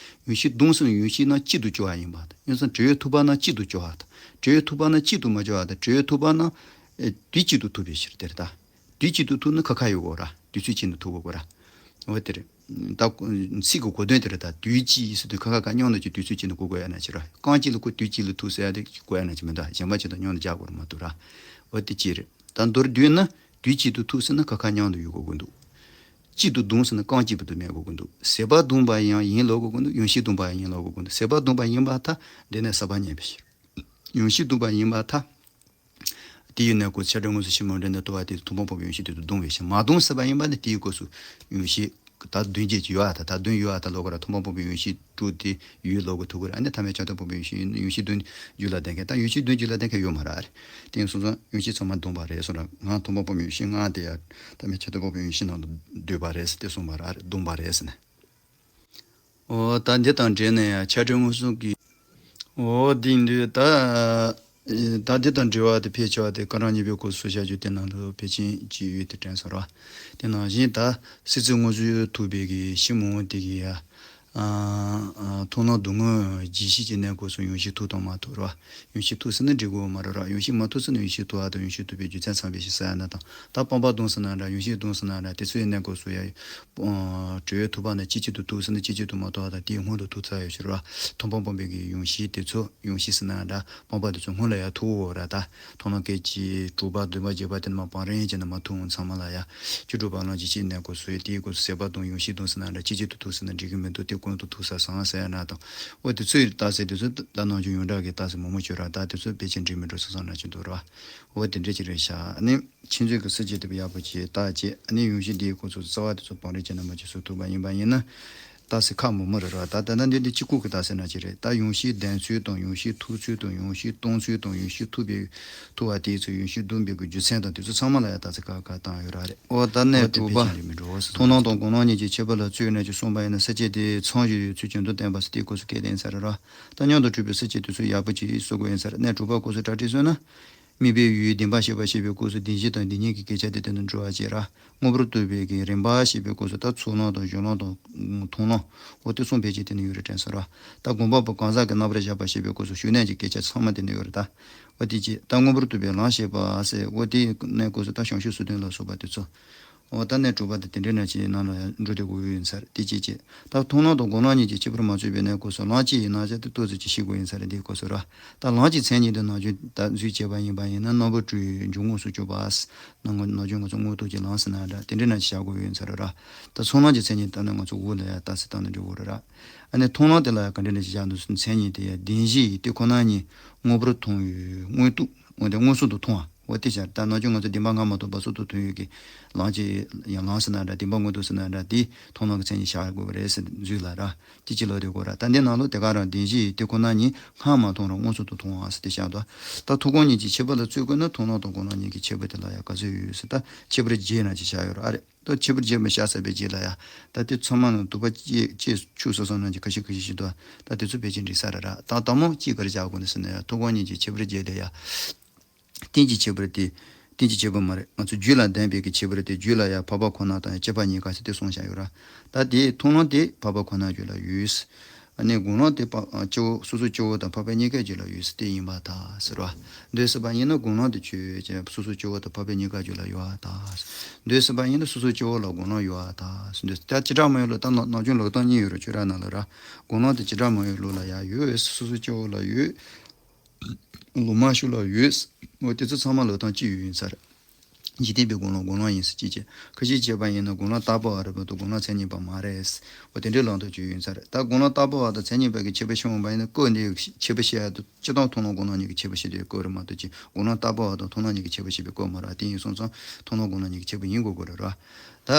ཡོན་ཤེས་བསྡོམས་ཟེར་ན་ཡོན་ཤེས་ནང་གཅིག་ཏུ་གྱུར་པ་ཡིན་པ་དང་། ཡོན་ཤེས་དྲོད་ཡོད་ཐུག་པ་ན་གཅིག་ཏུ་གྱུར་པ་དང་། དྲོད་ཡོད་ཐུག་པ་ན་གཅིག་ཏུ་མ་གྱུར་པ་དང་དྲོད་ཡོད་ཐུག་པ་ན་ཨེ་དུས་གཅིག་ཏུ་ཐུག་པའི་ཕྱིར་དེ་རེད་ད། དུས་གཅིག་ཏུ་ཐུག་ན་ཁ་ཁ་ཡོད་དགོས་ར། དུས་ཚོད་གཅིག་ནས་ཐུག་དགོས་ར། འོ་དེ་རེད། ད་ཚིག་གི་གོ་དོན་དེ་རེད་ད། དུས་གཅིག་ཟེར་དུས་ཁ་ཁ་ཁ་མཉམ་དུ་གཅིག་དུས་ཚོད་གཅིག་ནས་གོ་དགོས་ཡ་ན་ཅི་ར། རྐང་གཅིག་ལ་ཁོ་དུས་གཅིག་ལ་ཐུག་ཟེར་ཡ་དེ་གོ་ཡ་ན་ཅི་མི་འདུག་གཞན་པ་ཅིག་དང་མཉམ་དུ་སྦྱར་དགོས་ར་མ་གཏོགས་ར། འོ་དེ་གཅིག་རེད། ད་མདོར་བསྡུས་ན་དུས་གཅིག་ཏུ་ཐུག་ཟེར་ན་ཁ་ཁ་མཉམ་དུ་ཡོད་དགོས་ཀྱི་འདུག་གཅིག་ཏུ་བསྡོམས་ཟེར་ན་རྐང་གཅིག་པུ་དུ་མེད་དགོས་ཀྱི་འདུག་ཟད་པ་བསྡོམས་པ་ཡང་ཡིན་ལབ་དགོས་ཀྱི་འདུག་ཡོན་ཤེས་བསྡོམས་པ་ཡང་ཡིན་ལབ་དགོས་ཀྱི་འདུག་ཟད་པ་བསྡོམས་པ་ཡིན་པར་ཐལ། འབྲས་གནས་ཟག་པ་རྙེད་པའི་ཕྱིར། ཡོན་ཤེས་བསྡོམས་པ་ཡིན་པར་ཐལ། དེ་ཡི་གནས་སྐབས་སུ་ཆ་འཕྲུལ་དངོས་སུ་ཤིང་མོ་འབྲས་གནས་ཐུག་པ་དེ་ཐུག་པ་སྤངས་པའི་ཡོན་ཤེས་དེ་ཚོ་བསྡོམས་པའི་ཕྱིར། མ་བསྡོམས་ཟེར་བ་ཡིན་པ་ནི་དེའི་སྐབས་སུ་ཡོན་ཤེས་ད་བདུན་བརྒྱད་ཀྱི་ཡོད་ཨ་ད་ད་བདུན་ཡོད་ཨ་ད་ལོ་ག་ར་ཐུག་པ་སྤངས་པའི་ཡོན་ཤེས་དྲུག་དེ་ཡོད་ལབ་དགོས་ཐུག་གི་རེད། ཨ་ནི་ཐ་མའི་ཆ་མཐུན་སྤངས་པའི་ཡོན་ཤེས་ཡོན་ཤེས་བདུན་རྒྱུད་ལ་ལྡན་མཁན། ད་ཡོན་ཤེས་བདུན་རྒྱུད་ལ་ལྡན་མཁན་ཡོད་མ་རེད་ཨ་རེད། དེ་ཡིན་སོང་ཙང་ཡོན་ཤེས་ཚང་མ་བསྡོམས་པ་རེད་སོང་ར། ང་ཐུག་པ་སྤངས་པའི་ཡོན་ཤེས་ལྔ་དེ་ཡ་ཐ་མའི་ཆ་མཐུན་སྤངས་པའི་ཡོན་ཤེས་ནང་དུ་བསྡུས་པ་རེད་ཟེར་དེ་གསུངས་པ་ར་རེད་བསྡོམས་པ་རེད་ཟེར་ནས། འོ་ད་འདི་དང་འབྲེལ་ནས་ཡང་ཆ་འཕྲུལ་དངོས་སུ་གི། འོ་འདི་འདུག་ད། ད་འདི་དང་འབྲེལ་བ་དེ་ཕལ་ཆེ་བ་དེ་ཀ་རང་གཉིས་པའི་སྐོར་སུ་བྱ་རྒྱུ་དེ་ནང་དུ་ཕལ་ཆེར་ཅིག་ཡོད་དེ་དྲན་སོང་ར། དེ་ནང་བཞིན་ད་སྲིད་རྩེ་དངོས་སུ་ཐུག་པའི་གི་ཤིང་མོ་དེ་གི་ཡ། མཐོང་སྣང་སྡུག་བསྔལ་ཇི་ཞིག་ཅིག་གནས་སྐབས་སུ་ཡོན་ཤེས་ཐུག་དང་མ་ཐུག་ར། ཡོན་ཤེས་ཐུག་ཟེར་ན་འགྲིག་གི་མ་རེད་ར། ཡོན་ཤེས་མ་ཐུག་ཟེར་ན་ཡོན་ཤེས་ཐུག་པ་དང་ཡོན་ཤེས་ཐུག་པའི་རྒྱུ་མཚན་ཚང་བའི་ཕྱིར་ཟེར་ཡ་ན་དང་། ད་སྤངས་པ་བསྡོམས་ཟེར་ན་འདྲ་ཡོན་ཤེས་བསྡོམས་ཟེར་ན་འདྲ་དེ་ཚོའི་གནས་སྐབས་སུ་ཡ། དྲོད་ཡོད་ཐུག་པ་ན་གཅིག་གཅིག་ཏུ་ཐུག་ཟེར་ན་གཅིག་གཅིག་ཏུ་མ་ཐུག་པ་དང་དེའི་སྔོན་དུ་ཐུག་ཚར་ཡོད་ཕྱིར་ར། ཐུག་པ་སྤངས་པའི་གི་ཡོན་ཤེས་དེ་ཚོ་ཡོན་ཤེས་ཟེར་ན་འདྲ་སྤངས་པ་དེ་ཚོ་སྔོན་ལ་ཡ་ཐུག་འོ་ར། ད་མཐོང་སྣང་སྐད་ཅིག་དྲུག་པ་བདུན་པ་བརྒྱད་པ་དེ་རྣམས་བང་རིམ་བྱས་ནས་མ་ཐུག་འོང་ཚང་མ་ལ་ཡ། བཅུ་དྲུག་པ་ལམ་ཇི་སྲིད་གནས་སྐབས་སུ་ཡ་དེའི་སྐབས་སུ་ཟད་པ་བསྡོམས་ཡོན་ཤེས་བསྡོམས་ཟེར་ན་འདྲ་གཅིག་གཅིག་ཏུ་ཐུག་ཟེར་ན་འགྲིག་གི་མི་འདུག་དེ་གོང་དུ་ཐུག་ས་བཟང་ཟེར་ན་དང་། འོ་དེ་ཚོའི་རྟགས་གསལ་དེ་ཚོ་ད་ནང་བཞིན་ཡོངས་གྲགས་ཀྱི་རྟགས་གསལ་མང་པོ་བྱོས་ར། ད་དེ་ཚོ་ཕལ་ཆེར་འགྲིག་མི་འགྲོ་ས་བཟང་ན་ཅི་འདུག་ར། འོ་དེ་འདྲ་ཅིག་རེད་ཤག་ཨ་ནི་ཁྱེད་ཚོས་ཀྱི་སྲིད་ཇུས་དེ་ཡག་པོ་བྱས་ད་བྱས། ཨ་ནི་ཡོན་ཤེས་འདིའི་སྐོར་ཚོ་རྩ་བ་དེ་ཚོ་བང་རིམ་བྱས་ན་མ་བྱས་སུ་ཐུག་པ་ཡིན་པ་ཡིན་ན། རྟགས་གསལ་ཁག་མང་པོ་རེད་ར། ད་ད་ལྟ་འདི་འདི་གཅིག་པུ་གི་རྟགས་གསལ་ན་ཅི་རེད། ད་ཡོན་ཤེས་ལྡན་ཚུལ་དང་ཡོན་ཤེས་ཐུག་ཚུལ་དང་ཡོན་ཤེས་སྟོང་ཚུལ་དང་ཡོན་ཤེས་ཐུག་པའི་ཐུག་པ་དེའི་ཚོ་ཡོན་ཤེས་བསྡོམས་པའི་གི་རྒྱུ་མཚན་དང་དེ་ཚོ་ཚང་མ་ལ་ཡང་རྟགས་གསལ་ཁག་ཁག་བཏང་ཡོད་ར་རེད། འོ་ད་ནས་འོ་དེ་དྲུག་པ། ཕལ་ཆེར་འགྲིག་མི་འགྲོ་ཟེར། མཐོང་སྣང་དང་སྒོམ་སྣང་གཉིས་ཀྱི་ཁྱད་པར་ལ་རྩོད་ཡོད་ན་ཅིག་གསུངས་པ་ཡིན་ན་ས་བཅད་དེ་མཚམས་བཞག་ཡོད་ཚུལ་བྱེད་དོན་བསྟན་པ་ཟེར་དེའི་སྐོར་སུ་སྐད་བསྟན་ས་རེད་ར། ད་མཉམ་དུ་གྲུབ་པའི་ས་བཅད་དེ་ཚོ་ཡག་པོ་ཅིག་བཟོ་དགོས་ཡིན་ས་རེད། གནས་དྲུག་པ་སྐོར་སུ་གྲ་སྒྲིག་བཟོས་ན། དམིགས་པའི་ཡུལ་བདེན་པར་ཤེས་པར་བྱེད་པའི་སྐབས་སུ་བདེན་བཞི་དང་བདེན་གཉིས་ཀྱི་སྐད་ཆ་དེ་དེ་ནི་འགྲོ་བ་བྱེད་ར། དངོས་པོར་རྟོགས་པའི་གི་རིམ་པ་ཤེས་པའི་སྐབས་སུ་ད་ཚོར་སྣང་དང་སྦྱོར་སྣང་དང་མཐོང་སྣང་འོ་དེ་གསུམ་ཕལ་ཆེར་དེ་ནི་ཡོད་རེད་དྲན་སོང་ར། ད་སྒོམ་པ་པོ་གང་ཟག་གི་རྣམ་པར་བཞག་པ་ཤེས་པའི་སྐབས་སུ་ཞུགས་གནས་ཀྱི་སྐད་ཆ་ཚང་མ་དེ་ནི་ཡོད་རེད་ད། འོ་དེ་ཅི་ད་དངོས་པོར་རྟོགས་པའི་ལམ་ཤེས་པ་ཟེར་འོ་དེ་གནས་སྐབས་སུ་ད་བྱང་ཆུབ་སོ་བདུན་ལ་སོགས་པ་དེ་ཚོ། འོ་ད་གནས་དྲུག་པ་དེ་དེ་འདྲའི་ནང་ཅིག་ནང་ལ་འགྲོ་བསྡད་དགོས་ཡོད་ཡིན་ས་རེད། དེ་གཅིག་བྱས། ད་མཐོང་སྣང་དང་སྒོམ་ལམ་གཉིས་ཀྱི་ཁྱད་པར་མ་ཚུད་པའི་གནས་སྐབས་སུ་ལམ་གཅིག་ཡིན་ན་ཅིག་དེ་ཏོག་ཙམ་ཅིག་ཤེས་དགོས་ཡིན་ས་རེད། འདིའི་སྐབས་སུ་ར། ད་ལམ་གཅིག་མཚན་ཉིད་དུ་ནམ་རྒྱུན་ད་འཛུལ་བྱས་པ་ཡིན་པ་ཡིན་ན་རྣམ་པར་གྲོལ་བའི་འཇུག་ངོགས་སུ་གྱུར་པ། ནམ་རྒྱུན་ང་ཚོ་དངོས་སྟོབས་ཀྱི་ལམ་ཟེར་ན་འདྲ་དེ་འདྲའི་ནང་ཅིག་བཞག་དགོས་ཡོད་ཡིན་ས་རེད་ར། ད་ཚོར་སྣང་གི་མཚན་ཉིད་ལྟར་ན་ང་ཚོ་འོག་ལ་ཡ་རྟགས་གསལ་བཏང་ནས་འགྲོ་དགོས་རེད་ར། ཨ་ནི་མཐོང་སྣང་དེ་ལ་ཡ་ག་འདྲ་ནས་ཅིག་བཞག་འདུག་ཟེར་ན། མཚན་ཉིད་དེ་ཡ་བདེན་བཞི་ཡི་དེ་ཁོ་ན་ཉིད་མངོན་པར་མཐོང་བའི་མངོན་རྟོགས། འོ་དེ་མངོན་སུམ་དུ་མཐོང་བ། འོ་དེ་ཤར་ད་ནམ་རྒྱུན་ང་ཚོ་བདེན་པ་སྔ་མ་ཐོབ་པ་སོ་སོར་ཐོན་ཡོད་ཀྱི་ལམ་གྱི་ཡང་ལམ་ཟེར་ན་འདྲ་བདེན་པ་མངོན་རྟོགས་ཟེར་ན་འདྲ་དེ་མཐོང་སྣང་གི་མཚན་ཉིད་བཞག་དགོས་པ་རེད་ཟེར་འཛུལ་ལ་ར། དེ་ཅི་ལོ་དེ་གོ་ར། ད་འདི་ནང་ལོ་དེ་ག་རང་བདེན་བཞི་ཡི་དེ་ཁོ་ན་ཉིད་སྔར་མ་མཐོང་རུང་མངོན་སུམ་དུ་མཐོང་བ་ཟེར་དེ་བཞག་འདུག་ད་ཐུགས་དགོངས་གཉིས་ཀྱི་ཁྱད་པར་ལ་བརྩི་དགོས་ན་མཐོང་སྣང་དང་སྒོམ་ལམ་གཉིས་ཀྱི་ཁྱད་པར་དེ་ལ་ཡང་ག་ཚོད་ཡོད་ཟེར་ད་ཁྱད་པར་བརྒྱད་ན་ཅིག་བཞག་ཡོད་ར། ཨ་རེད། ད་ཁྱད་པར་བརྒྱད་མ་བཞག་ཚར་བའི་རྗེས་ལ་ཡ། ད་དེ་ཚང་མ་ནང་དུ་བ་ཅེ་ཅེ་ཆུ་སོ་སོ་ནང་གི་ཁ་ཤས་ཁ་ཤས་ཤིག་འདུག་ད་དེ་ཚོ་ཕལ་ཆེར་འགྲིག་ས་རེད་ར། ད་དང་མོ་གཅིག་ག་རེ་བཞག་དགོས་ནི་ཟེར་ན་ཡ། ཐུགས་དགོངས་གཉིས་ཀྱི་ཁྱད་པར་བརྒྱད་ལས་ཡ། རྟེན་གྱི་ཁྱད་པར་དེ། རྟེན་གྱི་ཁྱད་པར་མ་རེད། ང་ཚོ་རྒྱུད་ལ་ལྡན་པའི་གི་ཁྱད་པར་དེ། རྒྱུད་ལ་ཡ་འཕགས་པ་ཁོ་ན་དང་ཡ་སྐྱེ་འཕགས་གཉིས་ཀ་ཟེར་དེ་གསུངས་བཞག་ཡོད་ར། ད་དེ་མཐོང་སྣང་དེ་འཕགས་པ་ཁོ་ན་རྒྱུད་ལ་ཡོད། ཨ་ནི་སྒོམ་ལམ་དེ་འཕགས་སྐྱེ་བོ་སོ་སོ་སྐྱེ་བོ་དང་འཕགས་པ་གཉིས་ཀའི་རྒྱུད་ལ་ཡོད་ཟེར་དེ་ཡིན་པར་ཐལ་ཟེར་བ། འདོད་སྲིད་པ་ཡིན་ན་སྒོམ་ལམ་དེ་ཆོས་ཅན། སོ་སོ་སྐྱེ་བོ་དང་འཕགས་པའི་གཉིས་ཀ་རྒྱུད་ལ་ཡོད་པར་ཐལ། འདོད་སྲིད་པ་ཡིན་ན་སོ་སོ་སྐྱེ་བོ་ལ་སྒོམ་ལམ་ཡོད་པར་ཐལ། འདོད་ད་བྱེ་བྲག་སྨྲ་བའི་ལུགས་ད་ནམ་རྒྱུན་ལུགས་སྟངས་གཉིས་ཡོད་རེད། ཆོས་ར་ནང་ལ་ར། སྒོམ་ལམ་དེ་བྱེ་བྲག་སྨྲ་བའི་ལུགས་ལ་ཡང་ཡོད། སོ་སོ་སྐྱེ་བོ་ལ་ཡོད། ལུང་མ་ཞུགས་ལ་ཡོད། འོ་དེ་ཚོ་ཚང་མ་ལུགས་སྟངས་གཅིག་ཡོད་ཡིན་ས་རེད། འཇིག་རྟེན་པའི་སྒོམ་ལམ་སྒོམ་ལམ་ཡིན་ཟེར་གཅིག་བྱས། ཁ་ཤས་བྱས་པ་ཡིན་ན་སྒོམ་ལམ་རྟག་པ་བ་རེད་མ་གཏོགས་སྒོམ་ལམ་མཚན་ཉིད་པ་མ་རེད། འོ་དེ་འདྲའི་ལུགས་སྟངས་གཅིག་ཡོད་ཡིན་ས་རེད། ད་སྒོམ་ལམ་རྟག་པ་བ་དང་མཚན་ཉིད་པ་གི་ཁྱད་པར་ཤེས་འོང་བ་ཡིན་ན་སྐབས་འདིའི་ཁྱད་པར་ཤེས་ཡ་དུ་སྤྱིར་བཏང་མཐོང་སྣང་སྒོམ་ལམ་གཉིས་ཀྱི་ཁྱད་པར་ཤེས་དུས་སྐབས་རེད་མ་གཏོགས་ཅིག་སྒོམ་ལམ་རྟག་པ་བ་དང་མཐོང་སྣང་གཉིས་ཀྱི་ཁྱད་པར་ཤེས་པའི་སྐབས་མ་རེད། དེ་ཡིན་སོང་ཙང་མཐོང་སྣང་སྒོམ་ལམ་གཉིས་ཀྱི་ཁྱད་པར་ཡིན་དགོས་དགོས་རེད་ར། ད་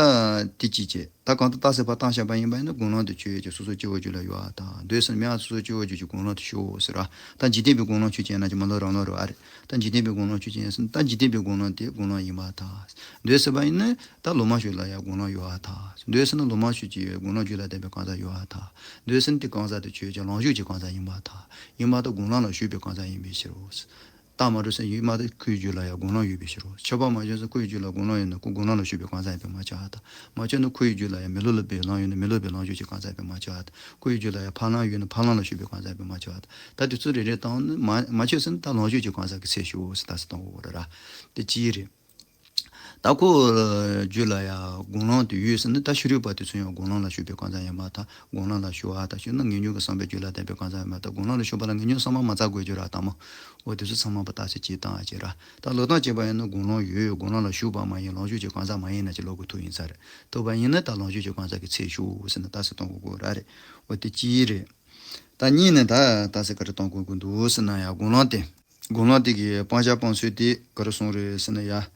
དེ་གཅིག་བྱས། ད་གང་ལྟར་རྟགས་གསལ་བར་སྟོང་བཤད་པ་ཡིན་པ་ཡིན་ན་སྒོམ་ལམ་དེ་ཆོས་ཅན། སོ་སོ་སྐྱེ་བོ་རྒྱུད་ལ་ཡོད་པར་ཐལ། འདོད་སྲིད་མེད་པ་སོ་སོ་སྐྱེ་བོ་རྒྱུད་ཀྱི་སྒོམ་ལམ་དེ་ཤོག་ཟེར་བ། ད་འཇིག་རྟེན་པའི་སྒོམ་ལམ་ཆོས་ཅན་ཡིན་ན་ཅིག་མ་ལོ་རང་ལོ་རེད་པ། ཨ་རེད། ད་འཇིག་རྟེན་པའི་སྒོམ་ལམ་ཆོས་ཅན་ཡིན་ཟེར་ན་ད་འཇིག་རྟེན་པའི་སྒོམ་ལམ་དེ་སྒོམ་ལམ་ཡིན་པར་ཐལ། འདོད་སྲིད་པ་ཡིན་ན་ད་ལུང་མ་ཞུགས་ལ་ཡང་སྒོམ་ལམ་ཡོད་པར་ཐལ། འདོད་སྲིད་ན་ལུང་མ་ཞུགས་ཀྱི་ཡོད་སྒོམ་ལམ་རྒྱུད་ལ་ལྡན་པའི་གང་ཟག་ཡོད་པར་ཐལ། འདོད་སྲིད་དེ་གང་ཟག་དེ་ཆོས་ཅན་ལམ་ཞུགས་ཀྱི་གང་ཟག་ཡིན་པར་ཐལ། ཡིན་པར་ཐལ། སྒོམ་ལམ་ལ་ཞུགས་པའི་གང་ཟག་ཡིན་པའི་ཕྱིར་རོ། རྟགས་མ་གྲུབ་ཟེར་ཡོད་མ་རེད། ཁོའི་རྒྱུད་ལ་ཡང་སྒོམ་ལམ་ཡོད་པའི་ཕྱིར་རོ། ཆགས་པ་མ་བྱུང་ཟེར་ཁོའི་རྒྱུད་ལ་སྒོམ་ལམ་ཡོད་ན་ཁོ་སྒོམ་ལམ་ལ་ཞུགས་པའི་གང་ཟག་ཡིན་པས་མ་ཁྱབ་པར་ཐལ། མ་ཁྱབ་ན་ཁོའི་རྒྱུད་ལ་ཡང་མི་སློབ་སློབ་པའི་ལམ་ཡོད་ན་མི་སློབ་པའི་ལམ་ཞུགས་ཀྱི་གང་ཟག་ཡིན་པས་མ་ཁྱབ་པར་ཐལ། ཁོའི་རྒྱུད་ལ་ཡང་ཕར་ལམ་ཡོད་ན་ཕར་ལམ་ལ་ཞུགས་པའི་གང་ཟག་ཡིན་པས་མ་ཁྱབ་པར་ཐལ། ད་དེ་ཚོ་རེ་རེ་བཏང་ནས་མ་མ་ཁྱབ་ཟེར་ན་ད་ལམ་ཞུགས་ཀྱི་གང་ཟག་གི་ཚད་ཞུགས་ཟེར་ད་ཟེར་གཏོང་དགོས་རེད་ར། དེ་གཅིག་རེད། ད་ཁོ་རྒྱུད་ལ་ཡང་སྒོམ་ལམ་དེ་ཡོད་ཟེར་ན་ད་ཕྱི་རོལ་པ་དེ་ཚོ་ཡང་སྒོམ་ལམ་ལ་ཞུགས་པའི་གང་ཟག་ཡིན་པར་ཐལ། སྒོམ་ལམ་ལ་ཞུགས་པ་དང་ཞུགས་ན་ངེས་འབྱུང་གི་བསམ་པའི་རྒྱུད་ལ་ལྡན་པའི་གང་ཟག་ཡིན་པར་ཐལ། སྒོམ་ལམ་ལ་ཞུགས་པ་ལ་ངེས་འབྱུང་བསམ་པ་མ་རྩ་དགོས་རྒྱུ་ར་དང་མོ། འོ་དེ་ཚོ་ཚང་མ་པ་རྟགས་གསལ་གཅིག་བཏང་བྱས་ར། ད་ལུགས་སྟངས་གཅིག་པ་ཡིན་ན་སྒོམ་ལམ་ཡོད་སྒོམ་ལམ་ལ་ཞུགས་པ་མ་ཡིན་ལམ་ཞུགས་ཀྱི་གང་ཟག་མ་ཡིན་ན་ཅིག་ལབ་དགོས་ཐུག་ཡིན་ས་རེད། ཐུག་པ་ཡིན་ན་ད་ལམ་ཞུགས་ཀྱི་གང་ཟག་གི་ཚད་ཞུགས་ཟེར་ན་རྟགས་གསལ་གཏོང་དགོས་དགོས་ར་རེད། འོ་དེ་གཅིག་རེད། ད་གཉིས་ནི་ད་རྟགས་གསལ་ག་རེ་གཏོང་དགོས་ཀྱི་འདུག་ཟེར་ན་ཡང་སྒོམ་ལམ་དེ། སྒོམ་ལམ་དེ་གི་སྤང་བྱ་སྤང་ཚུལ་དེ་ག་རེ་གསུངས་རེད་ཟེར་ན་ཡང་།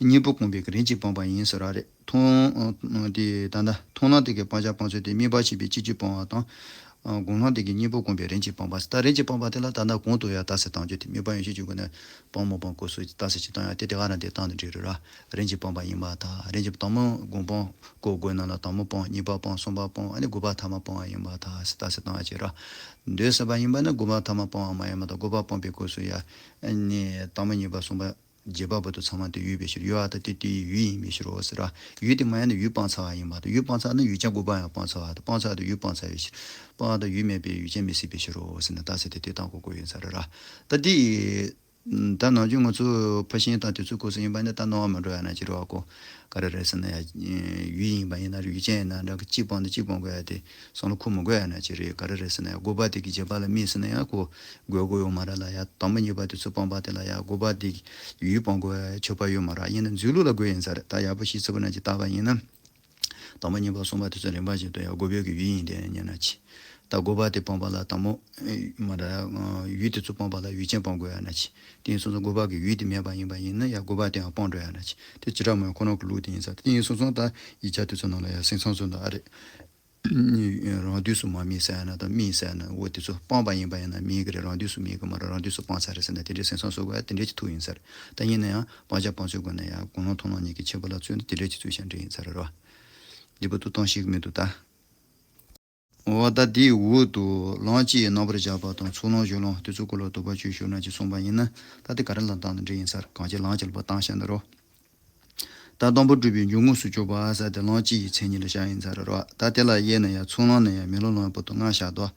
གཉེན་པོ་སྤངས་པའི་རིམ་གྱིས་སྤངས་པ་ཡིན་ཟེར་བ་རེད། མཐོང་དེ་ད་ལྟ་མཐོང་སྣང་དེ་གི་སྤང་བྱ་སྤང་ཚུལ་དེ་དམིགས་པ་ཆེན་པོས་གཅིག་གིས་སྤང་བ་དང་། སྒོམ་ལམ་དེ་གི་གཉེན་པོ་སྤངས་པའི་རིམ་གྱིས་སྤངས་པ་ཟེར། ད་རིམ་གྱིས་སྤངས་པ་དེ་ལ་ད་ལྟ་གོང་དུ་ཡང་རྟགས་གསལ་བཏང་རྒྱུ་དེ་དམིགས་པ་ཡང་ཤེས་རྒྱུ་དགོས་ན་སྤང་མི་སྤང་སྐབས་སུ་རྟགས་གསལ་གཅིག་བཏང་ཡང་དེ་དེ་ག་རང་དེ་བཏང་ནས་འགྲིག་རེད་ར། རིམ་གྱིས་སྤངས་པ་ཡིན་པར་ཐལ། རིམ་གྱིས་དང་པོ་སྒོམ་སྤང་སྐབས་དགུ་ནང་ལ་དང་པོ་སྤང་གཉིས་པ་སྤང་གསུམ་པ་སྤང་ཨ་ནི་དགུ་པ་ཐ་མ་སྤང་བ་ཡིན་པར་ཐལ་ཟེར་རྟགས་གསལ་བཏང་བྱས་ར། འདོད་སྲིད་པ་ཡིན་པ་ན་དགུ་པ་ཐ་མ་སྤང་བ་མ་ཡིན་པ་དང་དགུ་པ་སྤངས་པའི་སྐབས་སུ་ཡང་ཨ་ནི་དང་པོ་གཉིས་པ་གསུམ་པ་བརྒྱད་པ་བར་དུ་ཚང་མ་དེ་ཡོད་པའི་ཕྱིར་ཡོད་པར་ཐལ། དེ་དེའི་ཡུལ་ཡིན་པའི་ཕྱིར་རོ་ཟེར་ར། ཡུལ་དེ་མ་ཡིན་ན་ཡུལ་སྤངས་ཚར་བ་ཡིན་པར་ཐལ། ཡུལ་སྤངས་ཚར་ན་ཡུལ་ཅན་དགུ་པ་ཡང་སྤངས་ཚར་བ་དང་སྤངས་ཚར་དུས་ཡུལ་སྤངས་ཚར་བའི་ཕྱིར། སྤངས་དང་ཡུལ་མེད་པའི་ཡུལ་ཅན་མི་སྲིད་པའི་ཕྱིར་རོ་ཟེར་ནས་རྟགས་གསལ་དེ་དེ་བཏང་དགོས་དགོས་ཡིན་ས་རེད་ར། ད་དེ་ད་ནམ་རྒྱུན་ང་ཚོ་ཕར་ཕྱིན་དང་དེ་ཚོའི་སྐབས་སུ་ཡིན་པ་ནི་ད་སྣང་བ་མི་འགྲོ་ཡ་ན་ཅི་རེད་བ་གོ། ག་རེ་རེད་ཟེར་ན་ཡ། ཡུལ་ཡིན་པ་ཡིན་ན་རེད་ཡུལ་ཅན་ཡིན་ན་འདྲ་གི་གཅིག་སྤངས་ཏེ་གཅིག་སྤང་དགོས་ཡ་དེ་བསམ་བློ་འཁོར་མི་དགོས་ཡ་ན་ཅི་རེད། ག་རེ་རེད་ཟེར་ན་ཡ་དགུ་པ་དེ་གི་བརྒྱད་པ་ལ་དམིགས་ཟེར་ན་ཡ་ཁོ་དགོས་དགོས་ཡོད་མ་རེད་ལ་ཡ། དང་པོ་གཉིས་པ་དེ་ཚོ་སྤངས་པ་དེ་ལ་ཡ་དགུ་པ་དེ་གི་ཡུལ་སྤང་དགོས་ཡ་ཆོག་པ་ཡོད་མ་རེད། ཡིན་ན་འཛུལ་ལུགས་ལ་དགོས་ཡིན་ས་རེད། ད་ཡག་པོ་ཤེས་ཚུལ་ན་ཅི་ལྟ་བ་ཡིན་ན། དང་པོ་གཉིས་པ་གསུམ་པ་དེ་ཚོ་རིམ་པ་བཞིན་དུ་ཡང་དགུ་པའི་གི་ཡུལ་ཡིན་དེ་ཉན་ན་ཅི། ད་དགུ་པ་དེ་སྤངས་པ་ལ་དང་པོ། མ་ར། ཡུལ་དེ་ཚོ་སྤངས་པ་ལ་ཡུལ་ཅན་སྤང་དགོས་ཡ་ན་ཅི། དེ་ཡིན་སོང་ཙང་དགུ་པ་གི་ཡུལ་དེ་མེད་པ་ཡིན་པ་ཡིན་ན་ཡང་དགུ་པ་དེའང་སྤང་འགྲོ་ཡ་ན་ཅི། དེ་བྱེ་བྲག་སྨྲ་བའི་ཁོ་ན་གི་ལུགས་དེ་ཡིན་ས་དེ་ཡིན་སོང་ཙང་ད་ཡིག་ཆ་དེ་ཚོ་ནང་ལ་ཡང་སེང་སང་ཚོ་འདུག་ཨ་རེད། རང་དུས་སུ་མ་དམིགས་ཟེར་ན་དང་དམིགས་ཟེར་ན་འོ་དེ་ཚོ་སྤངས་པ་ཡིན་པ་ཡིན་ན་དམིགས་གི་རེད། རང་དུས་སུ་དམིགས་གི་མ་རེད། རང་དུས་སུ་སྤངས་ཚར་རེད་ཟེར་ན་དེ་འདྲའི་སེང་སང་བཟོ་དགོས་ཡ་དེ་འདྲའི་ཅིག་ཐུག་ཡིན་ས་རེད། ད་ཡིན་ན་ཡང་སྤང་བྱ་སྤང་ཚུལ་སྒོ་ནས་ཡང་སྒོམ་ལམ་མཐོང་སྣང་གཉིས་ཀྱི་ཁྱད་པར་ལ་མཚོན་ན་དེ་འདྲའི་ཅིག་ཚུལ་བཤད་འདྲ་ཡིན་ས་རེད་རོ། འདི་བར་དུ་གཏོང་ཤེས་ཀྱི་མི་འདུག་ད། འོ་ད་དེའི་འོག་ཏུ་ལམ་གཅིག་རྣམ་པར་བཞག་པ་དང་ཚོགས་ལམ་སྦྱོར་ལམ་དེ་ཚོའི་སྐོར་ལ་དོགས་པ་གཅོད་ཤོག་ན་ཅིག་གསུངས་པ་ཡིན་ན་ད་དེ་ག་རེ་ལ་བཏང་ན་འགྲིག་ཡིན་ས་རེད། གང་ཅི་ལམ་གཅིག་ལ་བཏང་བཞག་ན་རོ། ད་དང་པོ་སྒྲུབ་པའི་འཇུག་ངོགས་སུ་གྱུར་པ་ཟེར་དེ་ལམ་གཅིག་གི་མཚན་ཉིད་ལ་བཞག་ཡིན་ས་རེད་རོ། ད་དེ་ལ་དབྱེ་ན་ཡང་ཚོགས་ལམ་ནས་ཡང་མེ་ལོང་ལམ་བར་དུ་ལྔ་བཞག་དོ།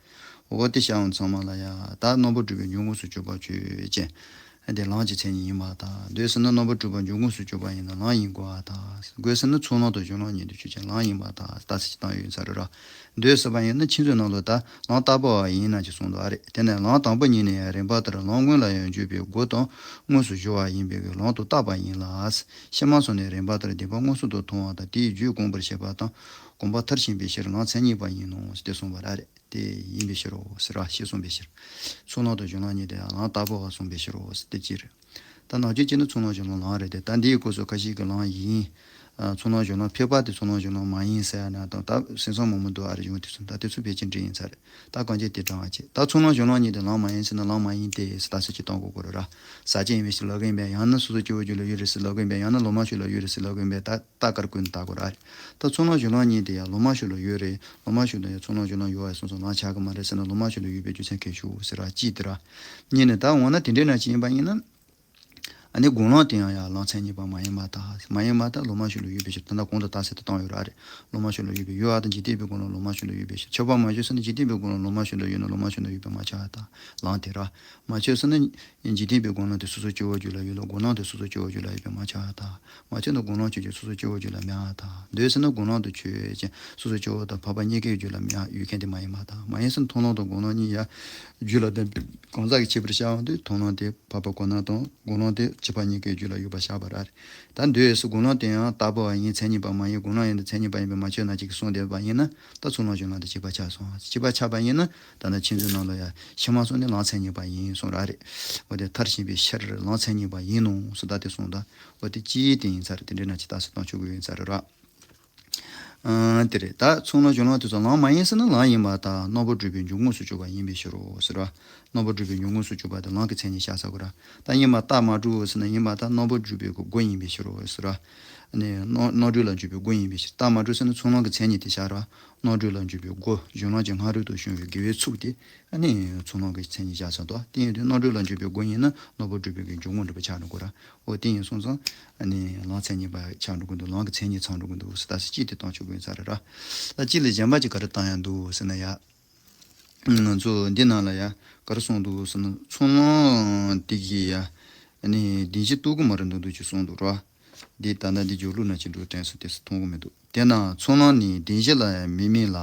འོ་དེ་བཞག་ཡོང་ཚང་མ་ལ་ཡང་ད་རྣམ་པར་སྒྲུབ་པའི་འཇུག་ངོགས་སུ་གྱུར་པ་ཆོས་ཅན། དེ་ལམ་གྱི་མཚན་ཉིད་ཡིན་པར་ཐལ། འདོད་ཟེར་ན་རྣམ་པར་གྲོལ་བ་འབྱུང་ཁུངས་སུ་གྱུར་པ་ཡིན་ན་ལམ་ཡིན་དགོས་པར་ཐལ། དགོས་ཟེར་ན་ཚོགས་ལམ་དང་གཞུང་ལམ་གཉིས་དེ་ཆོས་ཅན་ལམ་ཡིན་པར་ཐལ། རྟགས་གསལ་གྱི་གཏམ་ཡོད་ཚར་རེད་ར། འདོད་ཟེར་བ་ཡིན་ན་ཁྱེད་ཚོའི་ནང་ལ་ད་ལམ་བརྟག་པ་བ་ཡིན་ན་ཅིག་གསུངས་འདུག་ཨ་རེད། དེ་ནས་ལམ་དང་པོ་ཉིད་ནས་ཡང་རིམ་པ་ལྟར་ལམ་སྔོན་ལ་ཡང་འཇུག་པའི་སྒོ་དང་དངོས་སུ་སྦྱོར་བ་ཡིན་པས་ལམ་དུ་བརྟག་པ་ཡིན་ལ། ཕྱི་མ་སོང་ནས་རིམ་པ་ལྟར་སྡིག་པ་མངོན་སུམ་དུ་མཐོང་བ་དང་དེའི་རྒྱུད་བསྒོམ་པར་བྱེད་པ་དང་། བསྒོམ་པ་མཐར་ཕྱིན་པའི་ཕྱིར་ལམ་མཚན་ཉིད་པ་ཡིན་ནོ་ཞེས་དེ་གསུངས་པ་རེད། དེ་ཡིན་པའི་ཕྱིར་རོ་ཟེར་བ་ཞེས་གསུངས་པའི་ཕྱིར། ཚོགས་ལམ་དང་གཞུང་ལམ་གཉིས་དེ་ཡང་ལམ་བརྟག་པ་བ་གསུངས་པའི་ཕྱིར་རོ་ཟེར་དེ་ཅི་རེད། ད་ནང་ཆོས་སྤྱི་ནི་ཚོགས་ལམ་གཞུང་ལམ་ལམ་རེད་དེ། ད་འདིའི་སྐོར་སུ་ཁ་ཤས་ཀྱིས་ལམ་ཡིན། ཚོགས་ལམ་གཞུང་ལམ་ཕལ་པ་དེ་ཚོགས་ལམ་གཞུང་ལམ་མ་ཡིན་ཟེར་ཡ་ན་དང་། ད་སེམས་བསམ་མང་པོ་འདུག་ཨ་རེ། གཞུང་དེ་ཚོ་ད་དེ་ཚོ་ཕལ་ཆེར་འགྲིག་ཡིན་ས་རེད། ད་གང་ཅི་དེ་དྲང་བ་བྱེད། ད་ཚོགས་ལམ་གཞུང་ལམ་གཉིས་དེ་ལམ་མ་ཡིན་ཟེར་ན་ལམ་མ་ཡིན་ཏེ་ཟེར་ད་སུ་ཅིག་གཏོང་དགོས་དགོས་རེད་ར། ཟག་བཅས་ཡིན་པའི་ཕྱིར་ལབ་གི་ཡིན་པས། ཡང་ན་སོ་སོ་སྐྱེ་བོའི་རྒྱུད་ལ་ཡོད་རེད་ཟེར་ལབ་གི་ཡིན་པས། ཡང་ན་ལོག་མ་ཤོར་ལ་ཡོད་རེད་ཟེར་ལབ་གི་ཡིན་པས། ད་ད་ཀར་ཀུན་ད་དགོས་ར་རེད། ད་ཚོགས་ལམ་གཞུང་ལམ་གཉིས་དེ་ཡང་ལོག་མ་ཤོར་ལ་ཡོད་རེད། ལོག་མ་ཤོར་ལ་ཡང་ཚོགས་ལམ་གཞུང་ལམ་ཡོད་པ་སོང་ཙང་ལམ་ཆགས་གི་མ་རེད་ཟེར་ན་ལོག་མ་ཤོར་ལ་ཡོད་པའི་རྒྱུ་མཚན་གལ་ཞུ་ཟེར་ར་གཅིག་དེ་ར། གཉིས་ནི་ད་འོ་ན་དེ་འདྲའི་ན་ཅི་ཡིན་པ་ཡིན་ན། ཨ་ནི་སྒོམ་ལམ་དེ་ཡང་ཡང་ལམ་མཚན་ཉིད་པ་མ་ཡིན་པར་ཐལ། མ་ཡིན་པར་ཐལ། ལོག་མ་ཤོར་ལ་ཡོད་པའི་ཕྱིར། ད་ལྟ་གོང་དུ་རྟགས་གསལ་དུ་བཏང་ཡོད་ར་རེད། ལོག་མ་ཤོར་ལ་ཡོད་པའི་ཡོད་པ་དང་འཇིག་རྟེན་པའི་སྒོམ་ལམ་ལོག་མ་ཤོར་ལ་ཡོད་པའི་ཕྱིར། ཁྱབ་པ་མ་བྱས་ཟེར་ན་འཇིག་རྟེན་པའི་སྒོམ་ལམ་ལོག་མ་ཤོར་ལ་ཡོད་ན་ལོག་མ་ཤོར་ལ་ཡོད་པས་མ་ཁྱབ་པར་ཐལ། ལམ་དེ་ར། མ་ཁྱབ་ཟེར་ན་འཇིག་རྟེན་པའི་སྒོམ་ལམ་དེ་སོ་སོ་སྐྱེ་བོའི་རྒྱུད་ལ་ཡོད་ལ་སྒོམ་ལམ་དེ་སོ་སོ་སྐྱེ་བོའི་རྒྱུད་ལ་ཡོད་པས་མ་ཁྱབ་པར་ཐལ། མ་ཁྱབ་ན་སྒོམ་ལམ་ཆོས་ཅན་སོ་སོ་སྐྱེ་བོའི་རྒྱུད་ལ་མེད་པར་ཐལ། འདོད་ཟེར་ན་སྒོམ་ལམ་དང་ཆོས་ཅན་སོ་སོ་སྐྱེ་བོ་དང་འཕགས་པ་གཉིས་ཀའི་རྒྱུད་ལ་མེད་ཡོད་མཁན་དེ་མ་ཡིན་པར་ཐལ། མ་ཡིན་ཟེར་ན་མཐོང་ལམ་དང་སྒོམ་ལམ་གཉིས་ཡང་རྒྱུད་ལ་ལྡན་པའི་གང་ཟག་གི་ཁྱད་པར་བྱ་བ་འདི་མཐོང་ལམ་དེ་འཕགས་པ་ཁོ་ན་དང་སྒོམ་ལམ་དེ་བྱེད་པ་གཉིས་ཀའི་རྒྱུད་ལ་ཡོད་པ་བཞག་པ་ར་རེད། ད་འདོད་ཟེར་སྒོམ་ལམ་དེ་ཡང་བརྟག་པ་བ་ཡིན་མཚན་ཉིད་པ་མ་ཡིན། སྒོམ་ལམ་ཡིན་ན་མཚན་ཉིད་པ་ཡིན་པས་མ་ཁྱབ་ན་ཅིག་གསུངས་བསྡད་པ་ཡིན་ན། ད་ཚོགས་ལམ་གཞུང་ལམ་དེ་གཅིག་པ་ཆགས་སོང་། གཅིག་པ་ཆགས་པ་ཡིན་ན་ད་ནི་ཁྱེད་ཚོའི་ནང་ལ་ཡང་ཕྱི་མ་སོང་ནས་ལམ་མཚན་ཉིད་པ་ཡིན་གསུངས་ར་རེད། འོ་དེ་མཐར་ཕྱིན་པའི་ཕྱིར་ལམ་མཚན་ཉིད་པ་ཡིན་ནོ་ཟེར་ད་དེ་གསུངས་ད། འོ་དེ་ཅིའི་དེ་ཡིན་ས་རེད། དེ་འདྲའི་ན་ཅི་རྟགས་གསལ་གཏོང་ཆོག་གི་ཡིན་ས་རེད་ར། ཨ་དེ་རེད། ད་ཚོགས་ལམ་གཞུང་ལམ་དེ་ཚོ་ལམ་མ་ཡིན་ཟེར་ན་ལམ་ཡིན་པར་ཐལ། རྣམ་པར་གྲོལ་བའི་འབྱུང་ཁུངས་སུ་གྱུར་པ་ཡིན་པའི་ཕྱིར་རོ་ཟེར་བ། རྣམ་པར་གྲོལ་བའི་འབྱུང་ཁུངས་སུ་གྱུར་པ་དེ་ལམ་གྱི་མཚན་ཉིད་བཞག་ཚར་དགོས་ར། ད་ཡིན་པར་ཐལ། མ་གྲོལ་ཟེར་ན་ཡིན་པར་ཐལ། རྣམ་པར་གྲོལ་བའི་སྒོ་ཡིན་པའི་ཕྱིར་རོ་ཟེར་བ། ནས་རྣམ་རྣམ་གྲོལ་ལ་འཇུག་པའི་སྒོ་ཡིན་པའི་ཕྱིར། ད་མ་གྲོལ་ཟེར་ན་ཚོགས་ལམ་གྱི་མཚན་ཉིད་དེ་བཞག་ར། རྣམ་གྲོལ་ལ་འཇུག་པའི་སྒོ་གཞུང་ལམ་གྱི་སྔ་རོལ་དུ་བྱུང་བའི་དགེ་བའི་ཚོགས་དེ་ཨ་ནི་ཚོགས་ལམ་གྱི་མཚན་ཉིད་བཞག་ཚར་དོ། དེ་ཡིན་དུས་རྣམ་གྲོལ་ལ་འཇུག་པའི་སྒོ་ཡིན་ན་རྣམ་པར་གྲོལ་བའི་གི་འབྱུང་ཁུངས་འདྲ་པོ་ཆགས་འགྲོ་དགོས་ར། འོ་དེ་ཡིན་སོང་ཙང་ཨ་ནི་ལམ་མཚན་ཉིད་པ་ཆགས་འགྲོ་གི་འདུག་ལམ་གྱི་མཚན་ཉིད་ཚང་འགྲོ་གི་འདུག་ཟེར་ད་ཟེར་གཅིག་དེ་བཏང་ཆོག་གི་ཡིན་ས་རེད་ར། ད་གཅིག་ལས་གཞན་པ་ཅིག་ག་རེ་བཏང་ཡ་འདུག་ཟེར་ན་ཡ། ང་ཚོ་འདི་ནང་ལ་ཡ་ག་རེ་གསུངས་འདུག་ཟེར་ན་ཚོགས་ལམ་དེ་གི་ཡ་ཨ་ནི་བདེན་བཞི་རྟོགས་གི་མ་རེད་འདུག་འདུག་ཅིག་གསུངས་འདུག་ར། འདི་ད་ལྟ་འདི་སྦྱོར་ལུགས་ན་ཅི་འགྲོ་དྲན་སོང་དེ་སུ་མཐོང་གི་མི་འདུག་དེས་ན་ཚོགས་ལམ་ནི་བདེན་བཞི་ལ་ཡང་མི་དམིགས་ལ།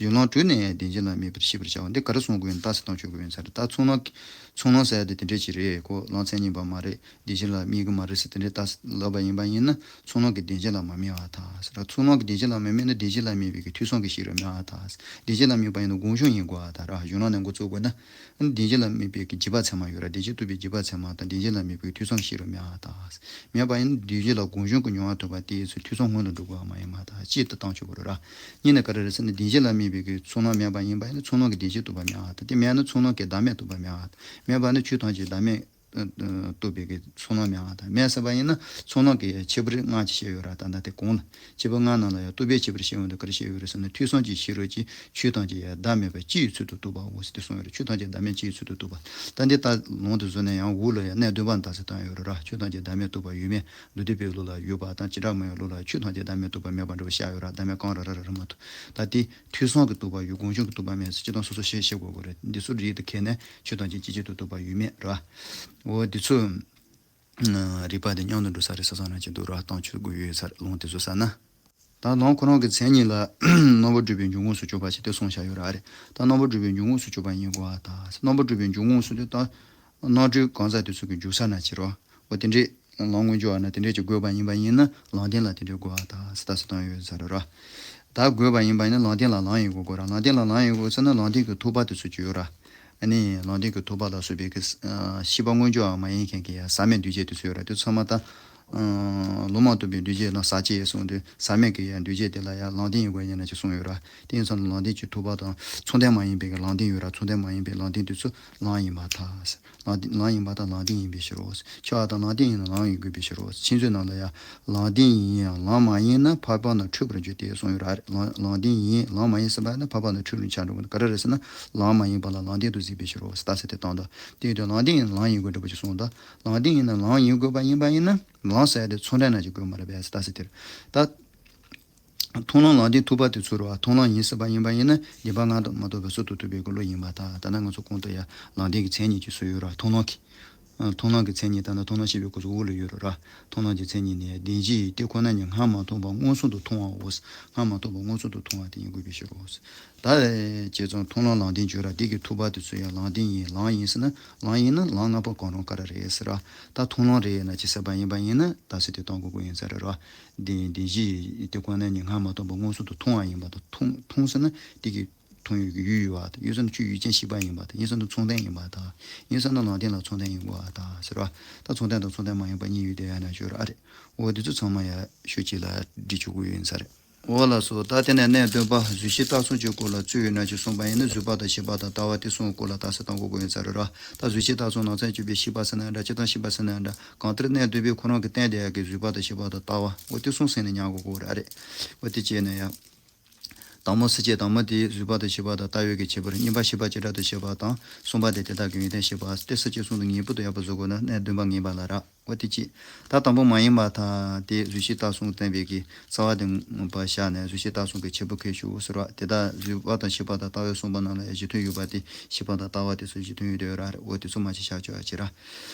གཞུང་ལམ་དྲུག་ནས་ཡང་བདེན་བཞི་ལ་དམིགས་པར་ཤེས་པར་བྱའོ། འདི་ག་རེ་གསུང་དགོས་ཡིན་ད་ཟེར་བཏང་ཆོག་གི་ཡིན་ས་རེད། ད་ཚོགས་ལམ་ཚོགས་ལམ་ཟེར་ཡ་དེ་དེ་འདྲས་ཅིག་རེད། ཁོ་ལམ་མཚན་ཉིད་པ་མ་རེད། བདེན་བཞི་ལ་དམིགས་གི་མ་རེད་ཟེར་དེ་འདྲས་ད་ལབ་པ་ཡིན་པ་ཡིན་ན་ཚོགས་ལམ་གྱི་བདེན་བཞི་ལ་མ་དམིགས་པར་ཐལ་ཟེར། ཚོགས་ལམ་གྱི་བདེན་བཞི་ལ་མི་དམིགས་ན་བདེན་བཞི་ལ་དམིགས་པའི་གི་ཐོས་བསམ་གྱི་ཤེས་རབ་དམིགས་པར་ཐལ། བདེན་བཞི་ལ་དམིགས་པ་ཡིན་ན་སྒོམ་བྱུང་ཡིན་དགོས་པར་ཐལ་ར། གཞུང་ལམ་ནས་འགོ་བཙུགས་དགོས་ན། བདེན་བཞི་ལ་དམིགས་པའི་གི་འཇིགས་པ་མཚན་མ་ཡོད་ར། བདེན་བཞི་རྟོགས་པའི་འཇིགས་པ་མཚན་མ་དང་བདེན་བཞི་ལ་དམིགས་པའི་ཐོས་བསམ་ཤེས་རབ་དམིགས་པར་ཐལ། མེད་པ་ཡིན་ན་བདེན་བཞི་ལ་སྒོམ་བྱུང་གི་མྱོང་བ་ཐོབ་པ་དེའི་ཚེ་ཐོས་བསམ་སྔོན་དུ་འགྲོ་དགོས་པ་མ་ཡིན་པར་ཐལ། གཅིག་ཏུ་བཏང་ཆོག་གི་རེད་ར། གཉིས་ནི་ག་རེ་རེད་ཟེར་ན་བདེན་བཞི་ལ་དམིགས་པའི་གི་ཚོགས་ལམ་མེད་པ་ཡིན་པ་ཡིན་ན་ཚོགས་ལམ་གྱི་བདེན་བཞི་རྟོགས་པ་དམིགས་པར་ཐལ། དེ་མེད་ན་ཚོགས་ལམ་གྱི་བདག་མེད་རྟོགས་པ་དམིགས་པར་ཐལ། མེད་པ་ན་ཆོས་ཐམས་ཅད་བདག་མེད་རྟོགས་པའི་གི་ཚོགས་ལམ་དམིགས་པར་ཐལ། མེད་ཟེར་བ་ཡིན་ན་ཚོགས་ལམ་གྱི་ཁྱད་པར་ལྔ་ཅིག་བཤད་ཡོད་ར། ད་ལྟ་དེ་གོང་ལ། ཁྱད་པར་ལྔ་ནང་ལ་ཡང་རྟོག་པའི་ཁྱད་པར་བཤད་ཡོང་དུས་ག་རེ་བཤད་ཡོད་རེད་ཟེར་ན་ཐོས་བསམ་གྱི་ཤེས་རབ་ཀྱིས་ཆོས་ཐམས་ཅད་ཡང་བདག་མེད་པ་སྤྱི་ཡི་ཚུལ་དུ་རྟོགས་པའོ་ཟེར་དེ་གསུངས་ཡོད་རེད། ཆོས་ཐམས་ཅད་བདག་མེད་སྤྱི་ཡི་ཚུལ་དུ་རྟོགས་པ། ད་འདི་ལྟར་ལུང་དུ་བཟུང་ནས་ཡང་འུ་ལ་ཡང་གནད་བདུན་པ་ནང་ལྟར་ཟེར་བཏང་ཡོད་རེད་ར། ཆོས་ཐམས་ཅད་བདག་མེད་རྟོགས་པ་ཡོད་མེད་མདོ་སྡེ་པའི་ལུགས་ལ་ཡོད་པ་དང་བྱེ་བྲག་སྨྲ་བའི་ལུགས་ལ་ཆོས་ཐམས་ཅད་བདག་མེད་རྟོགས་པ་མེད་པ་འདྲ་བོ་བཤད་ཡོད་ར། བདག་མེད་གང་ར་ར་ར་ར་མ་ཐུབ། ད་དེ་ཐོས་བསམ་གྱིས་རྟོགས་པ་ཡོད། སྒོམ་བྱུང་གིས་རྟོགས་པ་མེད་ཟེར་སྤྱིར་བཏང་སོ་སོ་ཤེས་ཤེས་དགོས་དགོས་རེད། འདི་ཚོ་རིགས་དེ་ཁས་ནས་ཆོས་ཐམས་ཅད་སྤྱི་གཅིག་ཏུ་རྟོགས་པ་ཡོད་མེད་ར། འོ་འདི་ཚོ། རིགས་པ་དེ་མཉམ་དུ་འགྲོ་ས་རེད་ཟེར་བསམ་ན་ཅི་འདུག་ར། བཏང་ཆོག་དགོས་ཡོད་ས་རེད། ལུང་དེ་ཚོ་ཟེར་ན། ད་ལམ་ཁོ་རང་གི་མཚན་ཉིད་ལ་རྣམ་པར་གྲོལ་བའི་འབྱུང་ཁུངས་སུ་གྱུར་པ་ཞིག་དེ་གསུངས་བཞག་ཡོད་ར་རེད། ད་རྣམ་པར་གྲོལ་བའི་འབྱུང་ཁུངས་སུ་གྱུར་པ་ཡིན་དགོས་པར་ཐལ། རྣམ་པར་གྲོལ་བའི་འབྱུང་ཁུངས་སུ་དེ་ད་རྣམ་གྲོལ་གང་ཟག་དེ་ཚོ་གི་འཇུག་ས་ན་ཅི་རོ། འོ་དེ་འདྲས་ལམ་སྔོན་འཇུག་པ་ན་དེ་འདྲས་ཀྱི་དགོས་པ་ཡིན་པ་ཡིན་ན་ལམ་བདེན་ལ་དེ་འདྲས་དགོས་པར་ཐལ་ཟེར་ད་ཟེར་བཏང་ཡོད་ས་རེད་ར། ད་དགོས་པ་ཡིན་པ་ཡིན་ན་ལམ་བདེན་ལ་ལམ་ཡིན་དགོས་དགོས་ར། ལམ་བདེན་ལ་ལམ་ཡིན་དགོས་ཟེར་ན་ལམ་བདེན་གྱི་ཐོབ་པ་དེ་ཚོ་ཅི་ཡོད་ར། ཨ་ནི་ལམ་བདེན་གྱི་ཐོབ་པ་ལ་སོགས་པའི་གི་ཨ་ཤེས་པ་མངོན་གྱུར་བ་མ་ཡིན་མཁན་གྱི་ཡང་ཟག་མེད་འདུས་བྱས་དེ་ཚོ་ཡོད་ར། དེ་ཚང་མ་ད་ཨ་ལུང་མ་བསྟན་པའི་འདུས་བྱས་ལ་ཟག་བཅས་གསུངས་དུས་ཟག་མེད་ཀྱི་ཡང་འདུས་བྱས་དེ་ལ་ཡང་ལམ་བདེན་ཡིན་དགོས་ཡིན་ན་ཅིག་གསུངས་ཡོད་ར། དེ་ཡིན་ཙང་ལམ་བདེན་གྱི་ཐོབ་པ་དང་མཚུངས་ལྡན་མ་ཡིན་པའི་གི་ལམ་བདེན་ཡོད་ར། མཚུངས་ལྡན་མ་ཡིན་པའི་ལམ་བདེན་དེ་ཚོ་ལམ་ཡིན་པར་ཐལ། ལམ་བདེན་ལམ་ཡིན་པར་ཐལ། ལམ་བདེན་ཡིན་པའི་ཕྱིར་རོ། ཁྱབ་པ་དང་ལམ་བདེན་ཡིན་ན་ལམ་ཡིན་དགོས་པའི་ཕྱིར་རོ། ཁྱེད་ཚོའི་ནང་ལ་ཡང་ལམ་བདེན་ཡིན་ཡང་ལམ་མ་ཡིན་ན་འཕགས་པ་ན་འཁྲུལ་པར་འགྱུར་ཏེ་གསུངས་ཡོད་ར། ལམ་ལམ་བདེན་ཡིན་ལམ་མ་ཡིན་ཟེར་བ་ན་འཕགས་པ་ན་འཁྲུལ་པར་ཆགས་འགྲོ་གི་འདུག་ག་རེ་རེད་ཟེར་ན་ལམ་མ་ཡིན་པ་ལ་ལམ་བདེན་དུ་གཟིགས་པའི་ཕྱིར་རོ་ཟེར་ད་ཟེར་དེ་བཏང་ད། དེ་ཡོད་དུས་ལམ་བདེན་ཡིན་ན་ལམ་ཡིན་དགོས་འདྲ་པོ་ཅིག་གསུངས་ད། ལམ་བདེན་ཡིན་ན་ལམ་ཡིན་དགོས་པ་ཡིན་པ་ཡིན་ན་ལམ་ཟེར་ཡ་དེ་མཚུངས་ལྡན་ན་ཅིག་དགོས་མ་རེད་པས་ཟེར་ད་ཟེར་དེ་རེད་ད། མཐོང་ལམ་ལམ་བདེན་ཐོབ་པ་དེ་ཚོ་རེད་བ། མཐོང་ལམ་ཡིན་སྲིད་པ་ཡིན་པ་ཡིན་ན་བདེན་པ་སྔར་དང་མ་ཐོགས་པའི་གསར་དུ་ཐོབ་པའི་གི་བློ་ཡིན་པར་ཐལ། ད་ནི་ང་ཚོ་གོང་དུ་ཡང་ལམ་བདེན་གྱི་མཚན་ཉིད་ཀྱི་སྲོལ་ཡོད་ར། མཐོང་ལམ་གྱི་ མཐོང་ལམ་གྱི་མཚན་ཉིད་ལྟར་ན་མཐོང་ལམ་ཞེས་པའི་སྐབས་སུ་འོག་ལ་ཡོད་རེད་ར། མཐོང་ལམ་གྱི་མཚན་ཉིད་ནི་བདེན་བཞི་ཡི་དེ་ཁོ་ན་ཉིད་སྔར་མ་མཐོང་བ་མངོན་སུམ་དུ་མཐོང་བའོ། སྔར་མ་མཐོང་བ་མངོན་སུམ་དུ་མཐོང་བ་དེ་ཡིན་དགོས་པའི་ཕྱིར་རོ། ད་བྱས་ཙང་མཐོང་ལམ་ལམ་བདེན་བརྗོད་ར། འདི་གི་ཐུབ་པ་དེ་ཚོ་ཡང་ལམ་བདེན་ཡིན། ལམ་ཡིན་ཟེར་ན་ལམ་ཡིན་ན་ལམ་ལྔ་པོ་གང་རུང་ག་རེ་རེད་ཟེར་ར། ད་མཐོང་ལམ་རེད་ན་ཅི་ཟེར་བ་ཡིན་པ་ཡིན་ན་ད་ཟེར་དེ་གཏོང་དགོས་ཀྱི་ཡིན་ས་རེད་ར། བདེན་བདེན་བཞི་ཡི་དེ་ཁོ་ན་ཉིད་སྔར་མ་མཐོང་བ་མངོན་སུམ་དུ་མཐོང་བ་ཡིན་པ་དང་མཐོང་མཐོང་ཟེར་ན་དེ་གི་མཐོང་ཡུལ་གྱི་ཡུལ་ཡོད་པ་དང་། ཡིན་ཟེར་ན་ཆོས་ཡུལ་ཅན་ཤེས་པ་ཡིན་པ་དང་། ཡིན་ཟེར་ན་མཚུངས་ལྡན་ཡིན་པ་དང་། ཡིན་ཟེར་ན་ལམ་བདེན་ལ་མཚུངས་ལྡན་ཡིན་དགོས་པ་དང་ཟེར་བ། ད་མཚུངས་ལྡན་དང་མཚུངས་ལྡན་མ་ཡིན་པ་གཉིས་ཡོད་དེ་ཡང་ན་ཞོར་ཨ་རེད། འོ་དེ་ཚོ་ཚང་མ་ཡང་ཤོད་ཅིག་ལ་འབྲི་ཆོག་གི་ཡོད་ས་རེད། འོ་ལགས་སོ། ད་དེ་ནས་གནད་བདུན་པ་གཟུགས་གཞི་ལྟ་མཚུངས་ཀྱི་སྐོར་ལ་རྩོད་ཡོད་ན་ཅིག་གསུངས་པ་ཡིན་ན་གཟུགས་པ་དང་ཤེས་པ་དང་ལྟ་བ་དེ་གསུམ་སྐོར་ལ་རྟགས་གསལ་གཏོང་དགོས་ཀྱི་ཡོད་ས་རེད་ར། ད་གཟུགས་གཞི་ལྟ་མཚུངས་ནང་ཚན་གཅིག་པའི་ཤེས་པ་ཟེར་ན་འདྲ། སྤྱིར་བཏང་ཤེས་པ་ཟེར་ན་འདྲ། གང་ལྟར་གནད་བདུན་པའི་ཁོ་རང་གི་སྟེང་དེ་ཡང་གི་གཟུགས་པ་དང་ཤེས་པ་དང་ལྟ་བ་འོ་དེ་གསུམ་ཟིན་ནས་ཉར་དགོས་ཀྱི་རེད། འོ་དེ་བྱས་ན་ཡང་། དང་པོ་སྲིད་སྐྱེས་དང་པོ་དེ་གཟུགས་པ་དང་ཤེས་པ་དང་ལྟ་བའི་གི་ཁྱད་པར། གཉིས་པ་ཤེས་པ་བྱེ་བྲག་ཏུ་ཤེས་པ་དང་། གསུམ་པ་དེ་དེ་དག་གི་ཡོན་ཏན་ཤེས་པ་སྟེ། སྲིད་སྐྱེས་གསུམ་དུ་ངེས་པར་དུ་ཡོད་པར་བཟོ་དགོས་ན་གནད་བདུན་པ་ངེས་པ་ལ་རག་འོ་དེ་གཅིག་ད་དང་པོ་མ་ཡིན་པར་ཐལ་དེ་གཟུགས་གཞི་ལྟ་མཚུངས་བསྟན་པའི་གི་རྩ་བ་དེ་ངོ་མ་བཞག་ནས་གཟུགས་གཞི་ལྟ་མཚུངས་ཀྱི་ཁྱད་པར་ཁས་ཞུ་ཟེར་བ་དེ་དག་གཟུགས་པ་དང་ཤེས་པ་དང་ལྟ་བའི་གསུམ་པོ་ནང་ལ་ཡང་གཞི་མཐུན་ཡོད་པ་དེ་ཤེས་པ་དང་ལྟ་བ་དེ་ཚོ་གཞི་མཐུན་ཡོད་དེ་ཡོད་ར་རེད། འོ་དེ་ཚོ་མ་ཅིག་བཞག་ཆོག་ཡ་ཅིག་ར།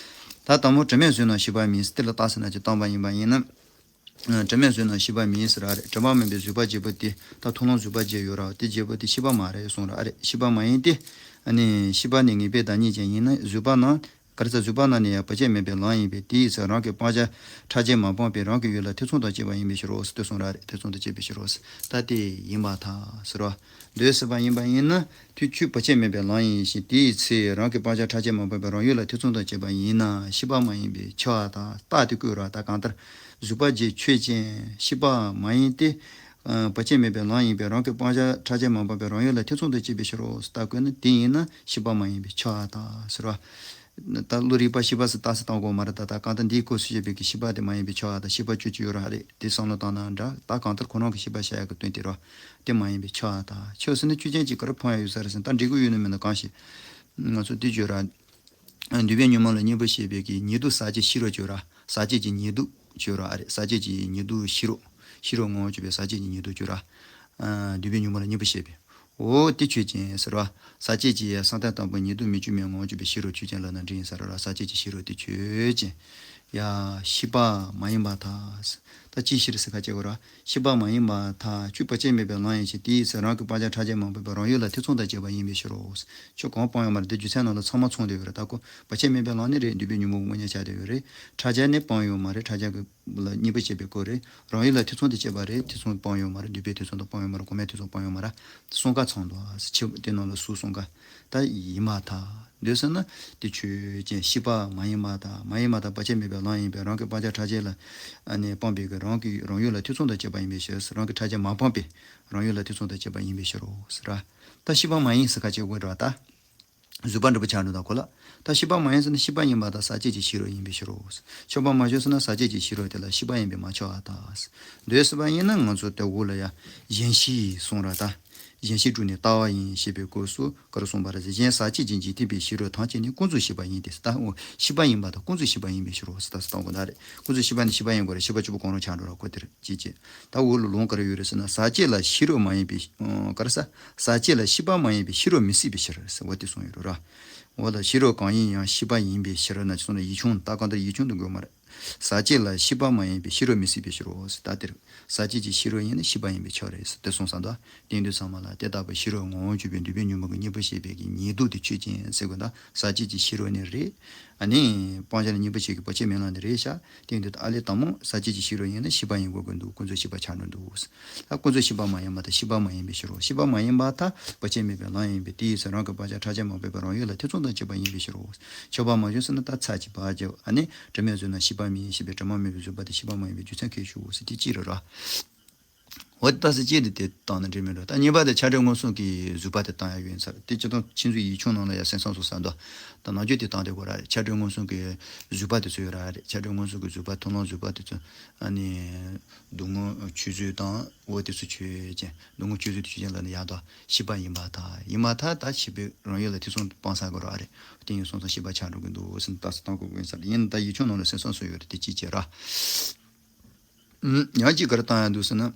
ད་དང་པོ་དྲི་མས་བཟོས་ན་ཤེས་པ་མིན་དེ་ལ་རྟགས་ཟེར་ན་ཅིག་བཏང་པ་ཡིན་པ་ཡིན་ན། དྲི་མས་བཟོས་ན་ཤེས་པ་མིན་ཟེར་ར་རེད། དྲི་མ་མིན་པའི་གཟུགས་པ་བརྗེ་པོ་དེ་ད་མཐོང་ལམ་གཟུགས་པ་བརྗེ་ཡོད་ར་བ། དེ་བརྗེ་པོ་དེ་ཤེས་པ་མ་རེད་གསུངས་ར་རེད། ཤེས་པ་མ་ཡིན་ཏེ། ཨ་ནི་ཤེས་པ་ནི་ངེས་པའི་བདག་ཉིད་ཅན་ཡིན་ན་གཟུགས་པ་ན། ག་རེ་ཟེར་གཟུགས་པ་ན་ནི་ཡང་བར་ཆད་མེད་པའི་ལམ་ཡིན་པས་དེའི་ཚེ་རང་གི་སྤང་བྱ་ཕྲ་རྒྱས་མ་སྤངས་པས་རང་གི་ཡུལ་ལ་ཐེ་ཚོམ་དང་བཅས་པ་ཡིན་པའི་ཕྱིར་རོ་ཟེར་དེ་གསུངས་ར་རེད། ཐེ་ཚོམ་དང་བཅས་པའི་ཕྱིར་རོ་ཟེར་ད་དེ་ཡིན་པར་ཐལ་ཟེར་རོ། འདོད་སྲིད་པ་ཡིན་པ་ཡིན་ན། དེ་ཆོས་བར་ཆད་མེད་པའི་ལམ་ཡིན་ཞིང་དེའི་ཚེ་རང་གི་སྤང་བྱ་ཕྲ་རྒྱས་མ་སྤངས་པའི་རང་ཡུལ་ལ་ཐེ་ཚོམ་དང་བཅས་པ་ཡིན་ན་ཤེས་པ་མ་ཡིན་པས་ཁྱབ་པར་ཐལ། རྟགས་དེ་བཀོད་ར། ད་གང་ལྟར་གཟུགས་པ་བརྗེ་ཆོས་ཅན། ཤེས་པ་མ་ཡིན་ཏེ། བར་ཆད་མེད་པའི་ལམ་ཡིན་པས་རང་གི་སྤང་བྱ་ཕྲ་རྒྱས་མ་སྤངས་པའི་རང་ཡུལ་ལ་ཐེ་ཚོམ་དང་བཅས་པའི་ཕྱིར་རོ་ཟེར་ད་བཀོད་ན་དེ་ཡིན་ན་ཤེས་པ་མ་ཡིན་པས་ཁྱབ་པར་ཐལ་ཟེར་བ། ད་བློ་རིག་པ་ཤེས་པ་ཟེར་རྟགས་ཟེར་བཏང་དགོས་མ་རེད། ད་ད་གང་ལྟར་འདིའི་སྐབས་སུ་བཤད་པའི་གི་ཤེས་པ་དེ་མ་ཡིན་པའི་ཁྱབ་པ་དང་ཤེས་པ་ཆོས་ཅན་ཡོད་ར་རེད། དེ་བསམ་བློ་བཏང་ན་འདྲ། ད་གང་ལྟར་ཁོ་རང་གི་ཤེས་པ་བཤད་ཡག་གི་དོན་དེ་ར། དེ་མ་ཡིན་པའི་ཁྱབ་པར་ཐལ། ཁྱབ་ཟེར་ན་ཆོས་ཅན་གྱི་ག་རེ་ཕན་ཡོན་ཡོད་ས་རེད་ཟེར་ན་ད་འགྲིག་གི་ཡོད་ནི་མིན་ན་གང་ཞིག་ང་ཚོ་དེ་བརྗོད་ར། འདུས་པའི་ཉོན་མོངས་ལ་གཉེན་པོ་བྱེད་པའི་གི་ཉེ་དུ་ཟག་བཅས་ཕྱི་རོལ་བརྗོད་ར། ཟག་བཅས་ཀྱི་ཉེ་དུ་བརྗོད་ར་ཨ་རེད། ཟག་བཅས་ཀྱི་ཉེ་དུ་ཕྱི་རོལ། ཕྱི་རོལ་ངོ་བོ་བརྗོད་པའི་ཟག་བཅས་ཀྱི་ཉེ་དུ་བརྗོད་ར། འདུས་པའི་ཉོན་མོངས་ལ་གཉེན་པོ་བྱེད་པའི། འོ་དེ་ཆོས་ཅན་ཟེར་བ། ཟག་བཅས་ཀྱི་བསམ་གཏན་དང་པོ་ཉེ་དུ་མི་བསྐྱོད་མའི་ངོ་བོ་བརྗོད་པའི་ཕྱི་རོལ་ཆོས་ཅན་ལབ་ན་འགྲིག་ཡིན་ས་རེད་ར། ཟག་བཅས་ཀྱི་ཕྱི་རོལ་དེ་ཆོས་ཅན། ཡ། ཤེས་པ་མ་ཡིན་པར་ཐལ། ད་ཅིའི་ཕྱིར་ཟེར་ཁ་ཅིག་གོ་ར། ཤེས་པ་མ་ཡིན་པར་ཐལ། ཆོས་བར་ཆད་མེད་པའི་ལམ་ཡིན་ཞིང་དེའི་ཚེ་རང་གི་སྤང་བྱ་ཕྲ་རྒྱས་མ་སྤངས་པའི་རང་ཡུལ་ལ་ཐེ་ཚོམ་དང་བཅས་པ་ཡིན་པའི་ཕྱིར་རོ། ཆོས་གང་སྤང་ཡོད་མ་རེད། འདི་རྒྱུ་མཚན་ནང་ལ་ཚང་མ་ཚང་བསྡད་ཡོད་རེད། ད་ཁོ་བར་ཆད་མེད་པའི་ལམ་ནི་རེད། འདུས་པའི་ཉོན་མོངས་དངོས་གཉེན་ཆགས་བསྡད་ཡོད་རེད། ཕྲ་རྒྱས་ནི་སྤང་ཡོད་མ་རེད། ཕྲ་རྒྱས་ཀྱི་ལ་གཉེན་པོ་བྱེད་པའི་སྐོར་རེད། རང་ཡུལ་ལ་ཐེ་ཚོམ་དང་བཅས་པ་རེད། ཐེ་ཚོམ་སྤང་ཡོད་མ་རེད། འདུས་པའི་ཐེ་ཚོམ་དང་སྤང་ཡོད་མ་རེད། གོང་མའི་ཐེ་ཚོམ་སྤང་ཡོད་མ་རེད། གསུམ་ཀ་ཚང་འདུག་ཨ། ཕྱི་དེ་ནང་ལ་ཟུར་གསུམ་ཀ་ད་ཡིན་མ་ཐལ། འདོད་ཟེར་ན་དེ་ཆོས་ཅན། ཤེས་པ་མ་ཡིན་པར་ཐལ། མ་ཡིན་པར་ཐལ། བར་ཆད་མེད་པའི་ལམ་ཡིན་པས་རང་གི་སྤང་བྱ་ཕྲ་རྒྱས་ལ་ཨ་ནི་སྤངས་པའི་གི་རང་གི་རང་ཡུལ་ལ་ཐེ་ཚོམ་དང་བཅས་པ་ཡིན་པའི་ཕྱིར། རང་གི་ཕྲ་རྒྱས་མ་སྤངས་པས་རང་ཡུལ་ལ་ཐེ་ཚོམ་དང་བཅས་པ་ཡིན་པའི་ཕྱིར་རོ་ཟེར་ར། ད་ཤེས་པ་མ་ཡིན་ཟེར་ཁ་ཅིག་དགོས་འགྲོ་བ་ད། གཟུགས་པ་འདྲ་པོ་ཆགས་འགྲོ་དང་ཁོ་ལ། ད་ཤེས་པ་མ་ཡིན་ཟེར་ན་ཤེས་པ་ཡིན་པ་དང་ཟག་བཅས་ཀྱི་ཕྱི་རོལ་ཡིན་པའི་ཕྱིར་རོ། ཆོས་པ་མ་བྱུང་ཟེར་ན་ཟག་བཅས་ཀྱི་ཕྱི་རོལ་དེ་ལ་ཤེས་པ་ཡིན་པས་མ་ཁྱབ་པར་ཐལ། འདོད་སྲིད་པ་ཡིན་ན་ང་ཚོ་དེ་འོག་ལ་ཡ་གཞན་ཤེས་གསུངས་ར་ད། གཞན་ཤེས་དྲུག་ནི་ལྟ་བ་ཡིན་ཞེས་པའི་སྐབས་སུ་ག་རེ་གསུངས་པ་རེད་ཟེར། གཞན་ཟག་བཅས་ཀྱི་འཇིག་རྟེན་པའི་ཕྱི་རོལ་ཐམས་ཅད་ནི་ཀུན་རྫོབ་ཤེས་པ་ཡིན་ཏེ། ད་འོ་ཤེས་པ་ཡིན་པ་དང་ཀུན་རྫོབ་ཤེས་པ་ཡིན་པའི་ཕྱིར་རོ་ཟེར་ད་ཟེར་བཏང་དགོས་ད་རེད། ཀུན་རྫོབ་ཤེས་པ་ནི་ཤེས་པ་ཡིན་དགོས་རེད། ཤེས་པ་བཅུ་པོ་གང་རུང་ཆགས་འགྲོ་ར་ཁོ་དེ་རེད། ཅེས་བྱས། ད་འོག་ལ་ལུང་ག་རེ་ཡོད་རེད་ཟེར་ན། ཟག་བཅས་ལ་ཤེས་རབ་མ་ཡིན་པའི། ཨ། ག་རེ་ཟ། ཟག་བཅས་ལ་ཤེས་པ་མ་ཡིན་པའི་ཤེས་རབ་མི་སྲིད་པའི་ཕྱིར་ཟེར་བ་དེ་གསུངས་ཡོད་རེད་ར། འོ་ད་ཤེས་རབ་གང་ཡིན་ཡང་ཤེས་པ་ཡིན་པའི་ཕྱིར་ན་ཅི་གསུངས་ན་ཡིག་ཆུང་ད་གང་ལྟར་ཡིག་ཆུང་དུ་དགོས་མ་རེད། ཟག་བཅས་ལ་ཤེས་པ་མ་ཡིན་པའི་ཤེས་རབ་མི་སྲིད་པའི་ཕྱིར་རོ་ཟེར་ད་དེར། ཟག་བཅས་ཀྱི་ཤེས་རབ་ཡིན་ན་ཤེས་པ་ཡིན་པས་ཁྱབ་རེད་ཟེར་དེ་གསུངས་ས་འདུག་དེང་དུས་ཚང་མ་ལ་དེ་ལྟ་བུ་ཤེས་རབ་ངོ་བོ་བརྗོད་པའི་འདུས་པའི་ཉོན་མོངས་ཀྱི་གཉེན་པོ་བྱེད་པའི་གི་ཉེ་དུ་དེ་ཆོས་ཅན་ཟེར་དགོས་ད། ཟག་བཅས་ཀྱི་ཤེས་རབ་ནི་རེད། ཨ་ནི་སྤང་བྱ་ལ་གཉེན་པོ་བྱེད་ཀྱི་བར་ཆད་མེད་ལམ་ནི་རེད་ཤག་དེ་འདི་ཨ་ལས་དང་མོ་ཟག་བཅས་ཀྱི་ཤེས་རབ་ཡིན་ན་ཤེས་པ་ཡིན་དགོས་ཀྱི་འདུག་ཀུན་རྫོབ་ཤེས་པ་ཆགས་འགྲོ་འདུག་ད་ཀུན་རྫོབ་ཤེས་པ་མ་ཡིན་པ་དང་ཤེས་པ་མ་ཡིན་པའི་ཕྱིར་རོ། ཤེས་པ་མ་ཡིན་པར་ཐལ། བར་ཆད་མེད་པའི་ལམ་ཡིན་པས་དེའི་ཚེ་རང་གི་སྤང་བྱ་ཕྲ་རྒྱས་མ་སྤངས་པའི་རང་ཡུལ་ལ་ཐེ་ཚོམ་དང་བཅས་པ་ཡིན་པའི་ཕྱིར་རོ། ཆོས་པ་མ་བྱུང་ཟེར་ན་ད་ཚར་གཅིག་བར་བརྒྱབ། ཨ་ནི་དྲི་མས་བཟོས་ན་ཤེས་པ་མིན་ཞེས་པའི་དྲི་མ་མེད་པའི་བཟོད་པ་དེ་ཤེས་པ་མ་ཡིན་པའི་རྒྱུ་མཚན་ཁས་ཞུ་ཟེར་དེ་གཅིག་རེད་ར། འོ་དེ་ལྟ་ས་གཅིག་དེ་དེ་བཏང་ན་འགྲིག་མིན་འགྲོ། ད་གཉིས་པ་དེ་ཆ་འདྲ་མངོན་སུམ་གྱི་གཟུགས་པ་དེ་བཏང་ཡ་ཡོད་ཡིན་ས་རེད། དེ་སྤྱིར་བཏང་ཁྱེད་ཚོའི་ཡིག་ཆུང་ནང་ལ་ཡ་གསན་བསམ་སོང་ས་འདུག་ད་ནང་ཆོས་དེ་བཏང་བསྡད་དགོས་ར་རེད། ཆ་འདྲ་མངོན་སུམ་གྱི་གཟུགས་པ་དེ་ཚོ་ཡོད་ར་རེད། ཆ་འདྲ་མངོན་སུམ་གྱི་གཟུགས་པ་མཐོང་ལམ་གཟུགས་པ་དེ་ཚོ་ཨ་ནི་སྡུག་བསྔལ་ཆོས་བཟོད་དང་འོ་དེ་ཚོ་ཆོས་ཅན། སྡུག་བསྔལ་ཆོས་བཟོད་དེ་ཆོས་ཅན་ལབ་ན་ཡག་འདུག་ཤེས་པ་ཡིན་པར་ཐལ། ཡིན་མ་ཐལ། ད་ཤེས་པའི་རང་ཡུལ་ལ་ཐེ་ཚོམ་སྤང་ས་དགོས་ར་རེད། དེ་ཡིན་སོང་ཙང་ཤེས་པ་ཆགས་འགྲོ་གི་འདུག་ཟེར་ནས་ལྟ་ས་བཏང་དགོས་ཀྱི་ཡིན་ས་རེད། ཡིན་ད་ཡིག་ཆུང་ནང་ལ་གསན་བསམ་སོང་ཡོད་རེད། དེ་གཅིག་བྱས་ར། ཡང་གཅིག་ག་རེ་བཏང་ཡ་འདུག་ཟེར་ན།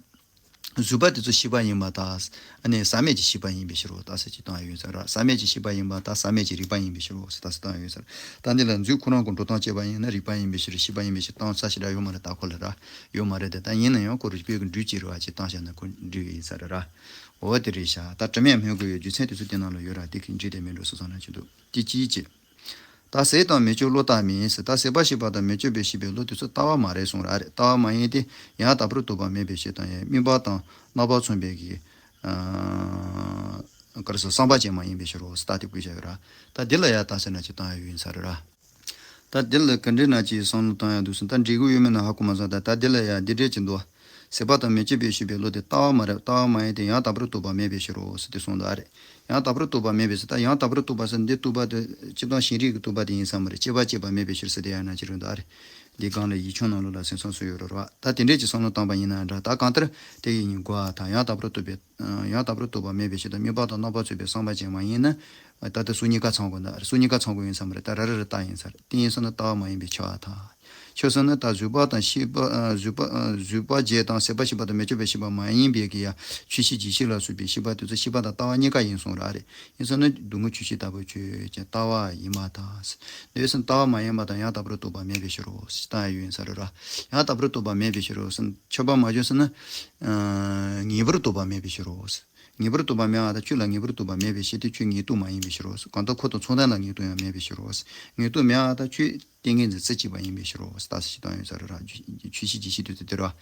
བཟོད་པ་དེ་ཚོ་ཤེས་པ་ཡིན་པ་དང་། ཨ་ནི་ཟག་མེད་ཀྱི་ཤེས་པ་ཡིན་པའི་ཕྱིར་རོ། རྟགས་གསལ་གྱིས་བསྟན་ཡོད་ས་རེད། ཟག་མེད་ཀྱི་ཤེས་པ་ཡིན་པ་དང་ཟག་མེད་ཀྱི་རིག་པ་ཡིན་པའི་ཕྱིར་རོ་ཟེར་རྟགས་གསལ་བསྟན་ཡོད་ས་རེད། ད་འདི་ལ་མཛོད་ཁོ་རང་གི་འགྲོ་སྟངས་བྱས་པ་ཡིན་ན་རིག་པ་ཡིན་པའི་ཕྱིར་ཤེས་པ་ཡིན་པའི་ཕྱིར་བཏང་ས་ཞེ་དྲག་ཡོད་མ་རེད། ད་ཁོ་ལ་ར་ཡོད་མ་རེད་དེ། ད་ཡིན་ན་ཡང་ཁོ་རུ་དཔེ་གི་འགྲོས་ཀྱི་རེད་བ། ཅིག་བཏང་བཞག་ན་ཁོ་འགྲོས་ཡིན་ས་རེད་ར། འོ་དེ་རེད་ཤག་ད་དྲི་མེད་སྨོས་དགོས་ཡོད་རྒྱུ་མཚན་དེ་ཚོ་དེ་ནང་ལ་ཡོད་ར། དེ་གི་འགྲིག་དེ་མིན་འགྲོ་སོང་ཙང་ན་ཅི་འདུག་དེ་ཅིའི་ཕྱིར། ད་ཟད་དང་མེ་ལྕེ་བློ་རྟག་མིན་ཟེར། ད་ཟད་པ་ཤེས་པ་དང་མེ་ལྕེ་པས་ཤེས་པའི་བློ་དེ་ཚོ་ལྟ་བ་མ་རེད་གསུངས་ར། རེད། ལྟ་བ་མ་ཡིན་ཏེ། ཡང་དག་པར་རྟོགས་པ་མེད་པའི་ཕྱིར་དང་། ཡང་དམིགས་པ་དང་རྣམ་པ་མཚུངས་པའི་གི། ཨ། ག་རེ་ཟེར། བསམ་པ་ཅན་མ་ཡིན་པའི་ཕྱིར་རོ་ཟེར་རྟགས་དེ་བཀོད་བཞག་ཡོད་ར། ད་འདི་ལ་ཡང་རྟགས་གསལ་ན་ཅིག་བཏང་ཡ་ཡོད་ཡིན་ས་རེད་ར། ད་འདི་ལ་ག་འདྲ་ན་ཅིག་བསམ་བློ་བཏང་ཡ་འདུག་ཟེར། ད་འགྲིག་གི་ཡོད་མེད་ན་ཧ་གོ་མ་སོང་། ད་ད་འདི་ལ་ཡང་འདི་འདྲས་ཅིག་འདུག་ཟད་པ་དང་མེ་ལྕེ་པས་ཤེས་པའི་བློ་དེ་ལྟ་བ་མ་རེད། ལྟ་བ་མ་ཡིན་ཏེ། ཡང་དག་པར་རྟོགས་པ་མེད་པའི་ཕྱིར་རོ་ཟེར་ཏེ་གསུངས་འདུག་ཨ། རེད། ཡང་དག་པར་རྟོགས་པ་མེད་པའི་ཕྱིར། ད་ཡང་དག་པར་རྟོགས་པ་ཟེར་འདི་རྟོགས་པ་དེ་སྤྱིར་བཏང་ཞེན་རིག་གི་རྟོགས་པ་དེ་ཡིན་ས་མ་རེད། སྐྱེ་བ་སྐྱེས་པ་མེད་པའི་ཕྱིར་ཟེར་དེ་ཡང་ན་ཅི་རུང་འདུག་ཨ། རེད། འདི་སྒང་ལ་ཡིག་ཆུང་ནང་ལོགས་ལ་སེམས་བསམ་སུ་ཡོད་རེད་ར། ད་དེ་འདྲས་ཀྱི་བསམ་བློ་བཏང་པ་ཡིན་ན་འདྲ། ད་གང་ལྟར་དེ་ཡིན་དགོས་པ་དང་། ཡང་དག་པར་རྟོགས་པའི། ཡང་དག་པར་རྟོགས་པ་མེད་པའི་ཕྱིར་དང་། དམིགས་པ་དང་རྣམ་པ་མཚུངས་པའི་བསམ་པ་ཅན་མ་ཡིན་ན། ད་ལྟ་སོ་གཉིས་ཀ་ཚང་དགོས་ན། སོ་གཉིས་ཀ་ཚང་དགོས་ཡིན་ས་མ་རེད། ད་ར་ར་ར་རྟགས་ཡིན་ས་རེད། དེ་ཡིན་ས་ན་ལྟ་བ་མ་ཡིན་པས་ཁྱབ་པ་དང་། ཁྱབ་ས་ན་ད་བཟོད་པ་དང་ཤེས་པ། ཨ། བཟོད་པ། ཨ། བཟོད་པ་བརྒྱད་དང་ཟད་པ་ཤེས་པ་དང་མེ་ལྕེ་པས་ཤེས་པ་མ་ཡིན་པའི་གི་ཡ་ཆོས་ཤེས་རྗེས་ཤེས་ལ་སོགས་པའི་ཤེས་པ་དེ་ཚོ་ཤེས་པ་དང་ལྟ་བ་གཉིས་ཀ་ཡིན་གསུངས་ར། རེད། ཡིན་ས་ན་སྡུག་བསྔལ་ཆོས་ཤེས་ལྟ་བུ་ཆོས་ཅན་ལྟ་བ་ཡིན་པ་དང་། འདོད་སེམས་ལྟ་བ་མ་ཡིན་པ་དང་། ཡང་དག་པར་རྟོགས་པ་མེད་པའི་ཕྱིར་རོ་ཟེར་ལྟ་ཡ་ཡོད་ཡིན་ས་རེད་ར། ཡང་དག་པར་རྟོགས་པ་མེད་པའི་ཕྱིར་རོ་ཟེར། ཁྱབ་པ་མ་བྱུང་ཟེར་ན། ཨ། ངེས་པར་རྟོགས་པ་མེད་པའི་ཕྱིར་རོ་ཟེར། ངེས་པར་རྟོགས་པ་མེད་པ་དང་ཆོས་ལ་ངེས་པར་རྟོགས་པ་མེད་པའི་ཕྱིར་ཏེ། ཆོས་ངེས་རྟོག་མ་ཡིན་པའི་ཕྱིར་རོ་ཟེར། གང་ལྟར་ཁོ་དང་མཚུངས་ལྡན་ལ་ངེས་རྟོག་ཡང་མེད་པའི་ཕྱིར་རོ་ཟེར། ངེས་རྟོག་མེད་པ་དང་ཆོས་ཏིང་ངེ་འཛིན་རྩེ་གཅིག་པ་ཡིན་པའི་ཕྱིར་རོ་ཟེར། རྟགས་གསལ་བསྟན་ཡོད་ས་རེད་ར། ཆོས་ཤེས་རྗེས་ཤེས་དུས་ཚོད་དེ་ར།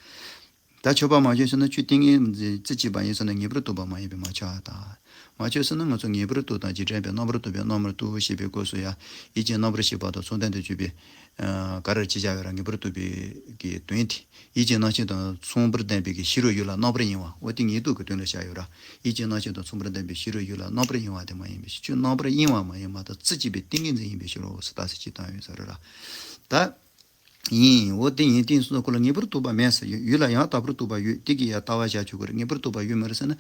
ད་ཁྱབ་པ་མ་བྱུང་ཟེར་ན། ཆོས་ཏིང་ངེ་འཛིན་རྩེ་གཅིག་པ་ཡིན་ཟེར་ན་ངེས་པར་རྟོགས་པ་མ་ཡིན་པས་མ་ཁྱབ་པ་དང་། མ་ཁྱབ་ཟེར་ན་ང་ཚོ་ངེས་པར་རྟོག་དང་རྗེས་དྲན་པའི་རྣམ་པར་རྟོག་པའི་རྣམ་པར་རྟོག་ཞེས་པའི་སྐབས་སུ་ཡང་ཡིད་ཀྱི་རྣམ་པར་ཤེས་པ་དང་མཚུངས་ལྡན་དུ་གྱུར་པའི། ཨ། ག་རེ་ཅི་བྱ་བའི་རང་ངེས་པར་རྟོགས་པའི་གི་དོན་དེ། ཡིད་ཀྱི་རྣམ་ཤེས་དང་མཚུངས་པར་ལྡན་པའི་གི་ཤེས་རབ་ཡུལ་ལ་རྣམ་པར་གཡེང་བ། འོ་དེ་ངེས་རྟོག་གི་དོན་ལ་བཞག་ཡོད་ར། ཡིད་ཀྱི་རྣམ་ཤེས་དང་མཚུངས་པར་ལྡན་པའི་ཤེས་རབ་ཡུལ་ལ་རྣམ་པར་གཡེང་བ་དེ་མ་ཡིན་པའི་ཕྱིར། ཁྱོད་རྣམ་པར་གཡེང་བ་མ་ཡིན་པ་དང་རྩེ་གཅིག་པའི་ཏིང་ངེ་འཛིན་ཡིན་པའི་ཕྱིར་རོ་ཟེར་རྟགས་གསལ་གཅིག་བསྟན་ཡོད་ས་རེད་ར། ད་ཡིན། འོ་དེ་ཡིན་ཏེ་སོ་སོ་ཁོ་ལ་ངེས་པར་རྟོགས་པ་མེད་ཟེར། ཡུལ་ལ་ཡང་དག་པར་རྟོགས་པ་ཡོད། དེ་གི་ཡང་ལྟ་བ་བཞག་ཆོག་གི་རེད། ངེས་པར་རྟོགས་པ་ཡོད་མ་རེད་ཟེར་ན།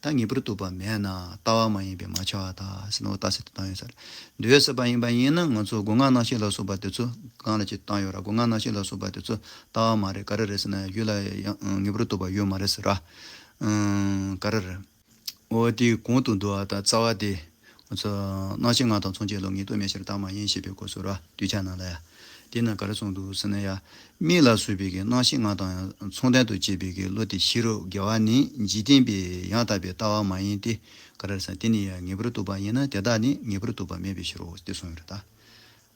ད་ངེས་པར་རྟོགས་པ་མེད་ན་ལྟ་བ་མ་ཡིན་པས་མ་ཁྱབ་པ་དང་ཟེར་ནོ། རྟགས་གསལ་དུ་བཏང་ཡོད་ས་རེད། འདོད་སྲེད་པ་ཡིན་པ་ཡིན་ན་ང་ཚོ་སྒོ་ལྔ་རྣམ་ཤེས་ལ་སོགས་པ་དེ་ཚོ་སྒང་ལ་ཅིག་བཏང་ཡོད་ར། སྒོ་ལྔ་རྣམ་ཤེས་ལ་སོགས་པ་དེ་ཚོ་ལྟ་བ་མ་རེད། ག་རེ་རེད་ཟེར་ན་ཡུལ་ལ་ཡང་ངེས་པར་རྟོགས་པ་ཡོད་མ་རེད་ཟེར་ར། ག་རེ་རེད། འོ་དེ་གོང་དུ་འདུ་བ་དང་རྩ་བ་དེ། ང་ཚོ་རྣམ་ཤེས་ལྔ་དང་མཚུངས་ཆོས་ལ་ངེས་རྟོག་མེད་ཕྱིར་རྟགས་མ་ཡིན་ཞེས་པའི་སྐབས་སུ་ར། གདུལ་བྱ་རྣམས་ལ་ཡང་། དེས་ན་ག་རེ་གསུངས་འདུག་ཟེར་ན་ཡང་། མིག་ལ་སོགས་པའི་གི་རྣམ་ཤེས་ལྔ་དང་མཚུངས་ལྡན་དུ་བྱེད་པའི་གི་བློ་དེ་ཤེས་རབ་དགེ་བ་ནི་འཇིག་རྟེན་པའི་ཡང་དག་པའི་ལྟ་བ་མ་ཡིན་ཏེ། ག་རེ་ཟེར་དེ་ནི་ཡང་ངེས་པར་རྟོགས་པ་ཡིན་ན་དེ་དག་ནི་ངེས་པར་རྟོགས་པ་མེད་པའི་ཕྱིར་རོ་ཞེས་གསུངས་ཡོད་རེད་ད།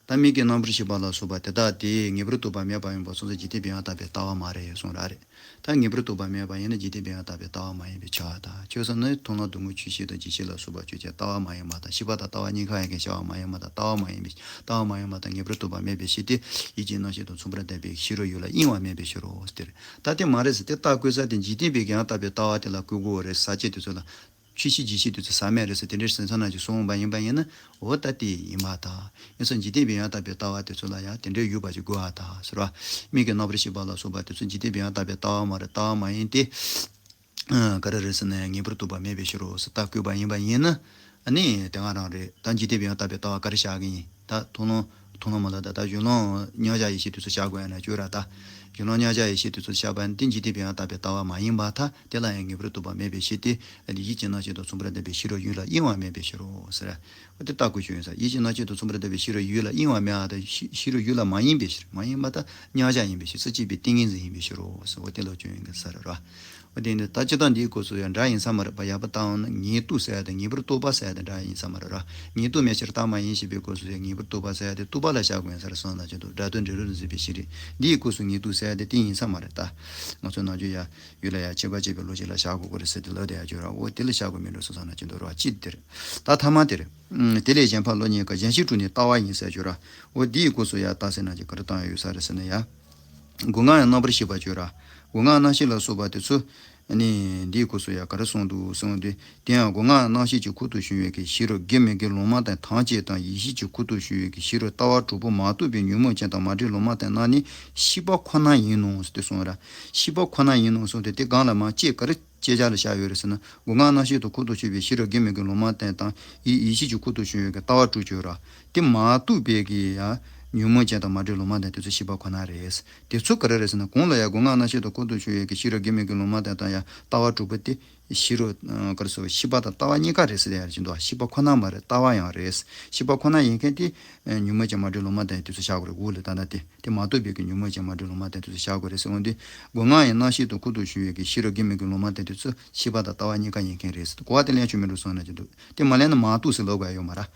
ད་མིག་གི་རྣམ་པར་ཤེས་པ་ལ་སོགས་པ་དེ་དག་དེ་ངེས་པར་རྟོགས་པ་མེད་པ་ཡིན་པ་སོང་ཙང་འཇིག་རྟེན་པའི་ཡང་དག་པའི་ལྟ་བ་མ་རེད་གསུངས་ར། རེད། ད་ངེས་པར་རྟོགས་པ་མེད་པ་ཡིན་ན་འཇིག་རྟེན་པའི་ཡང་དག་པའི་ལྟ་བ་མ་ཡིན་པས་ཁྱབ་པ་དང་། ཁྱབ་ས་ན་མཐོང་ལམ་སྡུག་བསྔལ་ཆོས་ཤེས་དང་རྗེས་ཤེས་ལ་སོགས་པ་ཆོས་ཅན་ལྟ་བ་མ་ཡིན་པ་དང་། ཤེས་པ་དང་ལྟ་བ་གཉིས་ཀ་ཡང་ཁྱབ་པ་མ་ཡིན་པ་དང་ལྟ་བ་མ་ཡིན་པས། ལྟ་བ་མ་ཡིན་པ་དང་ངེས་པར་རྟོགས་པ་མེད་པའི་ཕྱིར་ཏེ། ཡིད་ཀྱི་རྣམ་ཤེས་དང་མཚུངས་པར་ལྡན་པའི་ཤེས་རབ་ཡུལ་ལ་གཡེང་བ་མེད་པའི་ཕྱིར་རོ་ཟེར། ད་དེ་མ་རེད་ཟེར་ཏེ་རྟགས་བཀོད་ས་དེ་འཇིག་རྟེན་པའི་ཡང་དག་པའི་ལྟ་བ་དེ་ལ་བཀོད་དགོས་རེད། ཟག་བཅས་དེ་ཚོ་ལ། ཆོས་ཤེས་རྗེས་ཤེས་དེ་ཚོ་ཟག་མེད་རེད་ཟེར་དེ་འདྲའི་སེམས་ཚོར་ནང་ཅིག་སོང་བ་ཡིན་པ་ཡིན་ན། འོ་ད་དེ་ཡིན་པ་དང་། ཡིན་ཙང་འཇིག་རྟེན་པའི་ཡང་དག་པའི་ལྟ་བ་དེ་ཚོ་ལ་ཡང་དེ་འདྲའི་ཡོད་པ་ཅིག་དགོས་པ་དང་ཟེར་བ། མིག་གི་རྣམ་པར་ཤེས་པ་ལ་སོགས་པ་དེ་ཚོ་འཇིག་རྟེན་པའི་ཡང་དག་པའི་ལྟ་བ་མ་རེད། ལྟ་བ་མ་ཡིན་ཏེ། ག་རེ་རེད་ཟེར་ན་ཡང་ངེས་པར་རྟོགས་པ་མེད་པའི་ཕྱིར་རོ་ཟེར་རྟགས་བཀོད་པ་ཡིན་པ་ཡིན་ན། ཨ་ནི་དེ་ག་རང་རེད། ད་འཇིག་རྟེན་པའི་ཡང་དག་པའི་ལྟ་བ་ག་རེ་བཞག་གི་ཡིན། ད་མཐོང་ལམ། མཐོང་ལམ་མ་ལ་ད་ད་གཞན་ལམ་མྱང་བྱ་ཡེ་ཤེས་དེ་ཚོ་བཞག་དགོས་ཡ་ན་བཅོས་ར་ད། གཞན་ལམ་མྱང་བྱ་ཡེ་ཤེས་དེ་ཚོ་བཞག་པ་ཡིན་ན་དེ་འཇིག་རྟེན་པའི་ཡང་དག་པའི་ལྟ་བ་མ་ཡིན་པར་ཐལ། དེ་ལ་ཡང་ངེས་པར་རྟོགས་པ་མེད་པའི་ཕྱིར་ཏེ། ཡིད་ཀྱི་རྣམ་ཤེས་དང་མཚུངས་པར་ལྡན་པའི་ཤེས་རབ་ཡུལ་ལ་གཡེང་བ་མེད་པའི་ཕྱིར་རོ་ཟེར། འོ་དེ་རྟགས་བཀོད་བྱུང་ཡོད་ས། ཡིད་ཀྱི་རྣམ་ཤེས་དང་མཚུངས་པར་ལྡན་པའི་ཤེས་རབ་ཡུལ་ལ་གཡེང་བ་མེད་པ་དང་། ཤེས་རབ་ཡུལ་ལ་མ་ཡེངས་པའི་ཕྱིར། མ་ཡེངས་པ་དང་མྱང་བྱ་ཡིན་པའི་ཕྱིར། རྩེ་གཅིག་པའི་ཏིང་ངེ་འཛིན་ཡིན་པའི་ཕྱིར་རོ་ཟེར། འོ་དེ་ལ་བྱུང་ཡོད་ས་རེད་ར། འོ་དེ་ནི་ད་སྤྱིར་བཏང་འདིའི་སྐབས་སུ་ཡང་འདྲ་ཡིན་ས་མ་རེད་པ། ཡག་པོ་བལྟས་ན་ངེས་རྟོག་ཟེར་ཡ་དེ་ངེས་པར་རྟོགས་པ་ཟེར་ཡ་དེ་འདྲ་ཡིན་ས་མ་རེད་ར། ངེས་རྟོག་མེད་ཕྱིར་རྟགས་མ་ཡིན་ཞེས་པའི་སྐབས་སུ་ཡང་ངེས་པར་རྟོགས་པ་ཟེར་ཡ་དེ་རྟོག་པ་ལ་བཞག་དགོས་ཡིན་ས་རེད་གསུངས་ན་ཅི་འདུག་སྒྲ་དོན་འབྲས་རབ་ཏུ་འཛིན་པའི་ཤེས་རིག་འདིའི་སྐབས་སུ་ངེས་རྟོག་ཟེར་ཡ་དེ་དེ་ཡིན་ས་མ་རེད་ད། ང་ཚོ་ནམ་རྒྱུན་ཡ་ཡུལ་ལ་ཡ་ཁྱད་པར་བྱེད་པའི་བློ་ཅིག་ལ་བཞག་དགོས་ཀྱི་རེད་ཟེར་དེ་ལབ་བསྡད་ཡ་ཅིག་ཡོད་ར། འོ་དེ་ལ་བཞག་དགོས་མིན་འགྲོ་སོང་ཙང་ན་ཅི་འདུག་ར། གཅིག་དེ་རེད། ད་ཐ་མ་དེ་རེད། ཨུམ། དེ་ལས་གཞན་ཕར་བློ་གཉིས་ཀ་གཞན་ཤེས་དྲུག་ནི་ལྟ་བ་ཡིན་ཟེར་ཡ་ཅིག་ཡོད་ར། འོ་དེའི་སྐབས་སུ་ཡ་རྟགས་གསལ་ན་ཅིག་ག་རེ་བཏང་ཡ་ཡོད་ས་རེད་ཟེར་ན་ཡ། སྒོ་ལྔ་ཡང་རྣམ་པར་ཤེས་པར་གྱུར་ར། སྒོ་ལྔ་རྣམ་ཤེས་ལ་སོགས་པ་དེ་ཚོ། ནི་འདིའི་སྐབས་སུ་ཡང་ག་རེ་གསུངས་འདུག་གསུངས་ཏེ། དེ་ཡང་སྒོ་ལྔ་རྣམ་ཤེས་ཀྱི་ཁུག་ཏུ་ཞུགས་པའི་གི་ཤེས་རབ་དགེ་མི་དགེ་ལོང་མ་དང་ཐམས་ཅད་དང་། ཡེ་ཤེས་ཀྱི་ཁུག་ཏུ་ཞུགས་པའི་གི་ཤེས་རབ་ལྟ་བ་དྲུག་པོ་མ་རྟོགས་པའི་ཉོན་མོངས་ཅན་དང་མ་འདྲེས་ལོང་མ་དང་རྣམས་ནི་ཤེས་པ་ཁོ་ན་ཡིན་ནོ་ཟེར་ཏེ་གསུངས་ར། ཤེས་པ་ཁོ་ན་ཡིན་ནོ་གསུངས་ཏེ་དེ་སྒང་ལ་མ་དཔྱད་ག་རེ། དཔྱད་བྱ་ལ་བཞག་ཡོད་རེད་ཟེར་ན། སྒོ་ལྔ་རྣམ་ཤེས་དང་ཁུག་ཏུ་ཞུགས་པའི་ཤེས་རབ་དགེ་མི་དགེ་ལོང་མ་དང་དང་། ཡེ་ཡེ་ཤེས་ཀྱི་ཁུག་ཏུ་ཞུགས་པའི་གི་ལྟ་བ་དྲུག་ཅིག་ཡོད་ར། དེ་མ་རྟོགས་པའི་གི་ཡ། ཉོན་མོངས་ཅན་དང་མ་བསྒྲིབས་ལུང་མ་བསྟན་དེ་ཚོ་ཤེས་པ་ཁོ་ན་རེད། དེ་ཚོ་ག་རེ་རེད་ཟེར་ན། གོང་ལ་ཡང་སྒོ་ལྔ་རྣམ་ཤེས་དང་ཁོ་ཐག་ཆོད་ཡས་ཀྱི་ཤེས་རབ་སྐྱེ་མེད་ཀྱི་ལུང་མ་བསྟན་དང་ཡང་ལྟ་བ་དྲུག་པོ་དེ་ཤེས་རབ་ཨ་ག་རེ་ཟེར། ཤེས་པ་དང་ལྟ་བ་གཉིས་ཀ་རེད་ཟེར་ཡ་རེད་ཅེས་འདུག་ཤེས་པ་ཁོ་ན་མ་རེད། ལྟ་བ་ཡང་རེད། ཤེས་པ་ཁོ་ན་ཡིན་མཁན་དེ་ཨ་ཉོན་མོངས་ཅན་མ་བསྒྲིབས་ལུང་མ་བསྟན་དེ་ཚོ་བཞག་དགོས་རེད། འོག་ལ་ད་ལྟ་དེ་དེ་མ་རྟོགས་པའི་གི་ཉོན་མོངས་ཅན་མ་བསྒྲིབས་ལུང་མ་བསྟན་དེ་ཚོ་བཞག་དགོས་རེད་ཟེར། འོན་ཏེ་སྒོ་ལྔ་ཡི་རྣམ་ཤེས་དང་ཁོ་ཐག་ཆོད་ཡས་ཀྱི་ཤེས་རབ་སྐྱེ་མེད་ཀྱི་ལུང་མ་བསྟན་དེ་ཚོ་ཤེས་པ་དང་ལྟ་བ་གཉིས་ཀ་ཡིན་མཁན་རེད་ཟེར། གོ་བ་དེ་ལེན་ཆོག་མི་འགྲོ་གསུངས་ན་ཅི་འདུག་དེ་མ་ལེན་ན་མ་རྟོགས་ཟེར་ལབ་དགོས་ཡ་ཡོད་མ་རེད།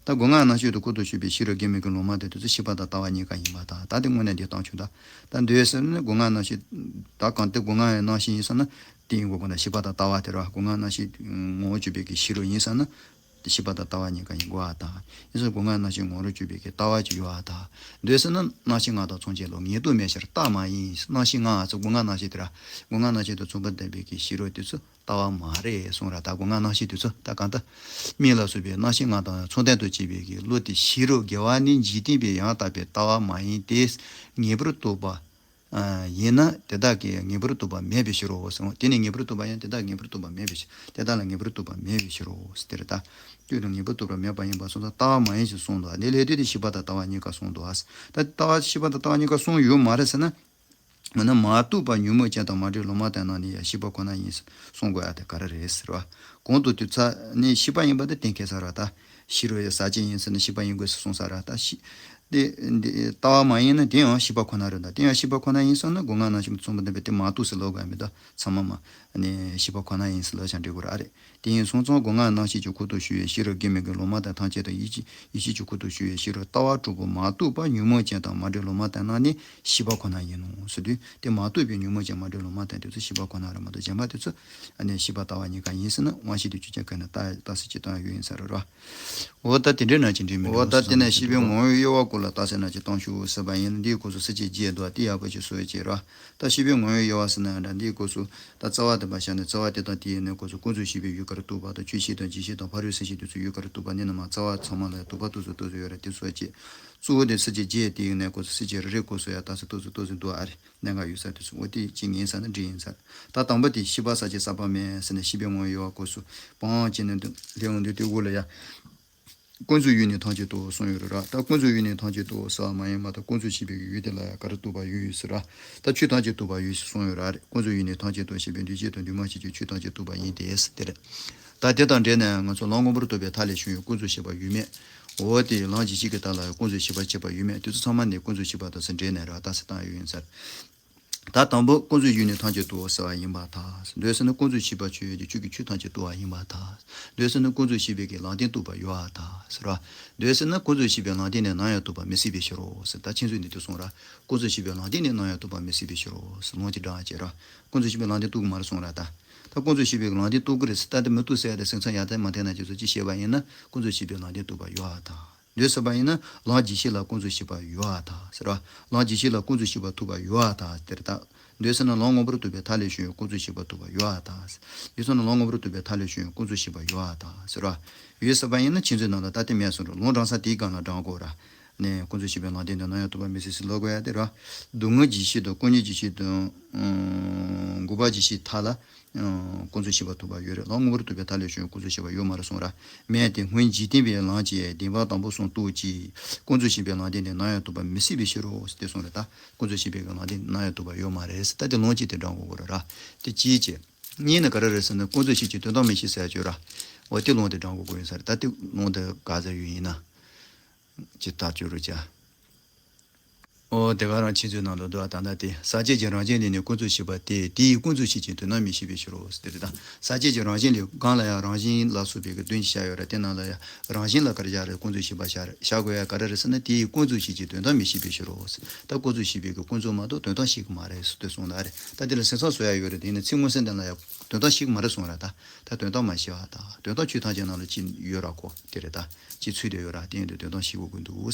ད་སྒོ་ལྔ་རྣམ་ཤེས་དང་ཁོ་ཐག་ཆོད་པའི་ཤེས་རབ་སྐྱེ་མེད་ཀྱི་ལུང་མ་བསྟན་དེ་ཚོ་ཤེས་པ་དང་ལྟ་བ་གཉིས་ཀ་ཡིན་པ་དང་། ད་དེ་དངོས་གནས་འདི་བཏང་ཆོག་ད་ད་འདོད་ཟེར་ན་སྒོ་ལྔ་རྣམ་ཤེས། ད་གང་ལྟར་སྒོ་ལྔ་ཡི་རྣམ་ཤེས་ཡིན་ས་ན་དེ་ཡིན་དགོས་དགོས་ན་ཤེས་པ་དང་ལྟ་བ་དེ་རེད་བ། སྒོ་ལྔ་རྣམ་ཤེས་ངོ་བོ་བཅུ་པའི་གི་ཤེས་རབ་ཡིན་ས་ན། དེ་ཤེས་པ་དང་ལྟ་བ་གཉིས་ཀ་ཡིན་དགོས་པ་དང་། ཡིན་ཙང་སྒོ་ལྔ་རྣམ་ཤེས་ངོ་བོར་གྱུར་པའི་གི་ལྟ་བ་ཅིག་ཡོད་པ་དང་། འདོད་ཟེར་ན་རྣམ་ཤེས་ལྔ་དང་མཚུངས་ཅན་ལ་ངེས་རྟོག་མེད་ཕྱིར་རྟགས་མ་ཡིན། རྣམ་ཤེས་ལྔ་ཟེར་སྒོ་ལྔ་རྣམ་ཤེས་དེ་ར། སྒོ་ལྔ་རྣམ་ཤེས་དང་མཚུངས་པར་ལྡན་པའི་གི་ཤེས་རབ་དེ་ཚོ་ལྟ་བ་མ་རེད་གསུངས་ར། ད་སྒོ་ལྔ་རྣམ་ཤེས་དེ་ཚོ་ད་གང་ལྟར་མིག་ལ་སོགས་པའི་རྣམ་ཤེས་ལྔ་དང་མཚུངས་ལྡན་དུ་བྱས་པའི་གི་བློ་དེ་ཤེས་རབ་དགེ་བ་ནི་འཇིག་རྟེན་པའི་ཡང་དག་པའི་ལྟ་བ་མ་ཡིན་ཏེ། ངེས་པར་རྟོགས་པ། ཨ། ཡིན་ན་དེ་དག་གིས་ངེས་པར་རྟོགས་པ་མེད་པའི་ཕྱིར་རོ་ཟེར། དེ་ནི་ངེས་པར་རྟོགས་པ་ཡང་དེ་དག་ངེས་པར་རྟོགས་པ་མེད་པའི་ཕྱིར། དེ་དག་ལ་ངེས་པར་རྟོགས་པ་མེད་པའི་ཕྱིར་རོ་ཟེར། དེ་རེད་ད། དུས་དང་ངེས་པར་རྟོགས་པ་མེད་པ་ཡིན་པ་སོང་ཙང་ལྟ་བ་མ་ཡིན་ཞེས་གསུངས་འདུག་འདི་ལས་དུས་དེ་ཤེས་པ་དང་ལྟ་བ་གཉིས་ཀ་གསུངས་འདུག་ད་ལྟ་བ་ཤེས་པ་དང་ལྟ་བ་གཉིས་ཀ་གསུངས་ཡོད་མ་རེད་ཟེར་ན། འོ་ན་མ་རྟོགས་པ་ཉོན་མོངས་ཅན་དང་མ་བསྒྲིབས་ལུང་མ་བསྟན་རྣམས་ནི་ཡང་ཤེས་པ་ཁོ་ན་ཡིན་གསུང་དགོས་ཡ་དེ་ག་རེ་རེད་ཟེར་བ། གོང་དུ་དུས་མཚམས་ནི་ཤེས་པ་ཡིན་པ་དེ་གཏན་འཁེལ་ས་རེད་ད། ཤེས་རབ་ཡང་ཟག་བཅས་ཡིན་ཟེར་ན་ཤེས་པ་ཡིན་དགོས་ཟེར་གསུངས་ས་རེད་ད། ཤེས། དེ་འདི་ལྟ་བ་མ་ཡིན་ན་དེ་ཡང་ཤེས་པ་ཁོ་ན་རེད་ད། དེ་ཡང་ཤེས་པ་ཁོ་ན་ཡིན་སོང་ན་སྒོ་ལྔ་རྣམ་ཤེས་མཚུངས་པ་ལྡན་པས་དེ་མ་རྟོགས་ཟེར་ལབ་དགོས་ཡ་མེད་ད། ཚང་མ་མ་ནི་ཤེས་པ་ཁོ་ན་ཡིན་ཟེར་ལབ་བྱས་འགྲིག་གི་རེད་ཨ་རེད། དེ་ཡིན་སོང་ཙང་སྒོ་ལྔ་རྣམ་ཤེས་ཀྱི་ཁོ་ཐག་ཆོད་པའི་ཤེས་རབ་སྐྱེ་མེད་ཀྱི་ལུང་མ་བསྟན་ཐམས་ཅད་དང་ཡིད་ཀྱི་ཡིད་ཤེས་ཀྱི་ཁོ་ཐག་ཆོད་པའི་ཤེས་རབ་ལྟ་བ་དྲུག་པོ་མ་རྟོགས་པ་ཉོན་མོངས་ཅན་དང་མ་བསྒྲིབས་ལུང་མ་བསྟན་རྣམས་ནི་ཤེས་པ་ཁོ་ན་ཡིན་ནོ་ཟེར་དུས་དེ་མ་རྟོགས་པའི་ཉོན་མོངས་ཅན་མ་བསྒྲིབས་ལུང་མ་བསྟན་དེ་ཚོ་ཤེས་པ་ཁོ་ན་རེད་མ་གཏོགས་གཞན་པ་དེ་ཚོ་ཨ་ནི་ཤེས་པ་ལྟ་བ་གཉིས་ཀ་ཡིན་ཟེར་ན་དབང་ཤེས་དེ་ཆོས་ཅན་ག་ནས་ལྟ་ལྟ་ཟེར་གྱི་བཏང་ཡོད་ཡིན་ས་རེད་རོ། འོ་ད་དེ་འདྲའི་ན་ཅི་འདྲའི་མི་འོ་འདུག་ད་དེ་ནས་ཤེས་པའི་ངོ་བོའི་དབྱེ་བ་སྐོར་ལ་ལྟ་ཟེར་ན་ཅི་བཏང་ཤོག་ཟེར་བ་ཡིན་ན་འདིའི་སྐོར་སུ་ས་བཅད་བརྒྱད་འདུག་དེ་ཡག་པོ་ཅིག་གསོ་ཡ་བྱེད་རོ། ད་ཤེས་པའི་ངོ་བོའི་དབྱེ་བ་ཟེར་ན་ཡང་འདྲ་འདིའི་སྐོར་སུ། ད་རྩ་བ་དེ་པ་བཞག་ནས་རྩ་བ་དེ་དང་དེའི་གནས་སྐབས་སུ་ཀུན་རྫོབ་ཤེས་པའི་ཡུལ་ག་རེ་རྟོགས་པ་དང་ཆོས་ཤེས་དང་རྗེས་ཤེས་དང་ཕ་རོལ་སེམས་ཤེས་དེ་ཚོ་ཡུལ་ག་རེ་རྟོགས་པ་ནི་ནི་མ་རྩ་བ་ཚང་མ་ལ་ཡང་རྟོགས་པ་ཏོག་ཙམ་ཏོག་ཙམ་ཡོད་རེད་དེ་སོགས་ཀྱི། གཙོ་བོ་དེ་ས་བཅད་བརྒྱད་དེའི་གནས་སྐབས་སུ་ས་བཅད་རེ་རེ་སྐོར་སུ་ཡང་ལྟ་ས་ཏོག་ཙམ་ཏོག་ཙམ་འདུག་ཨ་རེ་གནད་འགག་ཡོད་ས་དེ་ཚོ་འོ་དེ་གཅིག་ཡིན་ས་ན་འགྲིག་ཡིན་ས་རེད། ད་དང་པོ་དེ་ཤེས་པ་ས་བཅད་ཟག་པ་མེད་ཟེར་ནས་ཤེས་པའི་ངོ་བོ་དབྱེ་བ་སྐོར་སུ་སྤང་བྱས་ནས་འདུག་ལེའུ་འདི་དེ་འོག་ལ་ཡ། ཀུན་རྫོབ་ཡུལ་ནི་ཐམས་ཅད་རྟོགས་གསུངས་ཡོད་རེད་ར། ད་ཀུན་རྫོབ་ཡུལ་ནི་ཐམས་ཅད་རྟོགས་ཟེར་བ་མ་ཡིན་པ་དང་ཀུན་རྫོབ་ཤེས་པའི་ཡུལ་དེ་ལ་ཡང་ག་རེ་རྟོགས་པ་ཡོད་ཡོད་ཟེར་ར། ད་ཆོས་ཐམས་ཅད་རྟོགས་པ་ཡོད་ཞེས་གསུངས་ཡོད་ར། ཀུན་རྫོབ་ཡུལ་ནི་ཐམས་ཅད་རྟོགས་ཤེས་པའི་འདུས་བྱས་དང་འདུས་མ་བྱས་ཀྱི་ཆོས་ཐམས་ཅད་རྟོགས་པ་ཡིན་ཏེ་ཟེར་དེ་རེད། ད་དེ་དང་འབྲེལ་ནས་ང་ཚོ་ལམ་མངོན་པར་རྟོགས་པའི་མཐའ་ལས་བྱུང་བའི་ཀུན་རྫོབ་ཤེས་པ་ཡོད་མེད། འོ་དེ་ལམ་རྗེས་ཤེས་ཀྱི་མཐའ་ལ་ཀུན་རྫོབ་ཤེས་པ་སྐྱེས་པ་ཡོད་མེད་དེ་ཚོ་ཚང་མ་ནི་ཀུན་རྫོབ་ཤེས་པ་དང་ཟེར་འབྲེལ་ནས་ར་ད་ཟེར་བཏང་ཡོད་ཡིན་ཟེར། ད་དང་པོ་ཀུན་རྫོབ་ཡུལ་ནི་ཐམས་ཅད་རྟོགས་ཟེར་བ་ཡིན་པར་ཐལ། འདོད་ཟེར་ན་ཀུན་རྫོབ་ཤེས་པ་ཆོས་ཡོད་ཀྱི་ཆོས་ཀྱི་ཆོས་ཐམས་ཅད་རྟོགས་པ་ཡིན་པར་ཐལ། འདོད་ཟེར་ན་ཀུན་རྫོབ་ཤེས་པའི་གི་ལམ་བདེན་རྟོགས་པ་ཡོད་པར་ཐལ་ཟེར་བ། འདོད་ཟེར་ན་ཀུན་རྫོབ་ཤེས་པའི་ལམ་བདེན་ནི་ནམ་ཡང་རྟོགས་པ་མི་སྲིད་པའི་ཕྱིར་རོ་ཟེར། ད་ཁྱེད་ཚོས་ནི་དེ་གསུངས་ར། ཀུན་རྫོབ་ཤེས་པའི་ལམ་བདེན་ནི་ནམ་ཡང་རྟོགས་པ་མི་སྲིད་པའི་ཕྱིར་རོ་ཟེར་ལུང་གཅིག་དྲངས་བྱས་ར། ཀུན་རྫོབ་ཤེས་པའི་ལམ་བདེན་རྟོགས་ཀྱི་མ་རེད་གསུངས་ར་ད། ད་ཀུན་རྫོབ་ཤེས་པའི་གི་ལམ་བདེན་རྟོགས་ཀྱི་རེད་ཟེར་ད་དེ་མི་རྟོགས་ཟེར་ཡ་དེ་སེམས་ཚང་ཡ་དེ་མ་བསྟན་ན་ཁྱེད་ཚོ་ཅི་བཤད་པ་ཡིན་ན་ཀུན་རྫོབ་ཤེས་པའི་ལམ་བདེན་རྟོགས་པ་ཡོད་པར་ཐལ། འདོད་ཟེར་བ་ཡིན་ན་ལམ་རྗེས་ཤེས་ལ་ཀུན་རྫོབ་ཤེས་པ་ཡོད་པར་ཐལ་ཟེར་བ། ལམ་རྗེས་ཤེས་ལ་ཀུན་རྫོབ་ཤེས་པ་ཐུག་པ་ཡོད་པར་ཐལ་དེ་རེད་ད། འདོད་ཟེར་ན་ལམ་མངོན་པར་རྟོགས་པའི་མཐའ་ལས་བྱུང་བའི་ཀུན་རྫོབ་ཤེས་པ་ཐུག་པ་ཡོད་པར་ཐལ། འདོད་ཟེར་ན་ལམ་མངོན་པར་རྟོགས་པའི་མཐའ་ལས་བྱུང་བའི་ཀུན་རྫོབ་ཤེས་པ་ཡོད་པར་ཐལ་ཟེར་བ། ཡོད་ཟེར་བ་ཡིན་ན་ཁྱེད་ཚོའི་ནང་ལ་ད་ལྟ་མེད་གསུངས་རེད། ལུང་དྲངས་ས་དེའི་སྒང་ལ་དྲངས་དགོས་ར། ནས་ཀུན་རྫོབ་ཤེས་པའི་ལམ་བདེན་དེ་ནམ་ཡང་རྟོགས་པ་མི་སྲིད་ཟེར་ལབ་དགོས་ཡ་དེ་ར། སྡུག་བསྔལ་རྗེས་ཤེས་དང་ཀུན་ཉོན་རྗེས་ཤེས་དང་། འགོག་པ་རྗེས་ཤེས་མཐའ་ལ། ཀུན་རྫོབ་ཤེས་པ་ཐུག་པ་ཡོད་རེད། ལམ་མངོན་པར་རྟོགས་པའི་མཐའ་ལས་བྱུང་བའི་ཀུན་རྫོབ་ཤེས་པ་ཡོད་མ་རེད་གསུངས་ར། མེད་དེ་སྔོན་འཇིག་རྟེན་པའི་ལམ་གྱི་བདེན་པ་དང་པོ་གསུམ་རྟོགས་ཀྱི། ཀུན་རྫོབ་ཤེས་པའི་ལམ་བདེན་དེ་ནམ་ཡང་རྟོགས་པ་མི་སྲིད་པའི་ཕྱིར་རོ་ཟེར་ཏེ་གསུངས་རེད་ད། ཀུན་རྫོབ་ཤེས་པའི་ལམ་བདེན་ནམ་ཡང་རྟོགས་པ་ཡོད་མ་རེད་ཟེར་ད་དེ་ལུང་གཅིག་དེ་དྲངས་དགོས་རེད་ར། དེ་གཅིག་བྱས། གཉིས་ནི་ག་རེ་རེད་ཟེར་ན་ཀུན་རྫོབ་ཤེས་ཀྱི་དོན་དམ་མིག་ཤེས་ཟེར་ཡ་ཅིག་ཡོད་ར། འོ་དེ་ལུང་དེ་དྲངས་དགོས་ཀྱི་ཡིན་ས་རེད་ད་དེ་ལུང་དེ་ག་ཟེར་ཡོད་ཡིན་ན། ཅི་ལྟར་བཅོས་རུ་བྱ། ཨོ་དེ་ག་རང་ཁྱེད་ཚོའི་ནང་དུ་འདུག་ཨ་ད་ལྟ་དེ་ཟག་བཅས་ཀྱི་རང་བཞིན་ལས་ནི་ཀུན་རྫོབ་ཤེས་པ་སྟེ་དེ་ཡི་ཀུན་རྫོབ་ཤེས་ཀྱི་དོན་དམ་མིག་ཤེས་པའི་ཕྱིར་རོ་ཟེར་དེ་རེད་ད། ཟག་བཅས་ཀྱི་རང་བཞིན་ལས་གང་ལ་ཡང་རང་བཞིན་ལ་སོགས་པའི་གི་དོན་གྱི་བྱ་ཡོད་ར་དེ་ནང་ལ་ཡང་རང་བཞིན་ལ་ག་རེ་བཞག་རེད་ཀུན་རྫོབ་ཤེས་པ་བཞག་རེད་བཞག་དགོས་ཡ་ག་རེ་རེད་ཟེར་ན་དེ་ཡི་ཀུན་རྫོབ་ཤེས་ཀྱི་དོན་དམ་མིག་ཤེས་པའི་ཕྱིར་རོ་ཟེར། ད་ཀུན་རྫོབ་ཤེས་པའི་གི་ཀུན་རྫོབ་མ་གཏོགས་དོན་དམ་ཤེས་ཀྱི་མ་རེད་ཟེར་དེ་གསུངས་ད་རེད། ད་དེ་ལ་སེམས་ཚོར་བཟོ་ཡ་ཡོད་རེད་དེ་ནི་ཚིག་མངོན་གསལ་དོན་ལ་ཡང་དོན་དམ་ཤེས་ཀྱི་མ་རེད་གསུངས་ར་ད། ད་དོན་དམ་མ་ཤེས་པ་དང་དོན་དམ་ཆོས་ཐམས་ཅད་ནང་ལ་ཅི་ཡོད་ར་གོ་དེ་རེད་ད། ཅི་ཚུལ་དེ་ཡོད་ར་དེ་ཡིན་དུས་དོན་དམ་ཤེས་དགོས་ཀྱི་འདུག་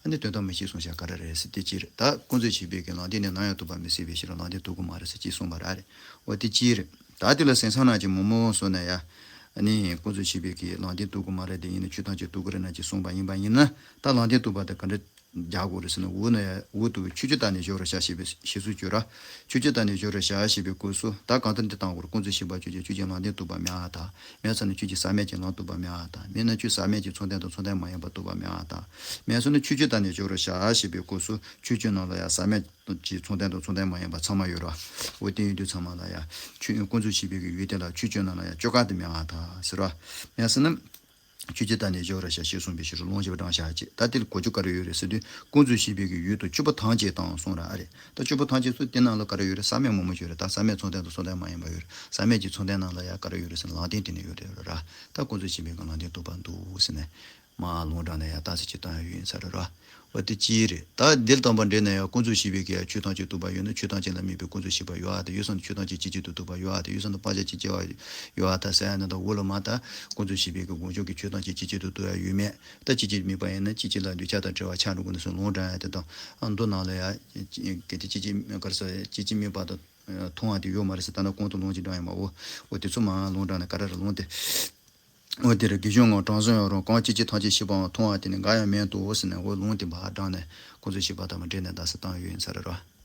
ཨ་ནི་དོན་དམ་མི་ཤེས་གསུངས་བྱ་ག་རེ་རེད་ཟེར་དེ་ཅི་རེད་ད་ཀུན་རྫོབ་ཤེས་པའི་གི་ལམ་བདེན་ནི་ནམ་ཡང་རྟོགས་པ་མི་སྲིད་པའི་ཕྱིར་ལམ་བདེན་རྟོགས་ཀྱི་མ་རེད་ཟེར་ཅི་གསུངས་པ་ར་རེད། འོ་དེ་ཅི་རེད། ད་དེ་ལ་སེམས་ཚང་ན་ཅི་མོ་མོ་བཟོ་ན་ཡ། ཨ་ནི་ཀུན་རྫོབ་ཤེས་པའི་གི་ལམ་བདེན་རྟོགས་ཀྱི་མ་རེད་དེ་ཡིན་ན་ཆོས་ཐམས་ཅད་རྟོགས་ཀྱི་རེད་ན་ཅི་གསུངས་པ་ཡིན་པ་ཡིན་ན་ད་ལམ་བདེན་རྟོགས་པ་དེ་ག་འདྲ། རྒྱག་དགོས་རེད་ཟེར་ན། འུ་ན་ཡ་འུ་དུ་ཆོས་སྤྱོད་དང་ནི་སྦྱོར་བར་བྱ་ཞེས་པའི་བཤད་སྲོལ་ཅིག་ཡོད་ར། ཆོས་སྤྱོད་དང་ནི་སྦྱོར་བར་བྱ་ཞེས་པའི་སྐབས་སུ་ད་གང་ལྟར་འདི་བཏང་དགོས་རེད། ཀུན་རྫོབ་ཤེས་པ་ཆོས་ཅན། ཆོས་ཅན་ལམ་བདེན་རྟོགས་པ་མེད་པར་ཐལ། མེད་ཙང་ནི་ཆོས་ཅན་ཟག་མེད་ཀྱི་ལམ་རྟོགས་པ་མེད་པར་ཐལ། མེད་ན་ཆོས་ཟག་མེད་ཀྱི་མཚུངས་ལྡན་དང་མཚུངས་ལྡན་མ་ཡིན་པ་རྟོགས་པ་མེད་པར་ཐལ། མེད་ཙང་ནི་ཆོས་སྤྱོད་དང་ནི་སྦྱོར་བར་བྱ་ཞེས་པའི་སྐབས་སུ་ཆོས་སྤྱོད་ནང་ལ་ཡང་ཟག་མེད་ཀྱི་མཚུངས་ལྡན་དང་མཚུངས་ལྡན་མ་ཡིན་པ་ཚང་མ་ཡོད་ར། འོ་དེ་ཡིན་དུས་ཚང་མ་ལ་ཡང་ཆོས་ཀུན་རྫོབ་ཤེས་པའི་གི་ཡུལ་དེ་ལ་ཆོས་སྤྱོད་ནང་ལ་ཡང་བཅོས་ཁ་དེ་མེད་པར་ཐལ་ཟེར་ར། མེད་ཙང་ནི། ཆོས་སྤྱོད་དང་ནི་སྦྱོར་བར་བྱ་ཞེས་གསུངས་པའི་ཕྱིར་རོ། ལུང་ཞེས་པ་དྲངས་བཞག་ཅིག་ད་དེ་ལ་གོ་རྒྱུ་ག་རེ་ཡོད་རེད་ཟེར་དུས། ཀུན་རྫོབ་ཤེས་པའི་གི་ཡུལ་དུ་སྤྱོད་པ་ཐམས་ཅད་དང་གསུངས་ར། ཨ་རེད། ད་སྤྱོད་པ་ཐམས་ཅད་ཚོ་དེ་ནང་ལ་ག་རེ་ཡོད་རེད། ཟག་མེད་མང་པོ་ཡོད་རེད། ད་ཟག་མེད་མཚུངས་ལྡན་དང་མཚུངས་ལྡན་མ་ཡིན་པ་ཡོད་རེད། ཟག་མེད་ཀྱི་མཚུངས་ལྡན་ནང་ལ་ཡང་ག་རེ་ཡོད་རེད་ཟེར་ན་ལམ་བདེན་དེ་ནི་ཡོད་རེད་ར། ད་ཀུན་རྫོབ་ཤེས་པའི་གི་ལམ་བདེན་རྟོགས་པ་འདུག་ཟེར་ནས་མར་ལུང་དྲངས་ནས་ཡང་རྟགས་གསལ་གྱི་སྟོན་ཡ་ཡོད་ཡིན་ས་རེད་ར། འོ་དེ་གཅིག་རེད། ད་འདིར་དང་པོ་འགྲེལ་ནས་ཡང་ཀུན་རྫོབ་ཤེས་པའི་གི་ཡང་ཆོས་ཐམས་ཅད་རྟོགས་པ་ཡོད་ན་ཆོས་ཐམས་ཅད་ལ་དམིགས་པའི་ཀུན་རྫོབ་ཤེས་པ་ཡོད་ཨ་ཐལ། ཡོད་ཙང་ནི་ཆོས་ཐམས་ཅད་སྐྱེ་མཆེད་དུ་གཏུགས་པ་ཡོད་ཨ་ཐལ། ཡོད་ཙང་ནི་སྤང་བྱ་སྐྱེ་མཆེད་པ་ཡོད་ཨ་ཐལ་ཟེར་ཡ་ནི། ད་འོ་ལ་མ་ད་ཀུན་རྫོབ་ཤེས་པའི་གི་དགོངས་ལྗོངས་ཀྱི་ཆོས་ཐམས་ཅད་སྐྱེ་མཆེད་དུ་གཏུགས་ཡ་ཡོད་མེད། ད་སྐྱེ་མཆེད་དམིགས་པ་ཡིན་ན་སྐྱེ་མཆེད་ལ་འདོད་ཆགས་དང་བྲལ་བ་ཆགས་འགྲོ་དགོས་ནི་ཟེར་ལུང་དྲངས་ཡ་དེ་དང་། མདོ་ནང་ལ་ཡ་གལ་ཏེ་སྐྱེ་མཆེད་ག་རེ་ཟེར། སྐྱེ་མཆེད་དམིགས་པ་དང་མཐོང་བ་དེ་ཡོད་མ་རེད་ཟེར། ད་ནི་གོང་དུ་ལུང་ཅིག་དྲངས་ཡིན་པ། འོ་འོ་དེ་ཚོ་མར་ལུང་དྲངས་ནས་ག་རེ་རེད། ལུང་དེ། འོ་དེ་རེད། དགེ་སྦྱོར་ལྔ་དྲང་སྲོང་ཡང་རུང་། གང་སྐྱེ་མཆེད་ཐམས་ཅད་ཤེས་པའང་། མཐོང་བ་དེ་ནི་འགའ་ཡང་མེད་དོ་ཟེར་ནས། འོ་ལུང་དེ་མར་དྲངས་ནས་ཀུན་རྫོབ་ཤེས་པ་དང་མ་འབྲེལ་ནས་རྟགས་གསལ་བཏང་ཡོད་ཡིན་ས་རེད་ར།